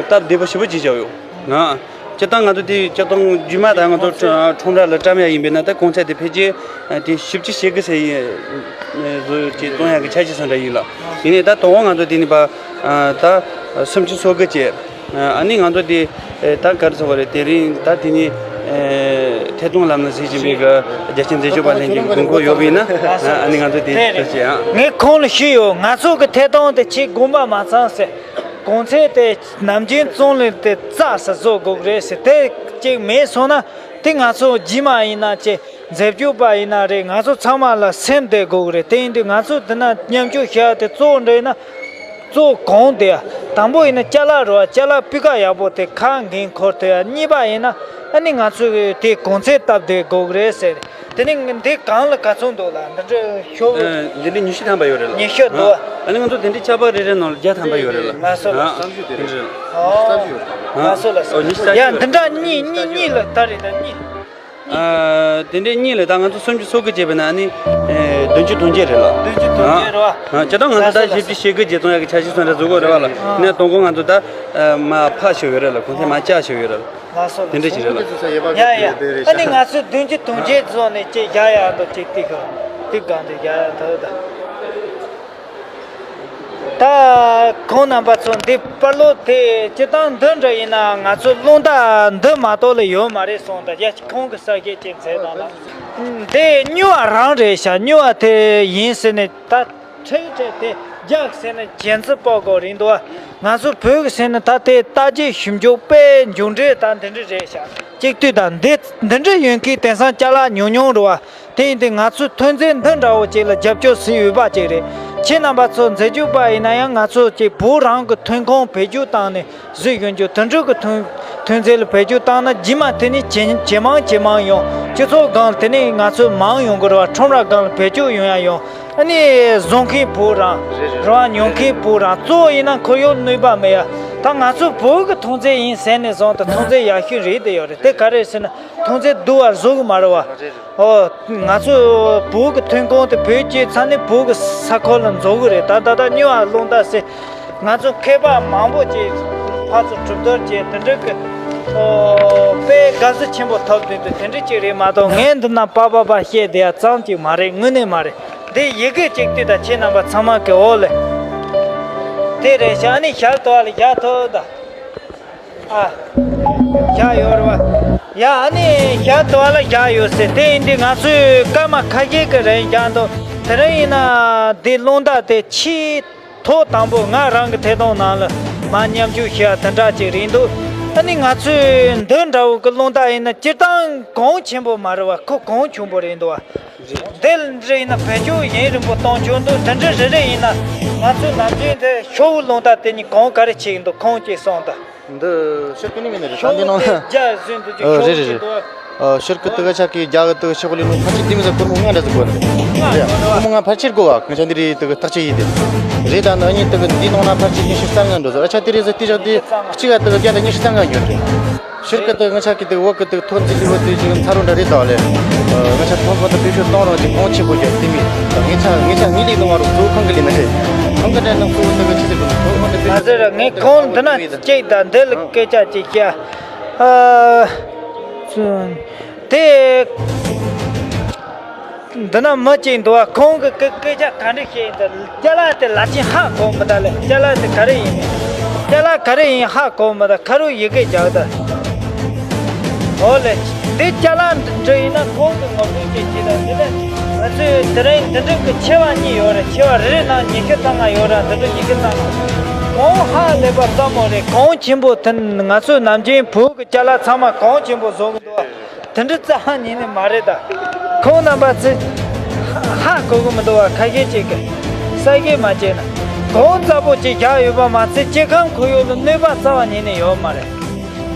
སྟབས་བདེ་པོ་ཞེ་པོ་ཅིག་བྱས་ཡོད། ཨ། སྤྱིར་བཏང་ང་ཚོ་དེ་སྤྱིར་བཏང་རྒྱུན་མ་ད་ང་ཚོ་ཁྲོམ་ར་ལ་བཀྲམ་ཡ་ཡིན་པས་ན་ད་གོང་ཚད་དེ་ཕལ་ཆེར་དེ་བཞི་བཅུ་ཞེ་དགུ་ཟེར་ཡིན་བཟོ་ཅིག་བཙོང་ཡ་གི་འཆར་གཞི་སོང་འདྲ་ཡིན་ལ། ཡིན་ནའི་ད་དོ་དགོང་ང་ཚོ་དེ་ནི་པ་ད་སུམ་ཅུ་སོ་དགུ་བྱས། ཨ་ནི་ང་ཚོ་དེ་ད་ག་རེ་ཟེར་བ་རེད། དེ་རིང་ད་དེ་ནི་ཐད་གཏོང་ལམ་ནས་གཟིགས་བཞིན་པའི་གི་རྒྱལ་སྤྱིའི་འཛད་སྤྱོད་པ་ལྷན་ཁང་གི་དགོས་མཁོ་ཡོད་པ་ཡིན་ན། ཨ་ནི་ང་ཚོ་དེ་ལྟར་བྱས་ཨང་། ངས་ཁོང་ལ་ཞུས་ཡོད། ང་ཚོ་གི་ཐད་གཏོང་དེ་ཆེས་དགོངས་པ་མ་ཚོམ་ཟེར། གོང་ཚད་དེ་ནམ་རྒྱུན་བཙོང་ལེན་དེ་རྩ་ས་བཟོ་དགོས་རེད་ཟེར། དེ་གཅིག་མེད་སོང་ན་དེ་ང་ཚོ་རྗེས་མ་ཡིན་ན་ཅེ་འཛད་སྤྱོད་པ་ཡིན་ན་རེད། ང་ཚོ་ཚང་མ་ལ་སེམས་བདེ་དགོས་རེད། དེ་ཡིན་དུས་ང་ཚོ་འདི་ན་མཉམ་ཞུགས་བྱ་དེ་གཙོ་བོ་འདྲ་ཡིན་ན་གཙོ་བོ་གང་དེ་ཡ། དང་པོ་ཡིན་ན་ཅ་ལག་རེད་བ། ཅ་ལག་སྤུས་ཀ་ཡག་པོ་དེ་ཁ་འགན་འཁུར་ཐུབ་ཡ། གཉིས་པ་ཡིན་ན་ཨ་ནི་ང་ཚོ་དེ་གོང་ཚད་སྟབས་བདེ་དགོས་རེད་ཟེར། དེ་ནས་འདི་གང་ལ་ག་ཚོད་འདུག་ལ། འདི་འདྲ་ཤོག་ཨ། འདི་འདྲ་ཉི་ཤུ་ཐམ་པ་ཡོད་རེད་ལ། ཉི་ཤུ་འདུག་ཨ། ཨ་ནི་ང་ཚོ་དེ་འདྲའི་ཆར་པ་རེ་རེ་ནང་ལ་བརྒྱ་ཐམ་པ་ཡོད་རེད་ལ། ལགས་སོ་ལགས་སོ། ཨ། དེ་འདྲ་རེད། ཨ། ལགས་སོ་ལགས་སོ། ཨ། ཉི་ཤུ་རྩ་བཞི་ཡོད་རེད། ཡ་འདི་འདྲ་གཉིས་གཉིས་གཉིས་ལ་ད་རེད་ད་གཉིས། ཨ། དེ་འདྲའི་གཉིས་ལ་ད་ང་ཚོ་སུམ་ཅུ་སོ་དགུ་བྱས་པ་ན་ཨ་ནི་ཨེ། བདུན་ཅུ་དོན་བརྒྱད་རེད་ལ། བདུན་ཅུ་དོན་བརྒྱད་རེད་བ། ཨ། སྤྱིར་བཏང་ང་ཚོ་ད་ལགས་སོ་ལགས་སོ། བཞི་བཅུ་ཞེ་དགུ་བརྒྱད་ཙམ་ཡག་གི་འཆར་གཞི་སོང་འདྲ་བཟོ་དགོས་རེད་བ་ལ། ཨ། ནས་དང་པོ་ང་ཚོ་ད་ཨ། མར་ཕར་ཞུ་ཡོད་རེད་ལ། གོང་ཚད་མར་བཅག་ཞུ་ཡོད་རེད་ལ། ལགས་སོ་དེ་འདྲ་ཞིག་རེད་ལ། ཡ་ཡ། ཨ་ནི་ང་ཚོས་བདུན་ཅུ་དོན་བརྒྱད་བཟོས་ནས་ཅིག་བཞག་ཡག་འདུག་ཅིག་དེ་ག་དེ་སྒང་དེ་བཞག་ཡག་འདུག་ད། ད་ཁོང་རྣམ་པ་ཚོ་འདི་པར་ལོག་དེ་སྤྱིར་བཏང་འདི་འདྲ་ཡིན་ན་ང་ཚོ་རླུང་རྟ་འདི་མ་གཏོགས་ལ་ཡོད་མ་རེད་གསུངས། ད་ཡ་ཁོང་གི་གསར་བཤད་ཅིག་མཛད་དང་ལ། འདི་སྨྱུག་པ་རང་རེད་ཤག་སྨྱུག་པ་དེ་ཡིན་ཟེར་ནས་ད། ཁྲིག་ཁྲིག་དེ་རྒྱག་ཟེར་ན་གྱེན་འཛུལ་སྤོ་དགོས་རེད་འདུག་ང་ཚོ་བོད་ཀྱི་ཟེར་ན་ད་དེ་ལྟ་རྒྱས་ཞིབ་འཇུག་དཔེ་མཇུག་འབྲས་ད་འདི་འདྲ་རེད་ཤག་གཅིག་ལྟོས་དང་འདི་འདི་འདྲ་ཡོད་མཁན་དེང་སང་ཅ་ལག་ཉུང་ཉུང་རེད་བ། དེ་ཡིན་དུས་ང་ཚོས་ཐོན་རྫས་འདི་འདྲ་བོ་ཅིག་ལ་རྒྱབ་སྐྱོར་ཟེར་འོས་པ་ཅིག་རེད། ཁྱེད་རྣམ་པ་ཚོ་འཛད་སྤྱོད་པ་ཡིན་ན་ཡང་ང་ཚོ་ཅིག་བོད་རང་གི་ཐོན་ཁུངས་བེད་སྤྱོད་བཏང་ནས། གཟིགས་ཡོང་རྒྱུ་དེ་འདྲ་གི་ཐོན་ཐོན་རྫས་ལ་བེད་སྤྱོད་བཏང་ན་རྗེས་མ་དེ་ནས་ཇེ་ཇེ་མང་ཇེ་མང་ཡོང་། སྤྱི་ཚོགས་སྒང་ལ་དེ་ནས་ང་ཚོ་མང་ཡོང་གི་རེད་བ། ཁྲོམ་ར་སྒང་ལ་བེད་སྤྱོད་ཡོང་ཡ་ཡོང་། ཨ་ནི་བཟོ་མཁན་བོད་རང་རེད་བ། ཉོ་མཁན་བོད་རང་གཙོ་བོ་ཡིན་ན་ཁོར་ཡུག་གནོད་པ་མེད་ཡ། ད་ང་ཚོ་བོད་ཀྱི་ཐོན་རྫས་ཡིན་ཟེར་ནས་བཟུང་དུ་ཐོན་རྫས་ཡག་ཤོས་རེད་དེ་ཡོད་རེད། དེ་ག་རེད་ཟེར་ན་ཐོན་རྫས་བསྡུ་བ་བཟོ་གི་མ་རེད་བ། ཨོ། ང་ཚོ་བོད་ཀྱི་ཐོན་ཁུངས་དེ་བོད་སྤྱིའི་ས་ནས་བོད་ཀྱི་ས་ཁུལ་ལ་འཛུགས་གི་རེད། ད་ད་ལྟ་སྨྱུག་པ་རླུང་རྟ་ཟེར། ང་ཚོ་མཁས་པ་མང་པོ་ཅིག་ཕར་ཚུར་གྲོས་བསྡུར་བྱས་དེ་འདྲ་གི་ཨོ། དཔེ་དགའ་བསུ་ཆེན་པོ་ཐོབ་དུས་དེ་འདྲ་ཅིག་རེད་མ་གཏོགས་ངས་འདི་ན་པ་པ་པ་བཤད་བསྡད་ཡ་ཙམ་ཅིག་མ་རེད། དངོས་གནས་མ་རེད། འདི་ཡི་གེ་གཅིག་ལྟོས་དང་ཁྱེད་རྣམ་པ་ཚང་མ་གི་འོག་ལ་དེ་རེད་ཤག་ཨ་ནི་ཞལ་དུ་བ་ལ་ཞལ་ཐོབ་ད། ཨ། བཞག་ཡོད་རེད་བ། ཡ་ཨ་ནི་ཞལ་དུ་བ་ལ་བཞག་ཡོད་ཟེར། དེ་ཡིན་དུས་ང་ཚོས་སྐར་མ་ཁ་ཤས་ཀྱི་རིང་བཞག་འདུག་དེ་རིང་ཡིན་ན་འདི་རླུང་རྟ་དེ་ཆེས་ཐོག་དང་པོ་ང་རང་གི་ཐད་གཏོང་ནང་ལ་མར་མཉམ་ཞུགས་བྱས་དེ་འདྲ་ཅིག་རེད་འདུག་ཨ་ནི་ང་ཚོས་འདི་འདྲ་བོ་གི་རླུང་རྟ་ཡིན་ན་སྤྱིར་བཏང་གོང་ཆེན་པོ་མ་རེད་བ། ཁོ་གོང་ཆུང་པོ་རེད་འདུག་བ། འདི་འདྲ་ཡིན་ན་བེད་སྤྱོད་ཡུན་རིང་པོ་གཏོང་ཆོག་འདུག་འདི་འདྲ་རེ་རེ་ཡིན་ན་ང་ཚོའི་ནམ་རྒྱུན་དེ་ཤོག་བུ་རླུང་རྟ་དེ་གཉིས་གོང་ག་རེ་ཆེ་གི་འདུག་ཁོང་གཅིག་གསུངས་དང་། འདི་ཤོག་གུ་ནི་མིན་ནི་རེད། ཤོག་བུ་དེ་རྒྱ་བཟོས་འདུག་ཅིག་ཨ། ཤོག་རེད་རེད་བུ་རེད། ཅིག་འདུག་ཨ། ཤར་ཀི་དུ་ག་ཆ་གི་རྒྱ་གི་དུ་ཤོག་ལི་ནུ་ཕར་ཆེར་འདི་མི་ཟ་གོར་མོ་ང་འདྲ་ཟ་གོ་ནི་རེད། གོར་མོ་ང་ཕར་ཆེར་གོ་བ་གང་ཆ་འདི་རེད། དུ་གི་ཐག་ཆེ་ཡིན་དེ་རེད། ད་ནི་ཨ་ནི་དུ་གི་འདི་ནང་ན་ཕར་ཆེར་ཉི་ཤུ་རྩ་ལྔ་འགྲོ་ཟེར། ཨ་ཆ་དེ་རེད་ཟེར། དེ་ཞག་དེ་གཅིག་ག་དུ་གི་རྒྱ་དང་ཉི་ཤུ་རྩ་ལྔ་འགྱོ་རེད། ཤར་ཀི་དུ་ང་ཆ་གི་དུ་བོད་གི་དུ་ཐོག་འཛིན་ལི་བོ་དུ་ཅིག་མཚར་རོ་འདྲ་རེད་ད་ལེ། ང་ཆ་ཐོག་བོད་དུ་བེད་སྤྱོད་གཏོང་རོགས་ཅིག་གོང་ཆེ་བོ་རྒྱ་དེ་མི་ད་ངེད་ཆ་ངེད་ཆ་ངེད་ལི་ནང་བ་རོགས་གཙོ་ཁང་གི་ལི་ན་ཆེ་ཁང་གི་འདྲ་ནང་གཙོ་བོ་དུ་གི་ཆི་ཟེར་གི་ཐོག་བོད་དུ་བེད་སྤྱོད་གཏོང་རོགས་ཅིག་ང་ཟེར་ངས་ཁོང་འདི་ན་ཅིག་ད་འདི་ལ་སྐད་ཆ་ཅིག་བཤད། ཨ། དེ། འདི་ན་མི་གཅིག་འདུག་བ། ཁོང་གི་སྐད་སྐད་ཆ་ག་འདྲ་བཤད་ཡིན་ད། ཅ་ལག་དེ་ལ་ཅིག་ཧ་གོ་མི་ད་ལེ། ཅ་ལག་དེ་ག་རེ་ཡིན། ཅ་ལག་ག་རེ་ཡིན་ཧ་གོ་མི་ད། ཁ་རུ་ཡི་གེ་རྒྱག་ད། འོ་ལེ། འདི་ཅ་ལག་འདི་འདྲ་ཡིན་ན་ཁོང་གི་ངོ་སྤྲོད་ཅིག་བྱེད་ད། འདི་ལས་ ང་ཚོས་དེ་རིང་འདི་འདྲ་གི་ཆེ་བ་གཉིས་ཡོད་རེད། ཆེ་བ་རེ་རེ་ནང་ཉི་ཤུ་ཙམ་ཡོད་ར། འདི་འདྲ་ཉི་ཤུ་ཙམ། གོང་ཧ་ལས་པ་ཙམ་མོ་རེད། གོང་ཆེན་པོ་དེ་ང་ཚོའི་ནམ་རྒྱུན་བོད་ཀྱི་ཅ་ལག་ཚང་མ་གོང་ཆེན་པོ་བཟོ་གི་འདུག་བ། དེ་འདྲ་རྩ་བ་ཉིད་ནས་མ་རེད་ད། ཁོང་རྣམ་པ་ཚོས་ཧ་གོ་གི་མི་འདུག་བ། ཁ་ཤས་ཅིག་གིས་གསལ་བཤད་མ་བྱས་ན། གོང་ཙམ་པོ་ཅིག་བཞག་ཡོད་པ་མ་ཚད། སྐྱེ་ཁམས་ཁོར་ཡུག་ལ་གནོད་པ་རྩ་བ་ཉིད་ནས་ཡོད་མ་རེད།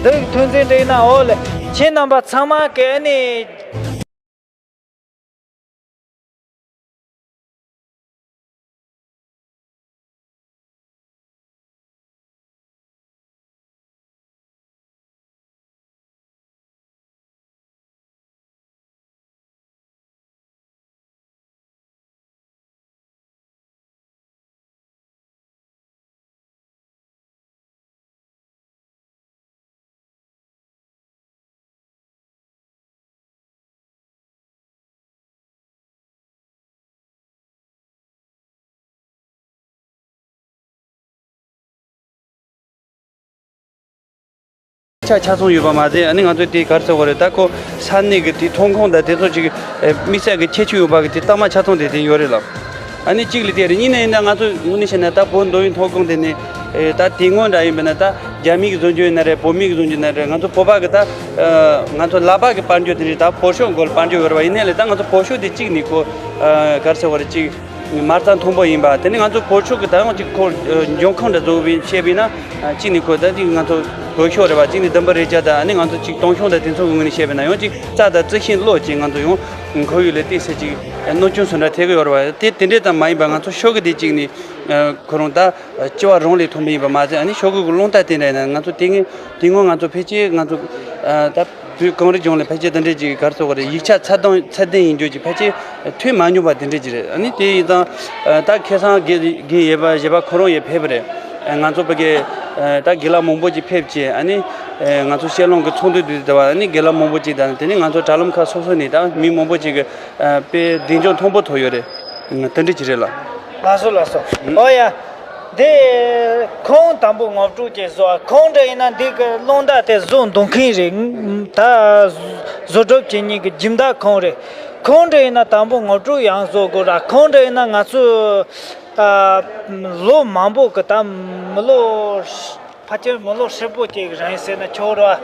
འདི་ཐོན་རྫས་འདྲ་ཡིན་ན། འོ་ལེ། ཁྱེད་རྣམ་པ་ཚང་མ་གིས་ཨ་ནི། ཆ་ཆ་ཚང་ཡོད་པ་མ་ཟད། ཨ་ནི་ང་ཚོས་དེ་ག་རེ་ཟེར་དགོས་རེད། ད་ཁོ་ས་གནས་ཀྱི་དེ་ཐོན་ཁུངས་དང་དེ་ཚོ་ཅིག་ཨེ་དམིགས་བསལ་གྱི་ཁྱད་ཆོས་ཡོད་པ་གི་དེ་གཏའ་མ་ཆ་ཚང་དེ་དེ་ཡོད་རེད་ལ། ཨ་ནི་གཅིག་ལ་དེ་རེད། གཉིས་ནས་ཡིན་ན་ང་ཚོ་དངོས་གནས་བཤད་ན་ད་བོད་མདོ་དབུས་ཐོན་ཁུངས་དེ་ནི་ཨེ་ད་དེ་སྔོན་འདྲ་ཡིན་པ་ན། ད་རྒྱ་མི་གི་བཟོ་རྒྱུ་ཡིན་ན་རེད། བོད་མི་གི་བཟོ་རྒྱུ་ཡིན་ན་རེད། ང་ཚོ་བོད་པ་གི་ད་ཨ་ང་ཚོ་ལག་པ་གི་དཔལ་འབྱོར་དེ་རེད། ད་བོད་ཤོག་སྒོ་ལ་དཔལ་འབྱོར་ཡོད་རེད་བ། ཡིན་ནའི་ལས་ད་ང་ཚོ་བོད་ཤོག་དེ་གཅིག་ནས་ཁོ་ཨ་ག་རེ་ཟེར་དགོས་རེད། གཅིག་མ་རྩ་མཐོན་པོ་ཡིན་པ། དེ་ནི་ང་ཚོ་བོད་ཤོག་གི་ད་ཡང་ཅིག་ཁོ་ཨ་འབྱུང་ཁུངས་འདྲ་བཟོ་བའི་བཤད་པས་ན། ཨ་གཅིག་ནི་ཁོ་ད་ཅིག་ང་ཚོ་བོད་ཤོག་རེད་བ། གཅིག་ནི་ཟླུམ་པོ་རེ་ཅག་ད་ཨ་ནི་ང་ཚོ་ཅིག་སྟོང་ཤོག་དང་དེ་ཚོ་གི་ངོས་ནས་བཤད་པས་ན། ཡང་ཅིག་རྩ་དང་རྩི་ཤིང་བློ་ཅིག་ང་ཚོ་ཡང་ཁོར་ཡུག་ལ་ཏོག་ཙམ་ཅིག་གནོད་སྐྱོན་བཟོ་འདྲ་ཐེབས་ཀྱི་ཡོད་རེད་བ། དེ་དེ་འདྲས་ཙམ་མ་ཡིན་པ། ང་ཚོ་ཤོག་གི་དེ་གཅིག་ནི་ཨ་ཁོ་རང་ད་ལྕི་བ་རང་ལས་ཐོན་པ་ཡིན་པ་མ་ཟད། ཨ་ནི་ཤོག་གུ་གི་རླུང་རྟ་དེ་འདྲ་ཡིན་ན། ང་ཚོ་དེ་སྔོན་དེ་སྔོན་ང་ཚོ་ཕལ་ཆེར་ང་ཚོ་ཨ་ད་བོད་གངས་རི་ལྗོངས་ལ་ཕལ་ཆེར་དེ་འདྲས་ཅིག་ག་རེ་ཟེར་དགོས་རེད། ཡིག་ཆ་ཚད་ལྡན་ཚད་ལྡན་ཡིན་རྒྱུ་ཅིག་ཕལ་ཆེར་ཐོས་མ་མྱོང་པ་དེ་འདྲས་ཅིག་རེད། ཨ་ནི་དེ་ཡིན་ཙང་ཨ་ད་ཁ་སང་དགེ་དགེ་ཡེ་པ་ཡེ་པ་ཁོ་རང་ཡང་ཕེབས་པ་རེད། ཨ་ང་ཚོ་བོད་ཀྱི་ཨ་ད་དགེ་ལགས་མང་པོ་ཅིག་ཕེབས་བྱས། ཨ་ནི་ཨ་ང་ཚོ་ཤེས་ལོང་གི་ཚོགས་འདུ་དུས་དེ་བ། ཨ་ནི་དགེ་ལགས་མང་པོ་ཅིག་དང་། དེ་ནི་ང་ཚོ་དྲ་ལམ་ཁག་སོ་སོ་ནས་ད་མི་མང་པོ་ཅིག་གི་ཨ་དཔེ་གདེང་འཇོག་མཐོན་པོ་ཐོབ་ཡོད་རེད། དེ་འདྲས་ཅིག་རེད་ལ། ལགས་སོ། ལགས་སོ། ཨོ་ཡ། འདི་ཁོང་དང་པོ་ངོ་སྤྲོད་ཅིག་བཟོ། ཁོང་འདྲ་ཡིན་ན་འདི་གི་རླུང་རྟ་དེ་བཟོ་འདོད་མཁན་རེད། ད་བཟོ་གྲྭ་བྱེད་མཁན་གྱི་སྦྱིན་བདག་ཁོང་རེད། ཁོང་འདྲ་ཡིན་ན་དང་པོ་ངོ་སྤྲོད་ཡང་བཟོ་དགོས་ར། ཁོང་འདྲ་ཡིན་ན་ང་ཚོ་ཨ་ལོ་མང་པོ་གི་ད་མི་ལོ་ཕལ་ཆེར་མི་ལོ་ཧྲིལ་པོ་ཅིག་རིང་ཟེར་ན་ཆོག་ར།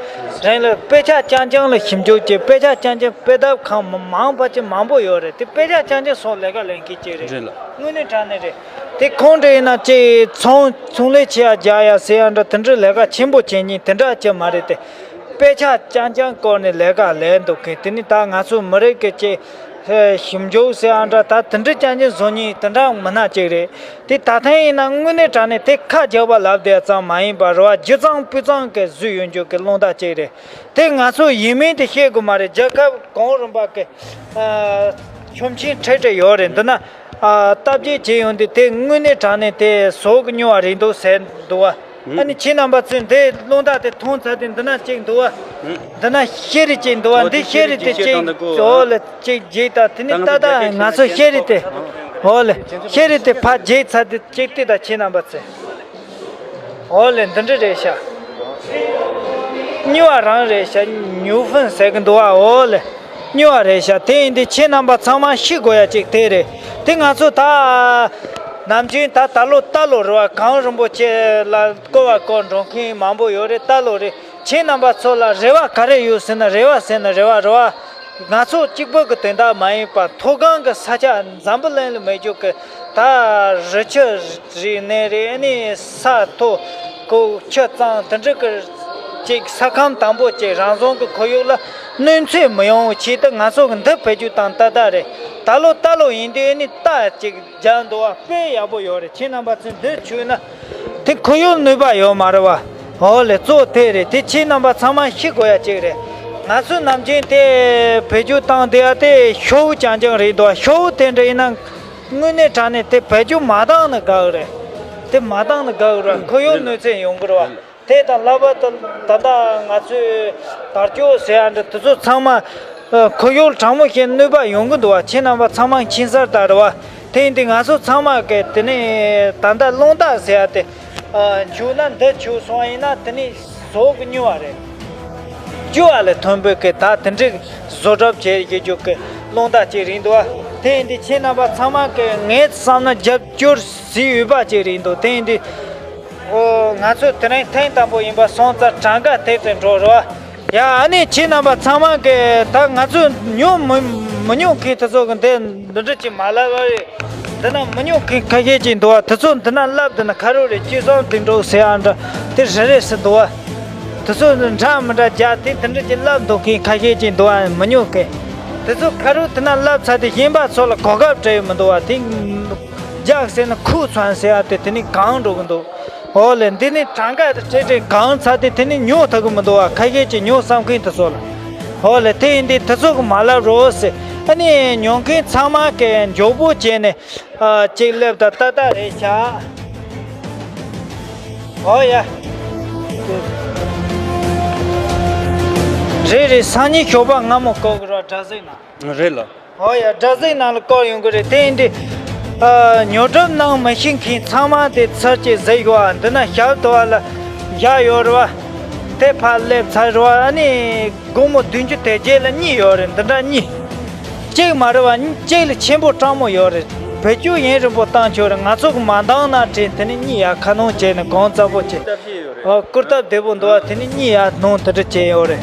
རིང་ལ་དཔེ་ཆ་རྐྱང་རྐྱང་ལ་ཞིབ་འཇུག་བྱས། དཔེ་ཆ་རྐྱང་རྐྱང་དཔེ་དེབ་ཁང་མང་ཕལ་ཆེར་མང་པོ་ཡོད་རེད། དེ་དཔེ་ཆ་རྐྱང་རྐྱང་སོགས་ལས་ཀ་ལས་མཁན་ཅིག་རེད། རེད་ལ། དངོས་གནས་དྲང་གནས་རེད། དེ་ཁོང་འདྲ་ཡིན་ན་ཅིག་ཚོང་ཚོང་ལས་བྱེད་ཡ་རྒྱག་ཡ་ཟེར་ཡ་འདྲ་དེ་འདྲའི་ལས་ཀ་ཆེན་པོ་བྱེད་མཁན་དེ་འདྲ་ཅིག་མ་རེད་དེ། དཔེ་ཆ་རྐྱང་རྐྱང་བསྐུར་ནས་ལས་ཀ་ལས་འདུག་མཁན། དེ་ནི་ད་ང་ཚོ་མི་རིགས་ཀྱི་ཅིག་ཞིབ་འཇུག་ཟེར་ཡ་འདྲ་ད་དེ་འདྲ་རྐྱང་རྐྱང་བཟོ་མཁན་དེ་འདྲ་མི་སྣ་ཅིག་རེད། དེ་ད་ཐེངས་ཡིན་ན་དངོས་གནས་དྲང་གནས་དེ་ཁ་རྒྱག་པ་ལབ་བསྡད་ཙམ་མ་ཡིན་པ་རེད་བ། རྒྱུ་གཙང་སྤུས་གཙང་གི་བཟོས་ཡོང་རྒྱུ་གི་རླུང་རྟ་ཅིག་རེད། དེ་ང་ཚོ་ཡིན་མིན་དེ་བཤད་དགོས་མ་རེད། རྒྱལ་ཁབ་གོང་རིམ་པ་གི་ཨ་ཁྱོན་ཆེན་ཁྲལ་ཁྲལ་ཡོད་རེད། འདི་ན་ཨ་སྟབས་བདེ་བྱས་ཡོང་དུས་དེ་དངོས་གནས་དྲང་གནས་དེ་ཟོག་གི་སྨྱོ་བ་རེད་འདུག་ཟེར་འདུག་བ། ཨ་ནི་ཁྱེད་རྣམ་པ་ཚོས་འདི་རླུང་རྟ་དེ་མཐོང་ཚར་དུས་འདི་ན་གཅིག་འདུག་བ། འདི་ན་ཤེལ་རི་གཅིག་འདུག་བ། འདི་ཤེལ་རི་དེ་གཅིག་ཟོག་ལ་གཅིག་བརྗེས་ད། དེ་ནི་ད་ལྟ་ང་ཚོ་ཤེལ་རི་དེ། འོ་ལེ། ཤེལ་རི་དེ་ཕར་བརྗེས་ཚར་དུས་གཅིག་ལྟོས་ད་ཁྱེད་རྣམ་པ་ཚོས། འོ་ལེ། འདི་འདྲ་རེད་ཤག་སྨྱོ་བ་རང་རེད་ཤག་སྨྱོ་ཧྥུན་ཟེར་གི་འདུག་བ། འོ་ལེ། སྨྱོ་བ་རེད་ཤག་དེ་ཡིན་དུས་ཁྱེད་རྣམ་པ་ཚང་མ་ཤེས་དགོས་ཡ་གཅིག་དེ་རེད། དེ་ང་ཚོ་ད་ནམ་རྒྱུན་ད་ད་ལོ་ད་ལོ་རེད་བ། གངས་རིན་པོ་ཆེ་ལ་སྐོར་བ་སྐོར་འགྲོ་མཁན་མང་པོ་ཡོད་རེད། ད་ལོ་རེད། ཁྱེད་རྣམ་པ་ཚོ་ལ་རེ་བ་ག་རེ་ཡོད་ཟེར་ན། རེ་བ་ཟེར་ན་རེ་བ་རེད་བ། ང་ཚོ་གཅིག་པུ་གི་དོན་དག་མ་ཡིན་པར་མཐོ་སྒང་གི་ས་ཆ་འཛམ་བུ་གླིང་ལ་མེད་རྒྱུ་གི་ད་རི་ཆུ་རིག་གནས་རེད། ཨ་ནི་ས་མཐོ་གི་ཆུ་གཙང་དེ་འདྲ་གི་ཅིག་ས་ཁམས་དྭངས་པོ་ཅིག་རང་བཟུང་གི་ཁོར་ཡུག་ལ་གནོད་འཚེ་མི་ཡོང་བའི་ཆེད་དུ་ང་ཚོ་གི་འདི་བེད་སྤྱོད་བཏང་ཏག་ཏག་རེད། ད་ལོ་ད་ལོ་ཡིན་དུས་ཨ་ནི་རྟ་ཅིག་རྒྱག་འདུག་བ། དཔེ་ཡག་པོ་ཡོད་རེད། ཁྱེད་རྣམ་པ་ཚོས་འདི་མཆོད་ན་དེ་ཁོར་ཡུག་གནོད་པ་ཡོད་མ་རེད་བ། འོ་ལེ། གཙོ་བོ་དེ་རེད། དེ་ཁྱེད་རྣམ་པ་ཚང་མ་ཤེས་དགོས་ཡ་གཅིག་རེད། ང་ཚོས་ནམ་རྒྱུན་དེ་བེད་སྤྱོད་བཏང་བསྡད་ཡ་དེ་ཤོག་བུ་རྐྱང་རྐྱང་རེད་འདུག་བ། ཤོག་བུ་དེ་འདྲ་ཡིན་ན་དངོས་གནས་དྲང་གནས་དེ་བེད་སྤྱོད་མ་བཏང་ན་དགའ་གི་རེད། དེ་མ་བཏང་ན་དགའ་གི་རེད། ཁོར་ཡུག་གནོད་འཚེ་ཡོང་གི་རེད་བ། དེ་དང་ལྷག་པར་དུ་ད་ལྟ་ང་ཚོས་དར་ལྕོག་ཟེར་ཡ་འདྲ་དེ་ཚོ་ཚང་མ་ཁོར་ཡུག་གྲང་མོ་ཞིག་གནོད་པ་ཡོང་གི་འདུག་བ། ཁྱེད་རྣམ་པ་ཚང་མ་མཁྱེན་གསལ་ལྟར་རེད་བ། དེ་ཡིན་དུས་ང་ཚོ་ཚང་མ་གིས་དེ་ནས་ད་ལྟ་རླུང་རྟ་ཟེར་ཡ་དེ་མཆོད་ན་འདི་མཆོད་སོང་ཡིན་ན་དེ་ནས་ཟོག་གི་སྨྱོ་བ་རེད། སྐྱུར་བ་ལས་ཐོན་པའི་གི་ད་དེ་འདྲའི་བཟོ་གྲྭ་བྱས་ཡོད་རྒྱུ་གི་རླུང་རྟ་ཅིག་རེད་འདུག་བ། དེ་ཡིན་དུས་ཁྱེད་རྣམ་པ་ཚང་མ་གི་ངའི་བསམ་ན་རྒྱབ་སྐྱོར་ཟིག་ཡོད་པ་ཅིག་རེད་འདུག་དེ་ཡིན་དུས། ཨོ། ང་ཚོ་དེ་རིང་ཐེངས་དང་པོ་ཡིན་པ་སོང་ཙང་གྲངས་ཀ་དེ་ཙམ་འགྲོ་རོགས། ཡ། ཨ་ནི་ཁྱེད་རྣམ་པ་ཚང་མ་གི་ད་ང་ཚོ་ཉོ་མི་མི་ཉོ་མཁན་དེ་ཚོ་གི་འདི་འདི་འདྲ་ཅིག་མ་ལབ་པ་རེད། འདི་ན་མི་ཉོ་མཁན་ཁ་ཤས་ཅིག་འདུག་བ། དེ་ཚོ་འདི་ན་ལབ། འདི་ན་ཁ་རོག་རེད། ཅི་བཟང་དེ་འགྲོ་ཟེར་ཡ་འདྲ་དེ་རེ་རེ་ཟེར་འདུག་བ། དེ་ཚོ་འདྲ་མི་འདྲ་རྒྱག་དེ་དེ་འདྲ་ཅིག་ལབ་འདུག་མཁན་ཁ་ཤས་ཅིག་འདུག་བ། མི་ཉོ་མཁན་དེ་ཚོ་ཁ་རོག་དེ་ན་ལབ་ཚར་དུས་གཞན་པ་ཚོ་ལ་གོ་སྐབས་སྤྲད་ཡོད་མི་འདུག་བ། དེ་རྒྱག་ཟེར་ན་ཁུག་ཚར་ཟེར་ཡ་དེ་དེ་ནི་གང་འགྲོ་གི་འདུག་ཨོ་ལེ། འདི་ནི་གྲངས་ཀ་དེ་ཁྲིད་ཁྲིད་གང་ཚར་དུས་དེ་ནི་ཉོ་ཐུབ་གི་མི་འདུག་བ། ཁ་ཤས་ཀྱིས་ཉོ་བསམ་མཁན་དེ་ཚོ་ལ། ཨོ་ལེ། དེ་ཡིན་དུས་དེ་ཚོ་གི་མ་ལབ་རོགས་ཟེར། ཨ་ནི་ཉོ་མཁན་ཚང་མ་གི་མགྱོགས་པོ་བྱས་ནས། ཨ། གཅིག་སླེབས་དང་ཏག་ཏག་རེད་ཤག་ཨོ་ཡ། རེད་རེད། སང་ཉིན་ཞོགས་པ་སྔ་མོ་བསྐོར་གི་རོགས། དྲ་ཟིག་ན། རེད་ལ། ཨོ་ཡ། དྲ་ཟིག་ནང་ལ་བསྐོར་ཡོང་གི་རེད། དེ་ཡིན་དུས། ཨ། ཉོ་སྒྲུབ་གནང་མི་ཤེས་མཁན་ཚང་མ་དེ་ཚར་གཅིག་གཟིགས་ཡོད་ཨ། འདི་ན་ཞབས་ཏོག་ལ་བཞག་ཡོད་རེད་བ། དེ་ཕར་སླེབས་ཚར་རེད་བ། ཨ་ནི་སྒོར་མོ་བདུན་ཅུ་དེ་རྗེས་ལ་གཉིས་ཡོད་རེད། འདི་འདྲ་གཉིས། གཅིག་མ་རེད་བ། གཅིག་ལས་ཆེན་པོ་སྤྲང་མོ་ཡོད་རེད། བེད་སྤྱོད་ཡིན་རིང་པོ་བཏང་ཆོག་རེད། ང་ཚོ་གི་མ་འདང་ན་དྲན། དེ་ནི་གཉིས་ཡ་ཁ་སྣོན་བྱས་ནས་གོང་ཚ་པོ་བྱས། ཨོ། སྐུར་སྟབས་བདེ་པོ་འདུག་བ། དེ་ནི་གཉིས་ཡ་སྣོན་དེ་འདྲ་བྱས་ཡོད་རེད།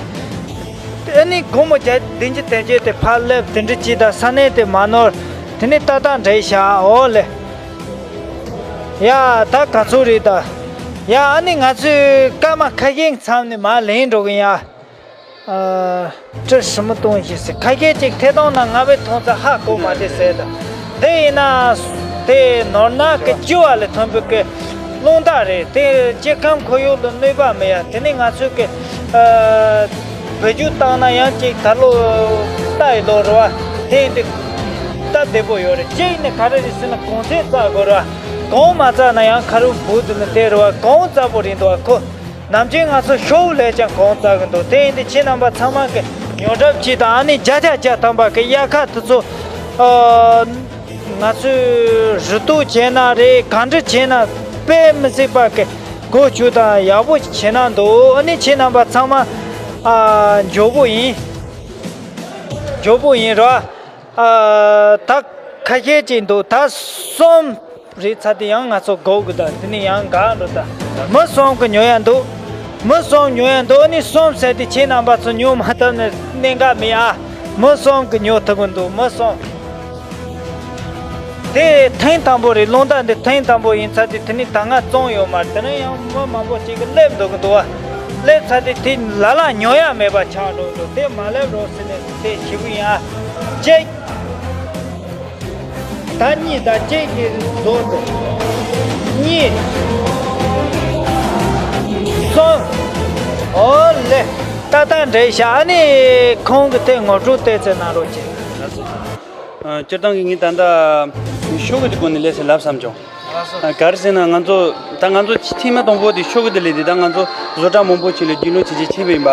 དེ་ནི་སྒོར་མོ་བརྒྱ་བདུན་ཅུ་དེ་རྗེས་དེ་ཕར་སླེབས་དེ་འདྲ་བྱས་དང་ས་གནས་དེ་མ་ནོར། དེ་ནི་ཏག་ཏག་འདྲ་ཤག་ཨོ་ལེ། ཡ། ད་ག་ཚོད་རེད་ད། ཡ། ཨ་ནི་ང་ཚོའི་སྐར་མ་ཁ་ཤས་མཚམས་ནས་མར་ལེན་འགྲོ་གི་ཡིན་ཡ། ཨ། བཀྲ་ཤིས་སྨོན་གཏོང་ཞིག་ཟེར། ཁ་ཤས་ཅིག་ཐད་གཏོང་ནང་ང་བས་མཐོང་ཚ་ཧ་གོ་མ་དེ་ཟེར་ད། དེ་ཡིན་ན་དེ་ནོར་ནག་གི་ལྕི་བ་ལས་ཐོན་པའི་གི་རླུང་རྟ་རེད། དེ་སྐྱེ་ཁམས་ཁོར་ཡུག་ལ་གནོད་པ་མེད་ཡ། དེ་ནི་ང་ཚོས་གི། ཨ། བེད་སྤྱོད་བཏང་ན་ཡང་ཅིག་ད་ལོ་རྟ་ཡི་ལོ་རེད་བ། དེ་ཡིན་དུས་སྟབས་བདེ་པོ་ཡོད་རེད། གཅིག་ནི་ག་རེ་རེད་ཟེར་ན་གོང་ཚད་བཙག་དགོས་རེད་བ། གོང་མ་བཙག་ན་ཡང་ཁ་རུ་འབུ་དེ་ནི་དེ་རེད་བ། གོང་བཙག་པོ་རེད་འདུག་བ། ཁོ། ནམ་རྒྱུན་ང་ཚོ་ཤོག་བུ་ལས་ཀྱང་གོང་བཙག་གི་འདུག་དེ་ཡིན་དུས་ཁྱེད་རྣམ་པ་ཚང་མ་གི་ཉོ་གྲབས་གྱིས་དང་། ཨ་ནི་བརྒྱ་ཆ་བརྒྱ་ཐམ་པ་གི་དབྱར་ཁ་དེ་ཚོ། ཨ། ང་ཚོས་རུ་གཏོགས་བྱས་ན་རེད། གང་འདྲ་བྱས་ན་དཔེ་མི་སྲིད་པ་གི་གོ་ཆོད་དང་ཡག་པོ་བྱས་ན་འདུག་ཨ་ནི་ཁྱེད་རྣམ་པ་ཚང་མ། ཨ། མགྱོགས་པོ་ཡིན། མགྱོགས་པོ་ཡིན་ར། ཨ། ད་ཁ་ཤས་ཅིག་འདུག་ད་གསུམ་རེད་ཚར་དུས་ཡང་ང་ཚོ་དགོས་གི། ད་དེ་ནི་ཡང་འགག་འགྲོ། ད་མི་གསུམ་གི་ཉོ་ཡ་འདུག་མི་གསུམ་ཉོ་ཡ་འདུག་ཨ་ནི་གསུམ་ཟེར་དུས་ཁྱེད་རྣམ་པ་ཚོ་ཉོ་མ་ཐུབ་ན་གནད་འགག་མེད་ཨ། མི་གསུམ་གི་ཉོ་ཐུབ་གི་འདུག་མི་གསུམ། དེ་ཐེངས་དང་པོ་རེད། རླུང་རྟ་འདི་ཐེངས་དང་པོ་ཡིན་ཚར་དུས་དེ་ནི་ད་སྔ་བཙོང་ཡོད་མ་རེད། དེ་ནི་ཡང་མི་མང་པོ་ཅིག་གི་སླེབས་འདུག་གི་འདུག་ཨ། སླེབས་ཚར་དུས་དེ་ལ་ལ་ཉོ་ཡ་མེད་པ་ཆགས་འགྲོ་འདུག་དེ་མ་སླེབས་རོགས་ཟེར་ནས་དེ་ཞུ་གི་ཡིན་ཨ། གཅིག་ད་གཉིས། ད་གཅིག་གི་རྫོགས་འདུག་གཉིས། གསུམ། ཨོ་ལེ། ཏག་ཏག་འདྲ་ཤག་ཨ་ནི་ཁོང་གི་དེ་ངོ་སྤྲོད་ཏོག་ཙམ་གནང་རོགས་གྱིས། སྤྱིར་བཏང་གི་ངས་ད་ལྟ་ཤོག་གུ་དེ་སྒོ་ནས་ལས་ཟེར་ལབ་བསམ་བྱུང་། ག་རེ་ཟེར་ན་ང་ཚོ་ད་ང་ཚོ་ཐེངས་མ་དང་པོ་དེ་ཤོག་གུ་དེ་ལས་དེ་ད་ང་ཚོ་བཟོ་གྲྭ་མང་པོ་ཅིག་ལ་རྒྱུས་ལོན་བྱེད་ཀྱི་ཕྱིན་པ་ཡིན་པ།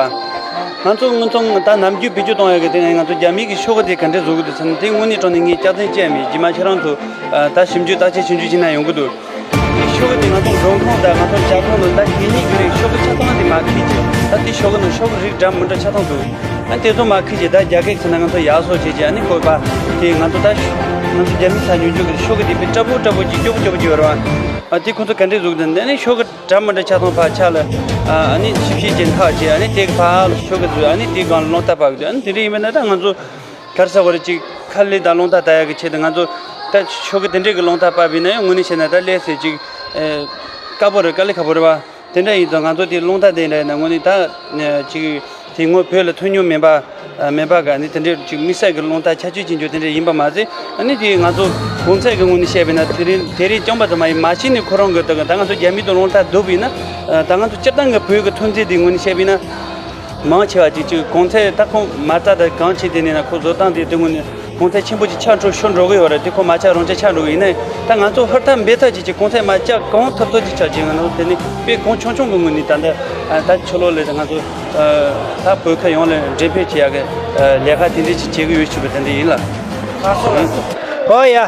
ང་ཚོ་དངོས་ཚང་ད་ནམ་རྒྱུན་བེད་སྤྱོད་གཏོང་ཡག་གི་དེ་ང་ཚོ་རྒྱ་མི་གི་ཤོག་གུ་དེ་ག་འདྲས་བཟོ་གི་འདུག་ཟེར་ན། དེ་དངོས་གནས་དྲང་གནས་ངས་སྐྱག་རྫུན་བཤད་ཡ་མེད། རྗེས་མ་ཁྱེད་རང་ཚོ་ད་ཞིབ་འཇུག་བརྟག་དཔྱད་ཞིབ་འཇུག་བྱེད་ན་ཡོང་གི་འདུག་དེ་ཤོག་གུ་དེ་ང་ཚོ་མགྲོན་ཁང་དང་ང་ཚོ་ཇ་ཁང་ལ་ད་གད་སྙིགས་ཀྱི་རིགས་ཤོག་གུ་ཆ་ཚང་དེ་མར་ཁུར་བྱས། ད་དེ་ཤོག་གུ་ནང་ཤོག་གུ་རིགས་འདྲ་མི་འདྲ་ཆ་ཚང་འདུག་ཨ་དེ་ཚོ་མར་ཁུར་བྱས། ད་རྒྱ་སྐད་ཟེར་ན་ང་ཚོ་ཡག་སོ་བྱས་བྱས། ཨ་ནི་བཀོད་པ་དེ་ང་ཚོ་ད་ང་ཚོ་རྒྱ་མི་ཚ་ཉུང་ཉུང་གི་ཤོག་གུ་དེ་དཔེ་སྐྲ་བོ་སྐྲ་བོ་ཅིག་སྐྱོ་པོ་སྐྱོ་པོ་ཅིག་ཡོད་རེད་བ། ཨ་དེ་ཁོ་ཚོ་ག་འདྲས་བཟོ་གི་འདུག་ཨ་ནི་ཤོག་གུ་འདྲ་མི་འདྲ་ཆ་ཚང་ཕར་ཕྱག་ལ་ཨ་ནི་ཞིབ་བཤེར་བྱས་འཐག་བྱས། ཨ་ནི་དེ་གི་ཕར་ལ་ཤོག་གུ་བཟོས། ཨ་ནི་དེ་སྒང་ལ་རླུང་རྟ་སྤར་གི་འདུག་ཨ་ནི་དེ་འདྲ་ཡིན་པ་ན་ད་ང་ཚོ་ག་རེ་ཟེར་དགོས་རེད། ཅིག་ཁ་ལས་ད་རླུང་རྟ་ལྟ་ཡག་གི་ཆེད་དུ་ང་ཚོ་ད་ཤོག་གུ་དེ་འདྲས་ཀྱི་རླུང་རྟ་སྤར་བ་ཡིན་ན་ཡང་དངོས་གནས་བཤད་ན་ད་ལས་ཟེར་ཅིག་ཨེ་དཀའ་པོ་རེད། དཀའ་ལས་ཁག་པོ་རེད་བ། དེ་འདྲ་ཡིན་ཙང་ང་ཚོ་དེ་རླུང་རྟ་དེ་འདྲ་ཡིན་ན་དངོས་གནས་ད་ཅིག་དེ་སྔོན་བོད་ལ་ཐོན་མྱོང་མེད་པ་མེད་པ་ག་ནི་དེ་འདྲས་ཅིག་དམིགས་བསལ་གྱི་རླུང་རྟ་ཁྱད་ཆོས་ཅན་ཅིག་དེ་འདྲས་ཡིན་པ་མ་ཟད། ཨ་ནི་དེ་ང་ཚོ་གོང་ཚད་ཀྱི་ངོས་ནས་བཤད་པ་ཡིན་ན་དེ་རིང་དེ་རིང་རྐྱང་པ་ཙམ་མ་ཡིན། མ་གཞི་ནས་ཁོ་རང་གི་ད་ད་ང་ཚོ་རྒྱ་མི་དང་རླུང་རྟ་བསྡུར་བ་ཡིན་ན། ད་ང་ཚོ་སྤྱིར་བཏང་གི་བོད་ཀྱི་ཐོན་རྫས་དེ་ངོས་ནས་བཤད་པ་ཡིན་ན། མང་ཆེ་བ་ཅིག་ཅིག་གོང་ཚད་ད་ཁོང་མ་རྩ་དང་གང་ཆེ་དེ་ནས་ན་ཁོ་བཟོ་སྟངས་དེ་དེ་ངོས་ནས་གོང་ཚད་ཆེན་པོ་ཅིག་ཆགས་འགྲོ་ཤོར་འགྲོ་གི་ཡོད་རེད། དེ་ཁོ་མ་ཆགས་རང་ཆགས་ཆགས་འགྲོ་གི་ཡིན་ནའི་ད་ང་ཚོ་ཧུར་ཐག་འབད་ཐག་ཅིག་ཅིག་གོང་ཚད་མ་བཅག་གང་ཐུབ་ཐུབ་ཅིག་ཆགས་ཅིག་ང་ཚོ་དེ་ནི་དཔེ་གང་ཆུང་ཆུང་གི་ངོས་ནས་ད་ལྟ་ད་ཕྱི་ལོགས་ལ་ང་ཚོ་ད་བོད་ཁ་ཡོངས་ལ་འགྲེམས་སྤེལ་བྱེད་ཡག་གི་ལས་ཀ་དེ་འདྲ་ཅིག་བྱེད་གི་ཡོད་ཅིག་པ་དེ་འདྲ་ཡིན་ལ། ཨོ་ཡ།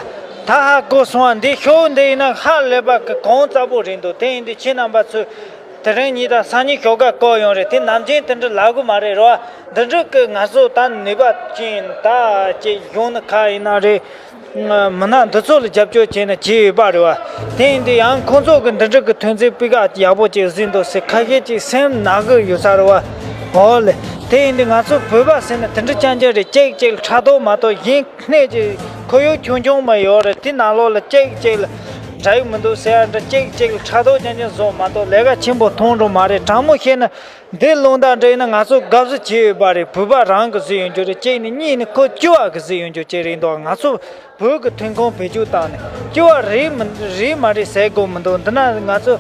ད་ཧ་གོ་སོང་བ། འདི་ཤོག་འདི་ཡིན་ན་ཧ་ལས་པ་གི་གོང་ཙམ་པོ་རེད་འདུག་དེ་ཡིན་དུས་ཁྱེད་རྣམ་པ་ཚོས། དེ་རིང་ཉིན་དང་སང་ཉིན་ཞོགས་ཀ་བསྐོར་ཡོང་རེད། དེ་ནམ་རྒྱུན་དེ་འདྲ་ལབ་གི་མ་རེད་རོ། འདི་འདྲ་གི་ང་ཚོ་ད་ནུས་པ་ཅན་ད་ཅིག་གཞུང་ནི་ཁ་ཡིན་ན་རེད། མི་སྣ་འདི་ཚོ་ལ་རྒྱབ་སྐྱོར་བྱས་ནས་བྱས་ཡོད་པ་རེད་བ། དེ་ཡིན་དུས་ཡང་ཁོང་ཚོ་གི་འདི་འདྲ་གི་ཐོན་རྫས་སྤུས་ཀ་ཡག་པོ་ཅིག་གཟིགས་འདུག་ཟེར་ཁ་ཤས་ཅིག་སེམས་ན་གི་ཡོད་ས་རེད་བ། འོ་ལེ། དེ་ཡིན་དུས་ང་ཚོ་བོད་པ་ཟེར་ན་དེ་འདྲ་རྐྱང་རྐྱང་རེད། གཅིག་གཅིག་ལ་ཕྲག་དོག་མ་གཏོགས་གཞན་སྣེ་གཅིག་ཁོར་ཡུག་ཆུང་ཆུང་མ་ཡོད་རེད། དེ་ནང་ལོགས་ལ་གཅིག་གཅིག་ལ་འདྲ་ཡི་མི་འདུག་ཟེར་ཡ་འདྲ། གཅིག་གཅིག་ལ་ཕྲག་དོག་རྐྱང་རྐྱང་བཟོ་མ་གཏོགས་ལས་ཀ་ཆེན་པོ་མཐོང་འགྲོ་མ་རེད། དྲང་མོ་བཤད་ན། འདི་རླུང་རྟ་འདྲ་ཡིན་ན་ང་ཚོ་དགའ་བསུ་བྱས་ཡོད་པ་རེད། བོད་པ་རང་གི་གཟིགས་ཡོང་རྒྱུ་རེད། གཅིག་ནས་གཉིས་ནས་ཁོ་སྐྱོ་བ་གི་གཟིགས་ཡོང་རྒྱུ་གཅིག་རེད་འདུག་ང་ཚོ་བོད་ཀྱི་ཐོན་ཁུངས་བེད་སྤྱོད་བཏང་ནས་སྐྱོ་བ་རེད་མི་རེད་མ་རེད་ཟེར་དགོས་མི་འདུག་འདི་ན་ང་ཚོ་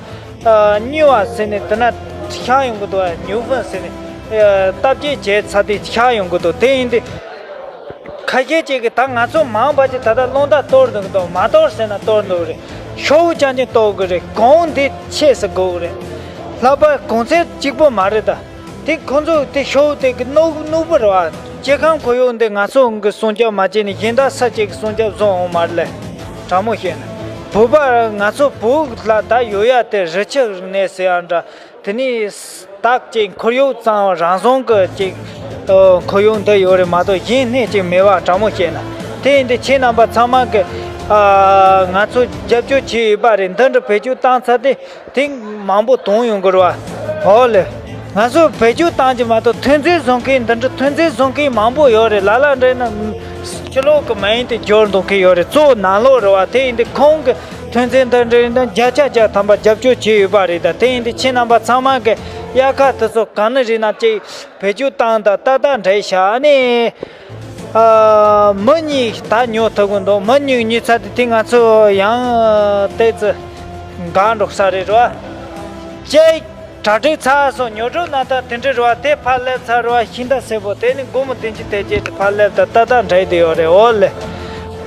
ཨ་སྨྱུག་བ་ཟེར་ནས་འདི་ན་ཤར་ཡོང་གི་འདུག་ཨ་སྨྱུག་ཕུང་ཟེར་ནས་ཨ་སྟབས་བདེ་བྱས་ཚར་དུས་ཤར་ཡོང་གི་འདུག་དེ་ཡིན་དུས། ཁ་ཤས་ཅིག་གིས་ད་ང་ཚོ་མང་བ་ཅིག་ད་ལྟ་རླུང་རྟ་གཏོར་འདུག་གི་འདུག་མ་གཏོར་ཟེར་ན་གཏོར་འདུག་རེད། ཤོག་བུ་རྐྱང་རྐྱང་གཏོར་གི་རེད། གོང་འདི་ཆེ་ས་དགོས་གི་རེད། ལྷག་པར་གོང་ཚད་གཅིག་པོ་མ་རེད་ད། དེ་ཁོང་ཚོ་དེ་ཤོག་བུ་དེ་གི་སྣུག་སྣུག་པོ་རེད་བ། སྐྱེ་ཁམས་ཁོར་ཡུག་འདི་ང་ཚོ་གི་སྲུང་སྐྱོབ་མ་བྱས་ནས་གཞན་དག་ས་ཅིག་གི་སྲུང་སྐྱོབ་བཟོ་འོང་མ་རེད་ལེ། དྲང་མོ་བཤད་ན། བོད་པ་ང་ཚོ་བོད་ལ་ད་ཡོད་ཡ་དེ་རི་ཆུ་རིག་གནས་ཟེར་ཡ་འདྲ། དེ་ནས་སྟག་ཅིག་ཁོར་ཡུག་གཙང་བ་རང་བྱུང་གི་ཅིག་ཁོར་ཡུག་འདི་ཡོད་རེད་མ་གཏོགས་གཞན་སྣེ་ཅིག་མེད་པ། དྲང་མོ་བཤད་ན། དེ་ཡིན་དུས་ཁྱེད་རྣམ་པ་ཚང་མ་གི་ང་ཚོ་རྒྱབ་སྐྱོར་བྱས་ཡོད་པ་རེད། འདི་འདྲ་བེད་སྤྱོད་བཏང་ཚར་དུས་དེ་མང་པོ་དོན་ཡོང་གི་རེད་བ། འོ་ལེ། ང་ཚོ་བེད་སྤྱོད་བཏང་གི་མ་གཏོགས་ཐོན་རྫས་བཟོ་མཁན་འདི་འདྲ་ཐོན་རྫས་བཟོ་མཁན་མང་པོ་ཡོད་རེད། ལ་ལ་འདྲ་ན་ཕྱི་ལོགས་ཀྱི་མ་ཡིན་ཏེ་འབྱོར་འདུག་གི་ཡོད་རེད། གཙོ་བོ་ནང་ལོགས་རེད་བ། དེ་ཡིན་དུས་ཁོང་གི་ཐོན་རྫས་འདི་འདྲའི་ནང་བརྒྱ་ཆ་བརྒྱ་ཐམ་པ་རྒྱབ་སྐྱོར་བྱས་ཡོད་པ་རེད། ད་དེ་ཡིན་དུས་ཁྱེད་རྣམ་པ་ཚང་མ་གི་དབྱར་ཁ་དེ་ཚོ་ག་ནས་རེད་ན་ཅིག་བེད་སྤྱོད་བཏང་དང་ཏག་ཏག་འདྲ་ཤག་ཨ་ནི་ཨ་མི་གཉིས་ད་ཉོ་ཐུབ་གི་འདུག་མི་གཉིས་ཉོས་ཚར་དུས་དེ་ང་ཚོ་ཡང་ཏོག་ཙམ་འགག་འགྲོ་ས་རེད་རོ། ཅིག་གྲ་སྒྲིག་ཚར་སོང་། ཉོ་སྒྲུབ་གནང་སྟངས་དེ་འདྲ་རེད་བ། དེ་ཕར་སླེབས་ཚར་རེད་བ། ཤིང་རྟ་སེར་པོ་དེ་ནི་སྒོར་མོ་བདུན་ཅུ་དེ་བརྒྱད་དེ་ཕར་སླེབས་དང་ཏག་ཏག་འདྲ་ཡི་དེ་ཡོད་རེད། འོ་ལེ།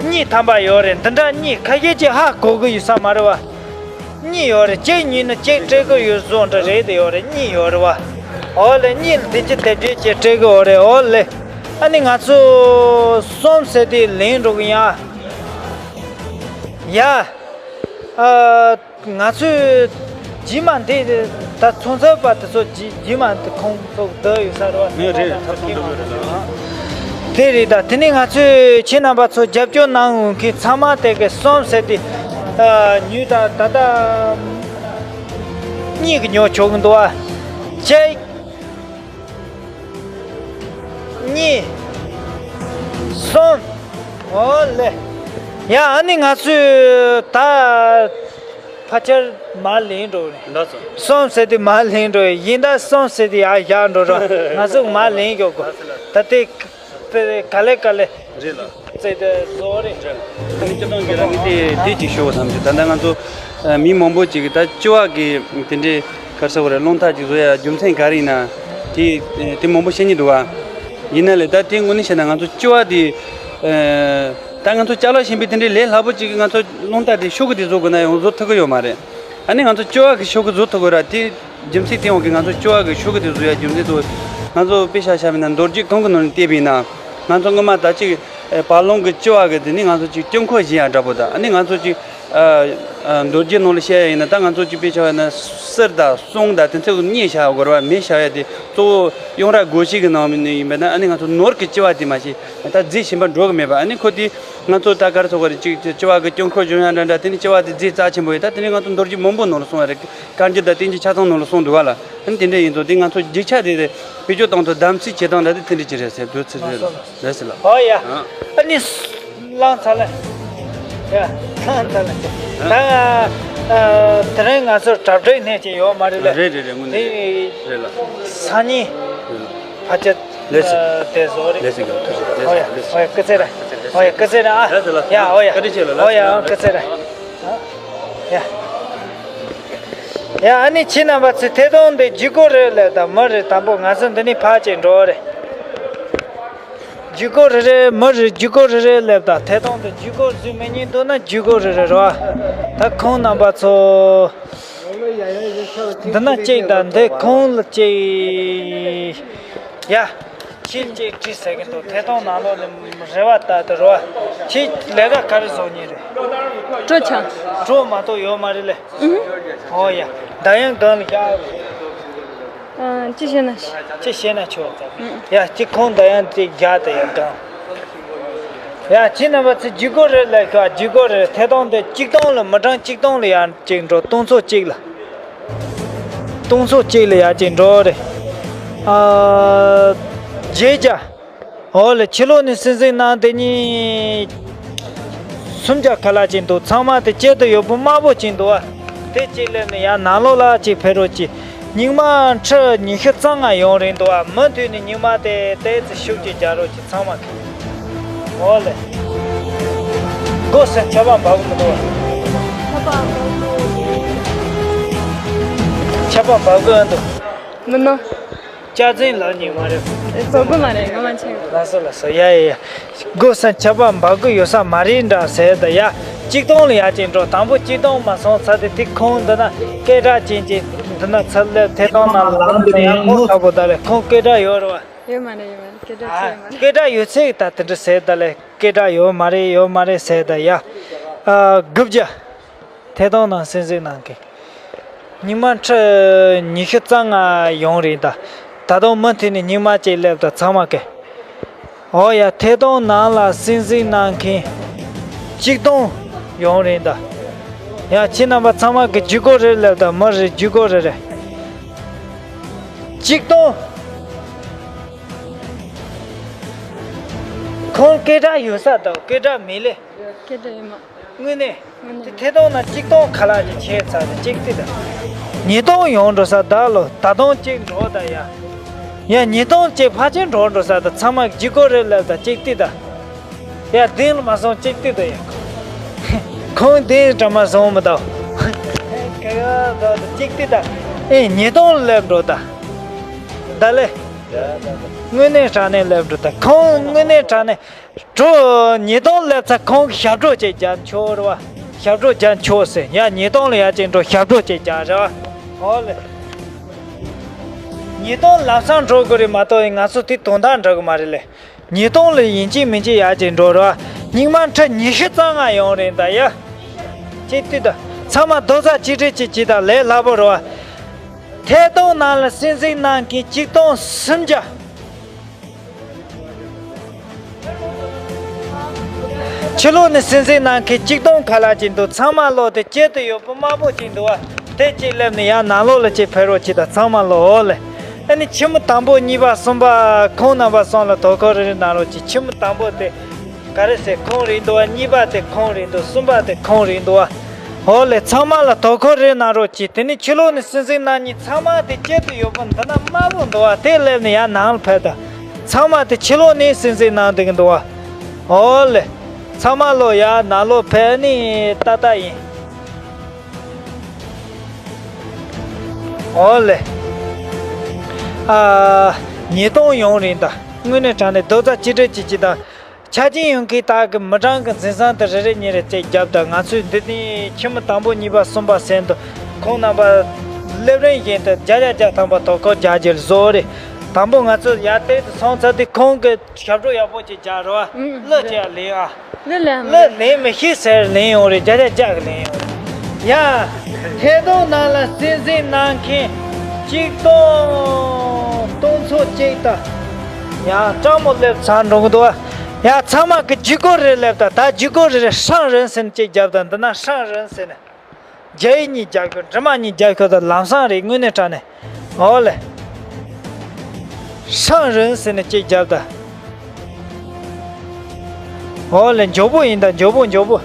གཉིས་ཐམ་པ་ཡོད་རེད། འདི་འདྲ་གཉིས་ཁ་ཤས་ཀྱིས་ཧ་གོ་གི་ཡོད་ས་མ་རེད་བ། གཉིས་ཡོད་རེད། གཅིག་ཉོས་ན་གཅིག་སྤྲད་གི་ཡོད་བཟོ་འདྲ་རེད་དེ་ཡོད་རེད། གཉིས་ཡོད་རེད་བ། འོ་ལེ། གཉིས་ལ་བདུན་ཅུ་དེ་བརྒྱད་ཀྱི་སྤྲད་གི་ཡོད་རེད། འོ་ལེ། ཨ་ནི་ང་ཚོ་གསུམ་ཟེར་དེ་ལེན་འགྲོ་གི་ཡ། ཡ། ཨ། ང་ཚོས་རྗེས་མ་འདི་ད་ཚོང་ཚོགས་པ་དེ་ཚོ་རྗེས་རྗེས་མ་འདི་ཁོང་ཚོ་བསྡད་ཡོད་ས་རེད་བ། ངས་རེད། ཐབ་ཚང་འགྲོ་གི་རེད་ལ། དེ་རེད། ད་དེ་ནས་ང་ཚོས་ཁྱེད་རྣམ་པ་ཚོ་རྒྱབ་སྐྱོར་གནང་མཁན་ཚང་མ་དེ་གི་གསུམ་ཟེར་དེ་ཉོས། ད་ད་ལྟ་གཉིས་ཀྱི་ཉོ་ཆོག་གི་འདུག་བ། གཅིག་གཉིས། གསུམ། འོ་ལེ། ཡ། ཨ་ནི་ང་ཚོས་ད་ཕལ་ཆེར་མར་ལེན་འགྲོ་རེད། འདྲ་ཚོ། གསུམ་ཟེར་དུས་མར་ལེན་འགྲོ་རེད། ཡིན་ད་གསུམ་ཟེར་དུས་ཡར་བཞག་འགྲོ་རེད། ང་ཚོས་མར་ལེན་འགྲོ་དགོས། ད་དེ་དཔེ་ག་ལེ་ག་ལེ། རེད་ལ། ཙེ་དེ་བཟོ་རེད། རེད་ལ། ཨ་ནི་སྤྱིར་བཏང་གི་རང་གི་དེ་དེ་ཅིག་ཤོད་བསམ་གྱི། ད་ལྟ་ང་ཚོ་ཨ་མི་མང་པོ་ཅིག་གིས་ད་སྤྱི་བ་གི་དེ་འདྲའི་ག་རེ་ཟེར་དགོས་རེད། རླུང་རྟ་ཅིག་བཟོ་ཡ་རྒྱུ་མཚན་ག་རེ་ཡིན་ན་དེ་དེ་མང་པོ་བཤད་མཁན་འདུག་བ། ཡིན་ན་ལས་ད་དེ་དངོས་གནས་བཤད་ན་ང་ཚོ་སྤྱི་བ་དེ་ཨ་ད་ང་ཚོ་ཅ་ལག་གཞན་པའི་དེ་འདྲའི་ལས་སླ་པོ་ཅིག་གིས་ང་ཚོ་རླུང་རྟ་དེ་ཤོག་གུ་དེ་བཟོ་དགོས་ན་ཡང་བཟོ་ཐུབ་ཀྱི་ཡོད་མ་རེད། ཨ་ནི་ང་ཚོ་སྤྱི་བ་གི་ཤོག་གུ་བཟོ་ཐུབ་དགོས་ར། དེ་རྒྱུ་མཚན་དེ་འོག་གི་ང་ཚོ་སྤྱི་བ་གི་ཤོག་གུ་དེ་བཟོ་ཡ་རྒྱུ་མཚན་དུ་ང་ཚོ་དཔེ་ཆ་བཞག་པ་ཡིན་ན་མདོ་རྒྱུད་གང་གི་ནང་ནས་བལྟས་པ་ཡིན་ན། ང་ཚོ་སྔོན་མ་ད་ཅིག་བར་ལུང་གི་སྤྱི་བ་གི་དེ་ནི་ང་ཚོ་ཅིག་དཀྱིལ་འཁོར་བཞེངས་ཡ་འདྲ་པོ་དང་། ཨ་ནི་ང་ཚོ་ཅིག་ཨ་ཨ་མདོ་རྒྱུད་ནང་ལ་བཤད་ཡ་ཡིན་ན། ད་ང་ཚོ་ཅིག་དཔེ་ཆ་བཞག་ན་གསེར་དང་གསུམ་དང་དེ་ཚོ་མེ་བཞག་ཡ་དགོས་ར་བ། མེ་བཞག་ཡ་དེ་གཙོ་བོ་གཡུང་དྲུང་སྒོ་བཞི་གི་ནང་ནས་ཡིན་པ་ན། ཨ་ནི་ང་ཚོ་ནོར་གི་སྤྱི་བ་དེ་མ་གཞི་ད་རྫས་གཞན་པ་འགྲོ་གི་མེད་པ། ཨ་ནི་ཁོ་དེ་ང་ཚོ་ད་ག་རེ་ཟེར་དགོས་རེད། ཅིག་སྤྱི་བ་གི་དཀྱིལ་འཁོར་བཞེངས་ཡ་འདྲ་འདྲ། དེ་ནི་སྤྱི་བ་དེ་རྫས་རྩ་ཆེན་པོ་ཡོད། ད་དེ་ནི་ང་ཚོ་མདོ་རྒྱུད་མང་པོ་ནང་ལ་གསུངས་ཡ་རེད། བཀའ་འགྱུར་དང་བསྟན་འགྱུར་ཆ་ཚང་ནང་ལ་གསུངས་འདུག་ག་ལ། ཨ་ནི་དེ་འདྲ་ཡིན་ཙང་དེ་ང་ཚོ་རྒྱུ་ཆ་དེ་རེད། བེད་སྤྱོད་གཏོང་ཐུབ། གདམ་གསེས་བྱེད་སྟངས་འདྲ་དེ་དེ་འདྲ་ཅིག་རེད་ཟེར་འདུག་ཚེ་རེད་ལ། རེད་ཟེར་ལ། ཨོ་ཡ། ཨ་ནི་བླངས་ཚར་ལ། ཡ། བླངས་ཚར་ལ། ད་ཨ་དེ་རིང་ང་ཚོར་གྲ་སྒྲིག་སྣེ་ཅིག་ཡོད་མ་རེད་ལ། རེད་རེད་རེད། དངོས་གནས་དེ་རེད་ལ། སང་ཉིན་རེད་ལ། ཕལ་ཆེར་ལེགས་སེ། ཨ་དེ་བཟོ་རེད། ལེགས་སེ། ཨོ་ཡ། ཨོ་ཡ། སྐུ་ཚེ་རིང་། ཨོ་ཡ། སྐུ་ཚེ་རིང་ཨ། ལེགས་སེ་ལ། ཡ། ཨོ་ཡ། བཀའ་དྲིན་ཆེ་ལ། ཨོ་ཡ། ལེགས་སེ། སྐུ་ཚེ་རིང་། ཡ། ཡ། ཨ་ནི་ཁྱེད་རྣམ་པ་ཚོས་ཐད་གཏོང་འདི་བརྒྱུད་སྐུར་རེ་སླེབས་དང་། མི་རེ་དང་པོ་ང་ཚོ་འདི་ནས་ཕར་ཅིག་འགྲོ་རེ། བརྒྱུད་སྐུར་རེ་རེ། མི་རེ་བརྒྱུད་སྐུར་རེ་རེ་སླེབས་དང་། ཐད་གཏོང་འདི་བརྒྱུད་སྐུར་བཟོས་མི་ཉན་འདུག་ན་བརྒྱུད་སྐུར་རེ་རེ་རོ། ད་ཁོང་རྣམ་པ་ཚོ་འདི་ན་གཅིག་དང་འདི་ཁོང་ལ་གཅིག་ཡ། ཁྱེད་ཅིག་བྲིས་ཟེར་གི་འདུག་ཐད་གཏོང་ནང་ལོགས་ནས་རེ་བ་ལྟར་དུ་རོ། ཁྱེད་ལས་ཀ་ག་རེ་བཟོ་མཁན་རེད། སྤྲོ་འཆམ། སྤྲོ་མ་གཏོགས་ཡོད་མ་རེད་ལེ། ཨུ་ཧུ། ཨོ་ཡ། ད་ཡང་གང་ལ་བཞག་ཅི་བྱས་ན་ཆོག་ཅི་བྱས་ན་ཆོག་ཡ་ཅི་ཁོང་ད་ཡང་ཅི་རྒྱ་དེ་ཡང་གང་། ཡ་ཁྱེད་རྣམ་པ་ཚོ་བརྒྱུད་སྐུར་རེད་ལ་ཁྱོད་བརྒྱུད་སྐུར་རེད། ཐད་གཏོང་དེ་གཅིག་སྟོང་ལ་མི་གྲངས་གཅིག་སྟོང་ལ་ཡང་གཅིག་འགྲོ། སྟོང་ཚོ་གཅིག་ལ། སྟོང་ཚོ་གཅིག་ལ་ཡང་གཅིག་འགྲོ་རེད། ཨ་བརྒྱད་བརྒྱ། འོ་ལེ། ཕྱི་ལོགས་ནས་སེམས་གཟིགས་གནང་དེ་གཉིས་སུམ་བརྒྱ་ཁ་ལག་ཅིག་འདུག་ཚང་མ་དེ་སྐྱེད་དུ་ཡོད་པོ་དམར་པོ་ཅིག་འདུག་ཨ། དེ་གཅིག་སླེབས་ནས་ཡང་ནང་ལོགས་ལ་ཅིག་ཕེབས་རོགས་གྱིས། རྙིང་མ་ཁྲི་ཉི་ཤུ་རྩ་ལྔ་ཡོང་རིན་འདུག་ཨ། མུ་མཐུད་ནས་རྙིང་མ་དེ་ཏོག་ཙམ་ཤུགས་ཀྱིས་རྒྱག་རོགས་གྱིས་ཚང་མ་གིས། འོ་ལེ། སྒོ་སུ་ཆར་པ་འབབ་གི་མི་འདུག་ཨ། ཆར་པ་འབབ་གི་འདུག་མི་ནོ། སྐྱག་རྫུན་ལབ་ཉེས་མ་རེད། བཟོ་དགོས་མ་རེད། ངོ་མ་ཆེ། ལགས་སོ་ལགས་སོ། ཡ་ཡ་ཡ། སྒོ་ས་ཆར་པ་འབབ་གི་ཡོད་ས་མ་རེད་འདྲ་ཟེར་ད་ཡ། གཅིག་སྟོང་ལ་ཡ་ཅིག་འགྲོ། དང་པོ་གཅིག་སྟོང་མ་སོང་ཚར་དེ་དེ་ཁོང་འདི་ན་སྐད་གྲགས་ཅན་གྱི་འདི་ན་ཚུར་སླེབས། ཐད་གཏོང་ནང་ལ་ལངས་དེ་ཡ་ངོ་ཚ་པོ་ད་ལས་ཁོང་སྐད་གྲགས་ཡོད་རེད་བ། ཡོད་མ་རེད། ཡོད་མ་རེད། སྐད་གྲགས་ཨ་ཆེ་མ་རེད། སྐད་གྲགས་ཡོད་ཚད་ད་དེ་འདྲ་ཟེར་ད་ལས་སྐད་གྲགས་ཡོད་མ་རེད། ཡོད་མ་རེད་ཟེར་ད་ཡ། ཨ་དགུ་བརྒྱ། ཐད་གཏོང་ནང་སེམས་གཟིགས་གནང་མཁན། རྙིང་མ་ཁྲི་ཉི་ཤུ་རྩ་ལྔ་ཡོང་རེད་ད། ད་དུང་མུ་མཐུད་ནས་རྙིང་མ་ཅིག་སླེབས་ད་ཚང་མ་གི། འོ་ཡ། ཐད་གཏོང་ནང་ལ་སེམས་གཟིགས་གནང་མཁན་གཅིག་སྟོང་ཡོང་རེད་ད། ཡ་ཁྱེད་རྣམ་པ་ཚང་མ་གི་བརྒྱུད་སྐུར་རེ་སླེབས་ད། མི་རེ་བརྒྱུད་སྐུར་རེ་རེ། གཅིག་སྟོང་། ཁོང་སྐད་གྲགས་ཡོད་ས་དང་སྐད་གྲགས་མེད་ལེ། སྐད་གྲགས་ཡོད་མ། དངོས་གནས། དངོས་གནས། དེ་ཐད་གཏོང་ན་གཅིག་སྟོང་ཁ་ལག་ཅིག་ཆད་ཚར་ཏེ་གཅིག་ཏི་ད། ཉིས་སྟོང་ཡོང་འགྲོ་ས་ད་ལོ། ད་དུང་གཅིག་འགྲོ་ད་ཡ། ཡ་ཉིས་སྟོང་གཅིག་ཕལ་ཆེར་འགྲོ་འགྲོ་ས་ད། ཚང་མ་བརྒྱུད་སྐུར་རེ་སླེབས་ད་གཅིག་ཏི་ད། ཡ་གདན་ལ་མ་སོང་གཅིག་ཏི་ད་ཡ། ཁོང་གདན་དྲ་མ་སོང་མི་ད། ཁ་ཡ་ད་གཅིག་ཏི་ད། ཨེ་ཉིས་སྟོང་སླེབས་འགྲོ་ད། ད་ལེ། དངོས་གནས་དྲང་གནས་སླེབས་འགྲོ་ད། ཁོང་དངོས་གནས་དྲང་གནས། གྲོ་ཉིས་སྟོང་སླེབས་ཚར། ཁོང་གི་ཞབས་བྲོ་ཅིག་རྒྱག་ཆོག་རེད་བ། ཞབས་བྲོ་རྒྱག་ཆོག་ཟེར། ཡ་ཉིས་སྟོང་ལ་ཡ་ཅིག་འགྲོ། ཞབས་བྲོ་ཅིག་རྒྱག་རེད་བ། ཨོ་ལེ། ཉིས་སྟོང་ལམ་སང་འགྲོ་དགོས་རེད་མ་གཏོགས་ང་ཚོ་དེ་དོན་དག་འགྲོ་གི་མ་རེད་ལེ། ཉིས་སྟོང་ལ་ཡིན་གཅིག་མིན་གཅིག་ཡ་ཅིག་འགྲོ་རེད་བ། རྙིང་མ་ཁྲི་ཉི་ཤུ་རྩ་ལྔ་ཡོང་རེད་ད་ཡ། ཅིག་ཏི་ད། ཚང་མ་རྡོག་རྩ་གཅིག་སྒྲིལ་ཅིག་བྱེད་ད། ལས་སླ་པོ་རེད་བ། ཐད་གཏོང་ནང་ལ་སེམས་གཟིགས་གནང་མཁན་གཅིག་སྟོང་སུམ་བརྒྱ། ཕྱི་ལོགས་ནས་སེམས་གཟིགས་གནང་མཁན་གཅིག་སྟོང་ཁ་ལག་ཅིག་འདུག་ཚང་མ་ལོག་དེ་དཀྱིལ་དུ་ཡོད་པོ་དམར་པོ་ཅིག་འདུག་བ། དེ་གཅིག་སླེབས་ནས་ཡང་ནང་ལོགས་ལ་ཅིག་ཕེབས་རོགས་གྱིས་དང་། ཚང་མ་ལོག་ལེ། ཨ་ནི་ཁྱི་མོ་དང་པོ་གཉིས་པ་གསུམ་པ་ཁོང་རྣམ་པ་གསུམ་ལ་དོ་ཁུར་རེ་གནང་རོགས་གྱིས། ཁྱི་མོ་དང་པོ་དེ་ག་རེ་ཟེར། ཁོང་རེད་འདུག་བ། གཉིས་པ་དེ་ཁོང་རེད་འདུག་གསུམ་པ་དེ་ཁོང་རེད་འདུག་བ། ཨོ་ལེ། ཚང་མ་ལ་དོ་ཁུར་རེ་གནང་རོགས་གྱིས། དེ་ནས་ཕྱི་ལོགས་ནས་སེམས་གཟིགས་གནང་མཁན་ཚང་མ་དེ་དཀྱིལ་དུ་ཡོད་པོ་འདི་ན་དམར་པོ་འདུག་བ། དེ་སླེབས་ནས་ཡར་ནང་ལ་ཕེབས་དང་། ཚང་མ་དེ་ཕྱི་ལོགས་ནས་སེམས་གཟིགས་གནང་བསྡད་ཀྱི་འདུག་བ། ཨོ་ལེ། ཚང་མ་ལོག་ཡར་ནང་ལོག་ཕེབས་ནས་ཏག་ཏག་ཡིན། ཨོ་ལེ། ཨ། ཉིས་སྟོང་ཡོང་རེད་ད། དངོས་གནས་དྲང་གནས་རྡོག་རྩ་གཅིག་སྒྲིལ་གྱིས་གཅིག་དང་། ཆ་རྐྱེན་ཡོད་མཁན་དག་གི་མི་གྲངས་ཀྱི་འཛིན་བཟང་དེ་རེ་རེ་གཉིས་རེ་བཅས་བརྒྱབ་དང་། ང་ཚོས་འདི་ནས་ཁྱི་མོ་དང་པོ་གཉིས་པ་གསུམ་པ་ཟེར་འདུག་ཁོང་རྣམ་པ་སླེབས་རིམ་བཞིན་དུ་བརྒྱ་ཆ་བརྒྱ་ཐམ་པ་དོ་ཁུར་རྒྱག་རྒྱུ་བཟོ་རེད། དང་པོ་ང་ཚོ་ཡར་བལྟས་དུ་སོང་ཚར་དུས་ཁོང་གི་ཞབས་བྲོ་ཡག་པོ་ཅིག་རྒྱག་རོགས། ཨུ། གླུ་ཅིག་ལེན་ཨ། གླུ་ལེན་མི་ཤེས་ཟེར་ལེན་ཡོང་རེད། བརྒྱ་ཆ་བརྒྱ་གི་ལེན་ཡོང་རེད། ཡ། ཐད་གཏོང་ནང་ལ་སེམས་གཟིགས་གནང་མཁན་གཅིག་སྟོང་སྟོང་ཚོ་གཅིག་དང་། ཡ་སྤྲང་མོ་སླེབས་ཚར་འགྲོ་གི་འདུག་བ། ཡ་ཚང་མ་གི་བརྒྱུད་སྐུར་རེ་སླེབས་དང་། ད་བརྒྱུད་སྐུར་རེ་རེ་ཧྲང་རིན་ཟེར་ནས་གཅིག་བརྒྱབ་དང་། འདི་ན་ཧྲང་རིན་ཟེར་ནས། རྒྱ་ཡིག་གཉིས་རྒྱག་ཤོག་འབྲི་མ་གཉིས་རྒྱག་ཤོག་ད་ལམ་སང་རེད། དངོས་གནས་དྲང་གནས། ཨོ་ལེ། ཧྲང་རིན་ཟེར་ནས་གཅིག་བརྒྱབ་ད། ཨོ་ལེ། མགྱོགས་པོ་ཡིན་ད། མགྱོགས་པོ་མགྱོགས་པོ།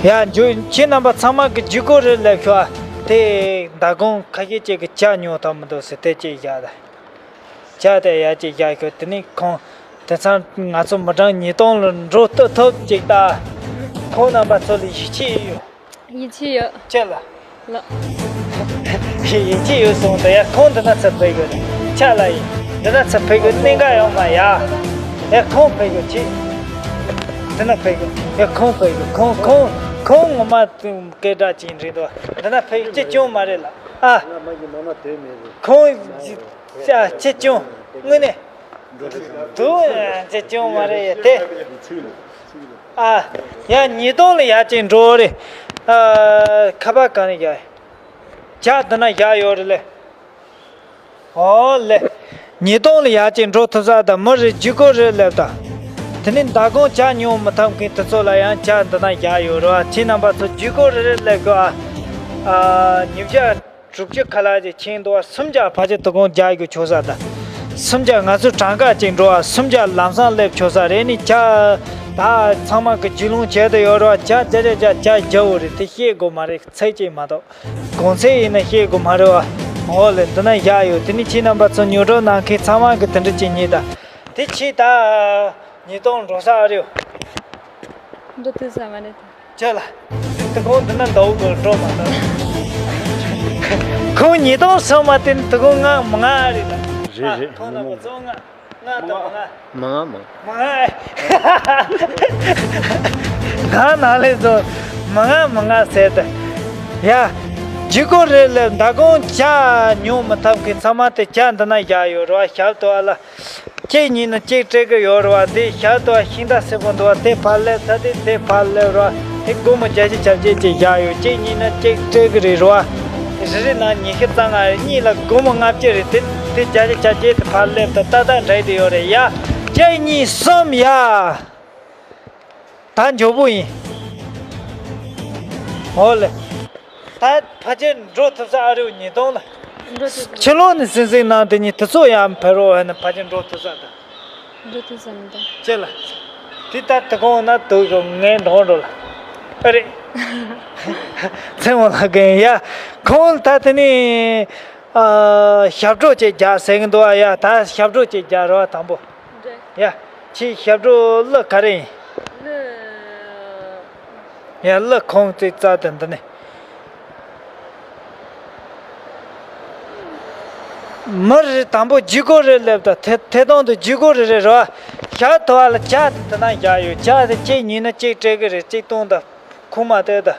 ཡ་མགྱོགས། ཁྱེད་རྣམ་པ་ཚང་མ་གི་བརྒྱུད་སྐུར་རེ་སླེབས་ཤོག་ཨ། དེ་མདང་དགོང་ཁ་ཤས་ཅིག་གི་ཇ་ཉོ་ཐུབ་མི་འདུག་ཟེར་དེ་གཅིག་བཞག་ད། ཇ་དེ་ཡ་གཅིག་བཞག་ཤོག་དེ་ནས་ཁོང་དེང་སང་ང་ཚོ་མི་གྲངས་ཉིས་སྟོང་ལ་འགྲོ་ཐུབ་ཐུབ་ཅིག་ད། ཁོང་རྣམ་པ་ཚོ་ལ་ཡིད་ཆེས་ཡོད། ཡིད་ཆེས་ཡོད། ཅི་ལ། ལ། ཡིད་ཆེས་ཡོད་སོང་ད། ཡ་ཁོང་འདི་ན་ཚུར་ཕེབས་དགོས་ནི་ཆ་ལ་ཡིན། འདི་ན་ཚུར་ཕེབས་དགོས་གནད་འགག་ཡོད་མ་ཡ། ཡ་ཁོང་ཕེབས་དགོས་ཅི། འདི་ན་ཕེབས་དགོས། ཡ་ཁོང་ཕེབས་དགོས། ཁོང་ཁོང་ཁོང་ངོ་མ་སྐད་གྲགས་ཅན་རེད་དོ། འདི་ན་ཕེབས་ཅི་ཅུང་མ་རེད་ལ། ཨ། ཁོང་ཅི་ཅི་ཅུང་དངོས་གནས། དུ་ཅི་ཅུང་མ་རེད་ཡ་དེ། ཨ། ཡ་ཉིས་སྟོང་ལ་ཡ་ཅིག་འགྲོ་རེད། ཨ། ཁ་པར་ག་ནས་བཞག་ཡོད། ཇ་འདི་ན་བཞག་ཡོད་རེད་ལེ། ཨོ་ལེ། ཉིས་སྟོང་ལ་ཡར་ཅིག་འགྲོ་ཐུབ་ས་དང་། མི་རེ་ལྗིད་ཁོག་རེད་ལབ་དང་། དེ་ནས་མདང་དགོང་ཇ་ཉོ་མི་ཐུབ་མཁན་དེ་ཚོ་ལ་ཡང་ཇ་འདི་ན་བཞག་ཡོད་རེད་བ། ཁྱེད་རྣམ་པ་ཚོ་ལྗིད་ཁོག་རེད་རེད་ལབ་དགོས་ཨ། ཨ། ཉིས་བརྒྱ་དྲུག་ཅུ་ཁ་ལག་ཅིག་ཁྱེར་འདུག་བ། སུམ་བརྒྱ་ཕལ་ཆེར་དོ་དགོང་རྒྱག་རྒྱུ་ཆོག་ས་དང་། སུམ་བརྒྱ་ང་ཚོ་གྲངས་ཀ་ཅིག་འགྲོ་བ། སུམ་བརྒྱ་ལམ་སང་སླེབས་ཆོག་ས་རེད། ནི་ཇ་ད་ཚང་མ་གི་རྒྱུས་ལོན་བྱས་དུ་ཡོད་རེད་བ། ཇ་ཇ་ཇ་ཇ་ཇ་རྒྱག་འོ་རེད། དེ་བཤད་དགོས་མ་རེད། ཚིག་ཅིག་མ་གཏོགས། གོང་ཚད་ཡིན་ན་བཤད་དགོས་མ་རེད་བ། འོ་ལེ། འདི་ན་བཞག་ཡོད། དེ་ནི་ཁྱེད་རྣམ་པ་ཚོ་ཉོ་སྒྲུབ་གནང་མཁན་ཚང་མ་གི་དེ་འདྲ་ཅིག་ཉོས་དང་། དེ་ཁྱེད་ད་ཉིས་སྟོང་འགྲོ་ས་ཨ་རེད། འགྲོ་ཐུབ་ས་མ་རེད། ཅི་ལ། དེ་དོ་དགོང་འདི་ན་འདའ་འོ་དགོས་འགྲོ་མ་གཏོགས། ཁོང་ཉིས་སྟོང་སོང་མ་དེ་ནི་དོ་དགོང་ལྔ་མང་ང་རེད་ད། རེད་རེད། ཁོང་རྣམ་པ་ཚོ་ལྔ། ལྔ་དང་མང་ང་། མང་ང་མང་། མང་ང་། ང་ན་ལས་ཚོ་མང་ང་མང་ང་ཟེར་ཏེ། ཡ། ལྗིད་ཁོག་རེད་ལབ། མདང་དགོང་ཇ་ཉོ་མི་ཐུབ་མཁན་ཚང་མ་དེ་ཇ་འདི་ན་བཞག་ཡོད་རེད་བ། ཞབས་ཏོག་ཨ་ལ། གཅིག་ཉོས་ན་གཅིག་སྤྲད་གི་ཡོད་རེད་བ། དེ་ཞབས་ཏོག་ཤིང་རྟ་སེར་པོ་འདུག་བ། དེ་ཕར་སླེབས་ཚར་དེ་དེ་ཕར་སླེབས་རེད་བ། དེ་སྒོར་མོ་བརྒྱད་ཅུ་གྱ་བརྒྱད་ཅིག་བཞག་ཡོད། གཅིག་ཉོས་ན་གཅིག་སྤྲད་གི་རེད་རེད་བ། རེ་རེ་ནང་ཉི་ཤུ་རྩ་ལྔ་རེད། གཉིས་ལ་སྒོར་མོ་ལྔ་བཅུ་རེད། དེ་དེ་བརྒྱད་ཅུ་གྱ་བརྒྱད་དེ་ཕར་སླེབས་ད་ཏག་ཏག་འདྲ་དེ་ཡོད་རེད་ཡ། གཅིག་གཉིས་གསུམ་ཡ། ད་མགྱོགས་པོ་ཡིན། འོ་ལེ། ད་ཕལ་ཆེར་འགྲོ་ཐུབ་ས་ཨ་རེ་བ་ཉིས་སྟོང་ལ། འགྲོ་ཐུབ་ས། ཕྱི་ལོགས་ནས་ཟིང་ཟིང་གནང་དེ་ཉིད་དེ་ཚོ་ཡང་ཕེབས་རོགས་ཧ་ན་ཕལ་ཆེར་འགྲོ་ཐུབ་ས་ད། འགྲོ་ཐུབ་ས་མི་འདུག་ཅི་ལ། དེ་ལྟར་དེ་གོང་ན་དུག་གི་ངའི་འགྲོ་འགྲོ་ལ། ཨ་རེ། མཚན་མོ་ལ་གན་ཡ། ཁོང་ད་དེ་ནི། ཨ། ཞབས་བྲོ་ཅིག་རྒྱག་ཟེར་གི་འདུག་ཨ། ཡ། ད་ཞབས་བྲོ་ཅིག་རྒྱག་རོགས་དང་པོ། འདྲེ། ཡ། ཁྱེད་ཞབས་བྲོ་གླུ་ག་རེ་ཡིན། གླུ། ཡ། གླུ་ཁོང་ཙིག་རྩ་དེ་འདི་ནས། མི་རེ་དང་པོ་ལྗིད་ཁོག་རེ་སླེབས་དང་། ཐད་ཐད་གཏོང་དུ་ལྗིད་ཁོག་རེ་རེ་རོ། ཞག་ཐོ་བ་ལ་ཇ་དེ་དེ་ན་བཞག་ཡོད། ཇ་དེ་གཅིག་ཉོས་ན་གཅིག་སྤྲད་གི་རེད། གཅིག་བཏུང་དང་། ཁུག་མ་དེ་དང་།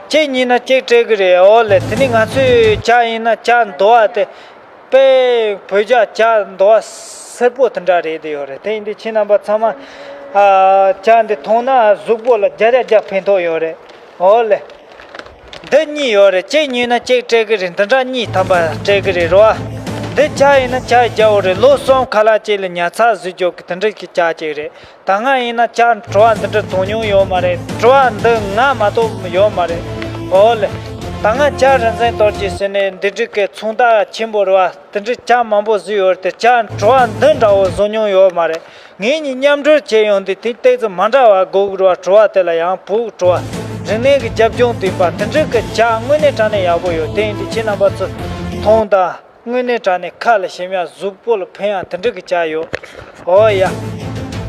གཅིག་ཉོས་ན་གཅིག་སྤྲད་གི་རེད། འོ་ལེ། དེ་ནི་ང་ཚོས་ཇ་ཡིན་ན་ཇ་འདོ་བ་དེ། དཔེ་བོད་ཇ་ཇ་འདོ་བ་སེར་པོ་དེ་འདྲ་རེད་དེ་ཡོད་རེད། དེ་ཡིན་དུས་ཁྱེད་རྣམ་པ་ཚང་མ། ཨ། ཇ་འདི་འཐུང་ན་གཟུགས་པོ་ལ་བརྒྱ་ཆ་བརྒྱ་ཕན་ཐོགས་ཡོད་རེད། འོ་ལེ། འདི་གཉིས་ཡོད་རེད། གཅིག་ཉོས་ན་གཅིག་སྤྲད་གི་རེད། འདི་འདྲ་གཉིས་ཐམ་པ་སྤྲད་གི་རེད་རོ། འདི་ཇ་ཡིན་ན་ཇ་རྒྱ་བོ་རེད། ལོ་གསུམ་ཁ་ལག་གཅིག་ལ་ཉར་ཚགས་བཟོ་རྒྱུ་གི་དེ་འདྲ་གི་ཇ་གཅིག་རེད། ད་སྔ་ཡིན་ན་ཇ་བྲོ་བ་འདི་འདྲ་བཏུང་མྱོང་ཡོད་མ་རེད། བྲོ་བ་འདི་སྔ་མ་གཏོགས་ཡོད་མ་རེད། འོ་ལེ། ད་སྔ་ཇ་རིན་ཆེན་གཏོར་གྱི་ཟེར་ནས་འདི་འདྲ་གི་ཚོང་རྟགས་ཆེན་པོ་རེད་བ། དེ་འདྲའི་ཇ་མང་པོ་བཟོས་ཡོད་རེད་དེ། ཇ་བྲོ་བ་འདི་འདྲ་བོ་བཟོ་མྱོང་ཡོད་མ་རེད། ངེད་གཉིས་མཉམ་འབྲེལ་བྱས་ཡོང་དུས་དེ་ཏོག་ཙམ་མ་འདྲ་བ་དགོས་ཀྱི་རེད་བ། བྲོ་བ་དེ་ལ་ཡང་བོད་བྲོ་བ། རིག་གནས་ཀྱི་རྒྱབ་ལྗོངས་ལྡན་པ་དེ་འདྲའི་གི་ཇ་དངོས་གནས་དྲང་གནས་ཡག་པོ་ཡོད། དེ་ཡིན་དུས་ཁྱེད་རྣམ་པ་ཚོ་འཐུང་དང་། དངོས་གནས་དྲང་གནས་ཁ་ལ་ཞིམ་ཡ། གཟུགས་པོ་ལ་ཕན་ཡ་དེ་འདྲ་གི་ཇ་ཡོད། ཨོ་ཡ།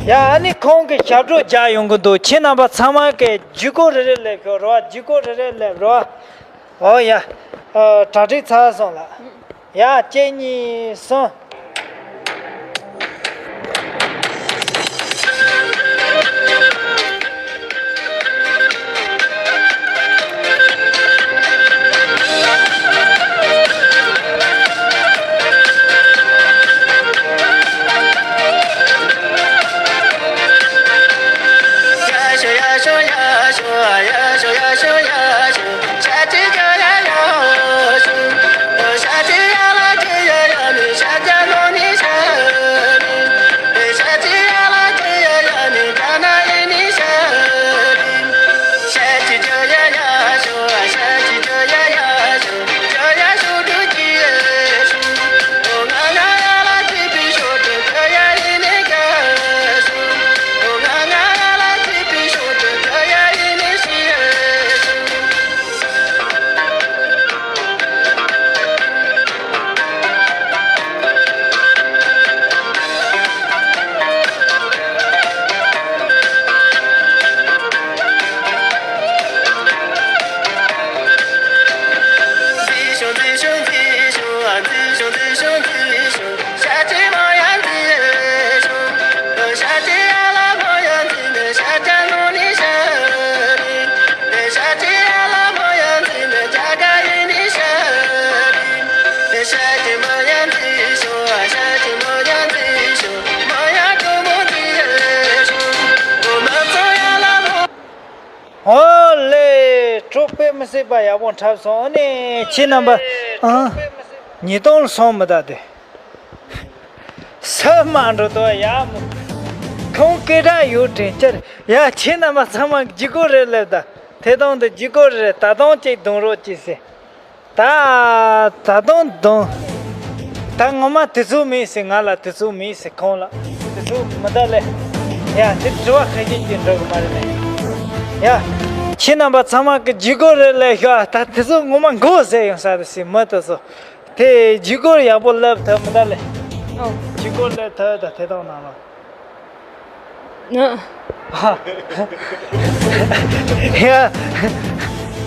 ཡ། ཨ་ནི་ཁོང་གི་ཞབས་བྲོ་རྒྱག་ཡོང་གི་འདུག་ཁྱེད་རྣམ་པ་ཚང་མ་གི་ལྗིད་ཁོག་རེ་རེ་སླེབས་ཤོག་རོ། ལྗིད་ཁོག་རེ་རེ་སླེབས་རོ། ཨོ་ཡ། ཨ། གྲ་སྒྲིག་ཚར་སོང་ལ། ཡ། གཅིག་གཉིས་གསུམ། ཨོ་ལེ། གྲོགས་དཔེ་མི་སྲིད་པ་ཡག་པོ་འཁྲབ་སོང་། ཨ་ནི་ཁྱེད་རྣམ་པ་ཨང་། ཉིས་སྟོང་ལ་སོང་མི་གདའ་དེ། ས་མ་འགྲོ་དོ་ཡག་མོ། ཁོང་སྐད་གྲགས་ཡོད་དྲན་ཅར་ཡ། ཁྱེད་རྣམ་པ་ཚང་མ་ཇི་གོ་རེད་ལབ་ད། ཐད་གཏོང་དུ་ཇི་གོ་རེད། ད་དུང་ཅིག་རྡུང་རོགས་གྱིས་ཟེར། ད་ད་དུང་རྡུང་། ད་ངོ་མ་དུས་ཚོད་མེད་ཟེར། ང་ལ་དུས་ཚོད་མེད་ཟེར། ཁོང་ལ་དུས་ཚོད་མི་གདའ་ལེ། ཡ་དེ་དྲི་བ་ཁ་ཤས་ཅིག་འགྲོ་གི་མ་རེད་ནས། ཡ་ཁྱེད་རྣམ་པ་ཚང་མ་གི་ཇི་གོ་རེད་ལབ་ཤོག་ད་དུས་ཚོད་ངོ་མ་འགོར་ཟེར་ཡོང་ས་རེད་ཟེར། མི་དེ་ཚོ་དེ་ཇི་གོ་ཡག་པོ་ལབ་ཐུབ་མི་གདའ་ལེ། ཨོ། ཇི་གོ་ལབ་ཐུབ་ད་ཐད་གཏོང་ནང་ལ། ཨ། ཡ།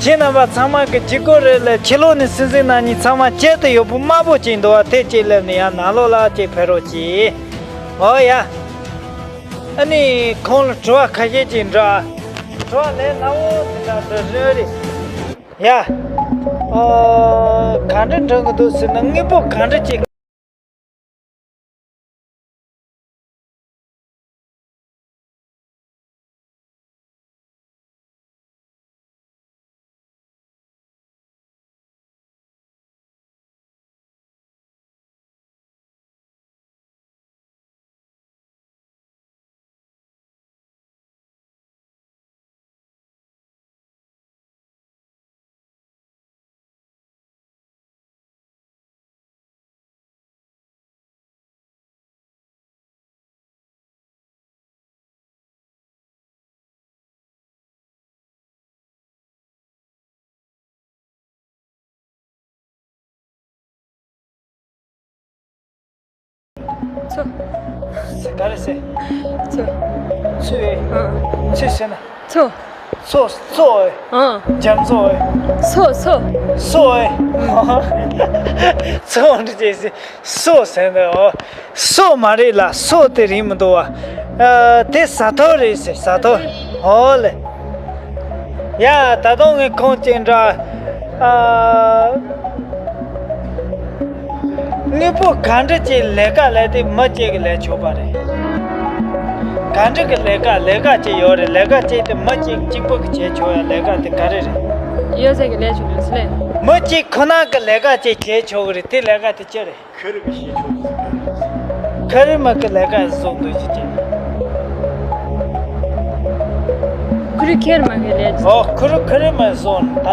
ཁྱེད་རྣམ་པ་ཚང་མ་གི་ཇི་གོ་རེད་ལ། ཕྱི་ལོགས་ནས་སྲིད་འཛིན་རྣམ་གཉིས་ཚང་མ་བཅད་དུ་ཡོད་པོ་དམར་པོ་ཅིག་འདུག་བ། དེ་ཅིག་ལབ་ནས་ཡང་ནང་ལོགས་ལ་ཅིག་ཕེབས་རོགས་གྱིས། ཨོ་ཡ། ཨ་ནི་ཁོང་ལ་དྲི་བ་ཁ་ཤས་ཅིག་འདྲི། དྲི་བ་ལས་སླ་བོ་དེ་འདྲ་འདྲི་རེད། ཡ། ཨོ། ག་འདྲ་འདྲི་གི་འདུག་ཟེར་ན་དངོས་པོ་ག་འདྲ་ཅིག་ཚོ། ག་རེ་ཟེར། ཚོ། ཚོ་ཨེ། ཨང་། ཚོ་ཟེར་ན། ཚོ། ཚོ་ཚོ་ཨེ། ཨང་། རྒྱ་མཚོ་ཨེ། སོ་སོ། སོ་ཨེ། ཚོ་འདྲི་ཅེས་ཟེར། སོ་ཟེར་ནས་ཨོ། སོ་མ་རེད་ལ། སོ་དེ་རིང་མི་འདུག་བ། ཨ། དེ་ས་ཐོ་རེད་ཟེར། ས་ཐོ། ཨོ་ལེ། ཡ། ད་དུང་ངས་ཁོང་ཅིག་འདྲི། ཨ། དངོས་པོ་ག་འདྲ་ཅིག་ལས་ཀ་ལས་དེ་མི་གཅིག་གིས་ལས་ཆོག་པ་རེད། ག་འདྲ་གི་ལས་ཀ། ལས་ཀ་ཅིག་ཡོད་རེད། ལས་ཀ་ཅིག་དེ་མི་གཅིག་གཅིག་པོ་གིས་བྱས་ཆོག་ཡ་ལས་ཀ་དེ་ག་རེ་རེད། ཡོད་ཚད་ཀྱིས་ལས་ཆོག་རེད་ཟེར་ལས། མི་གཅིག་ཁོ་ན་གིས་ལས་ཀ་ཅིག་བྱས་ཆོག་གི་རེད། དེ་ལས་ཀ་དེ་ཅི་རེད། ཁེ་རི་མ་གི་ལས་ཀ་བཟོ་འདོད་ཀྱི་ཅིག་ཁུ་རི་ཁེ་རི་མ་གི་ལས། ཨོ། ཁུ་རི་ཁེ་རི་མ་བཟོ་ད།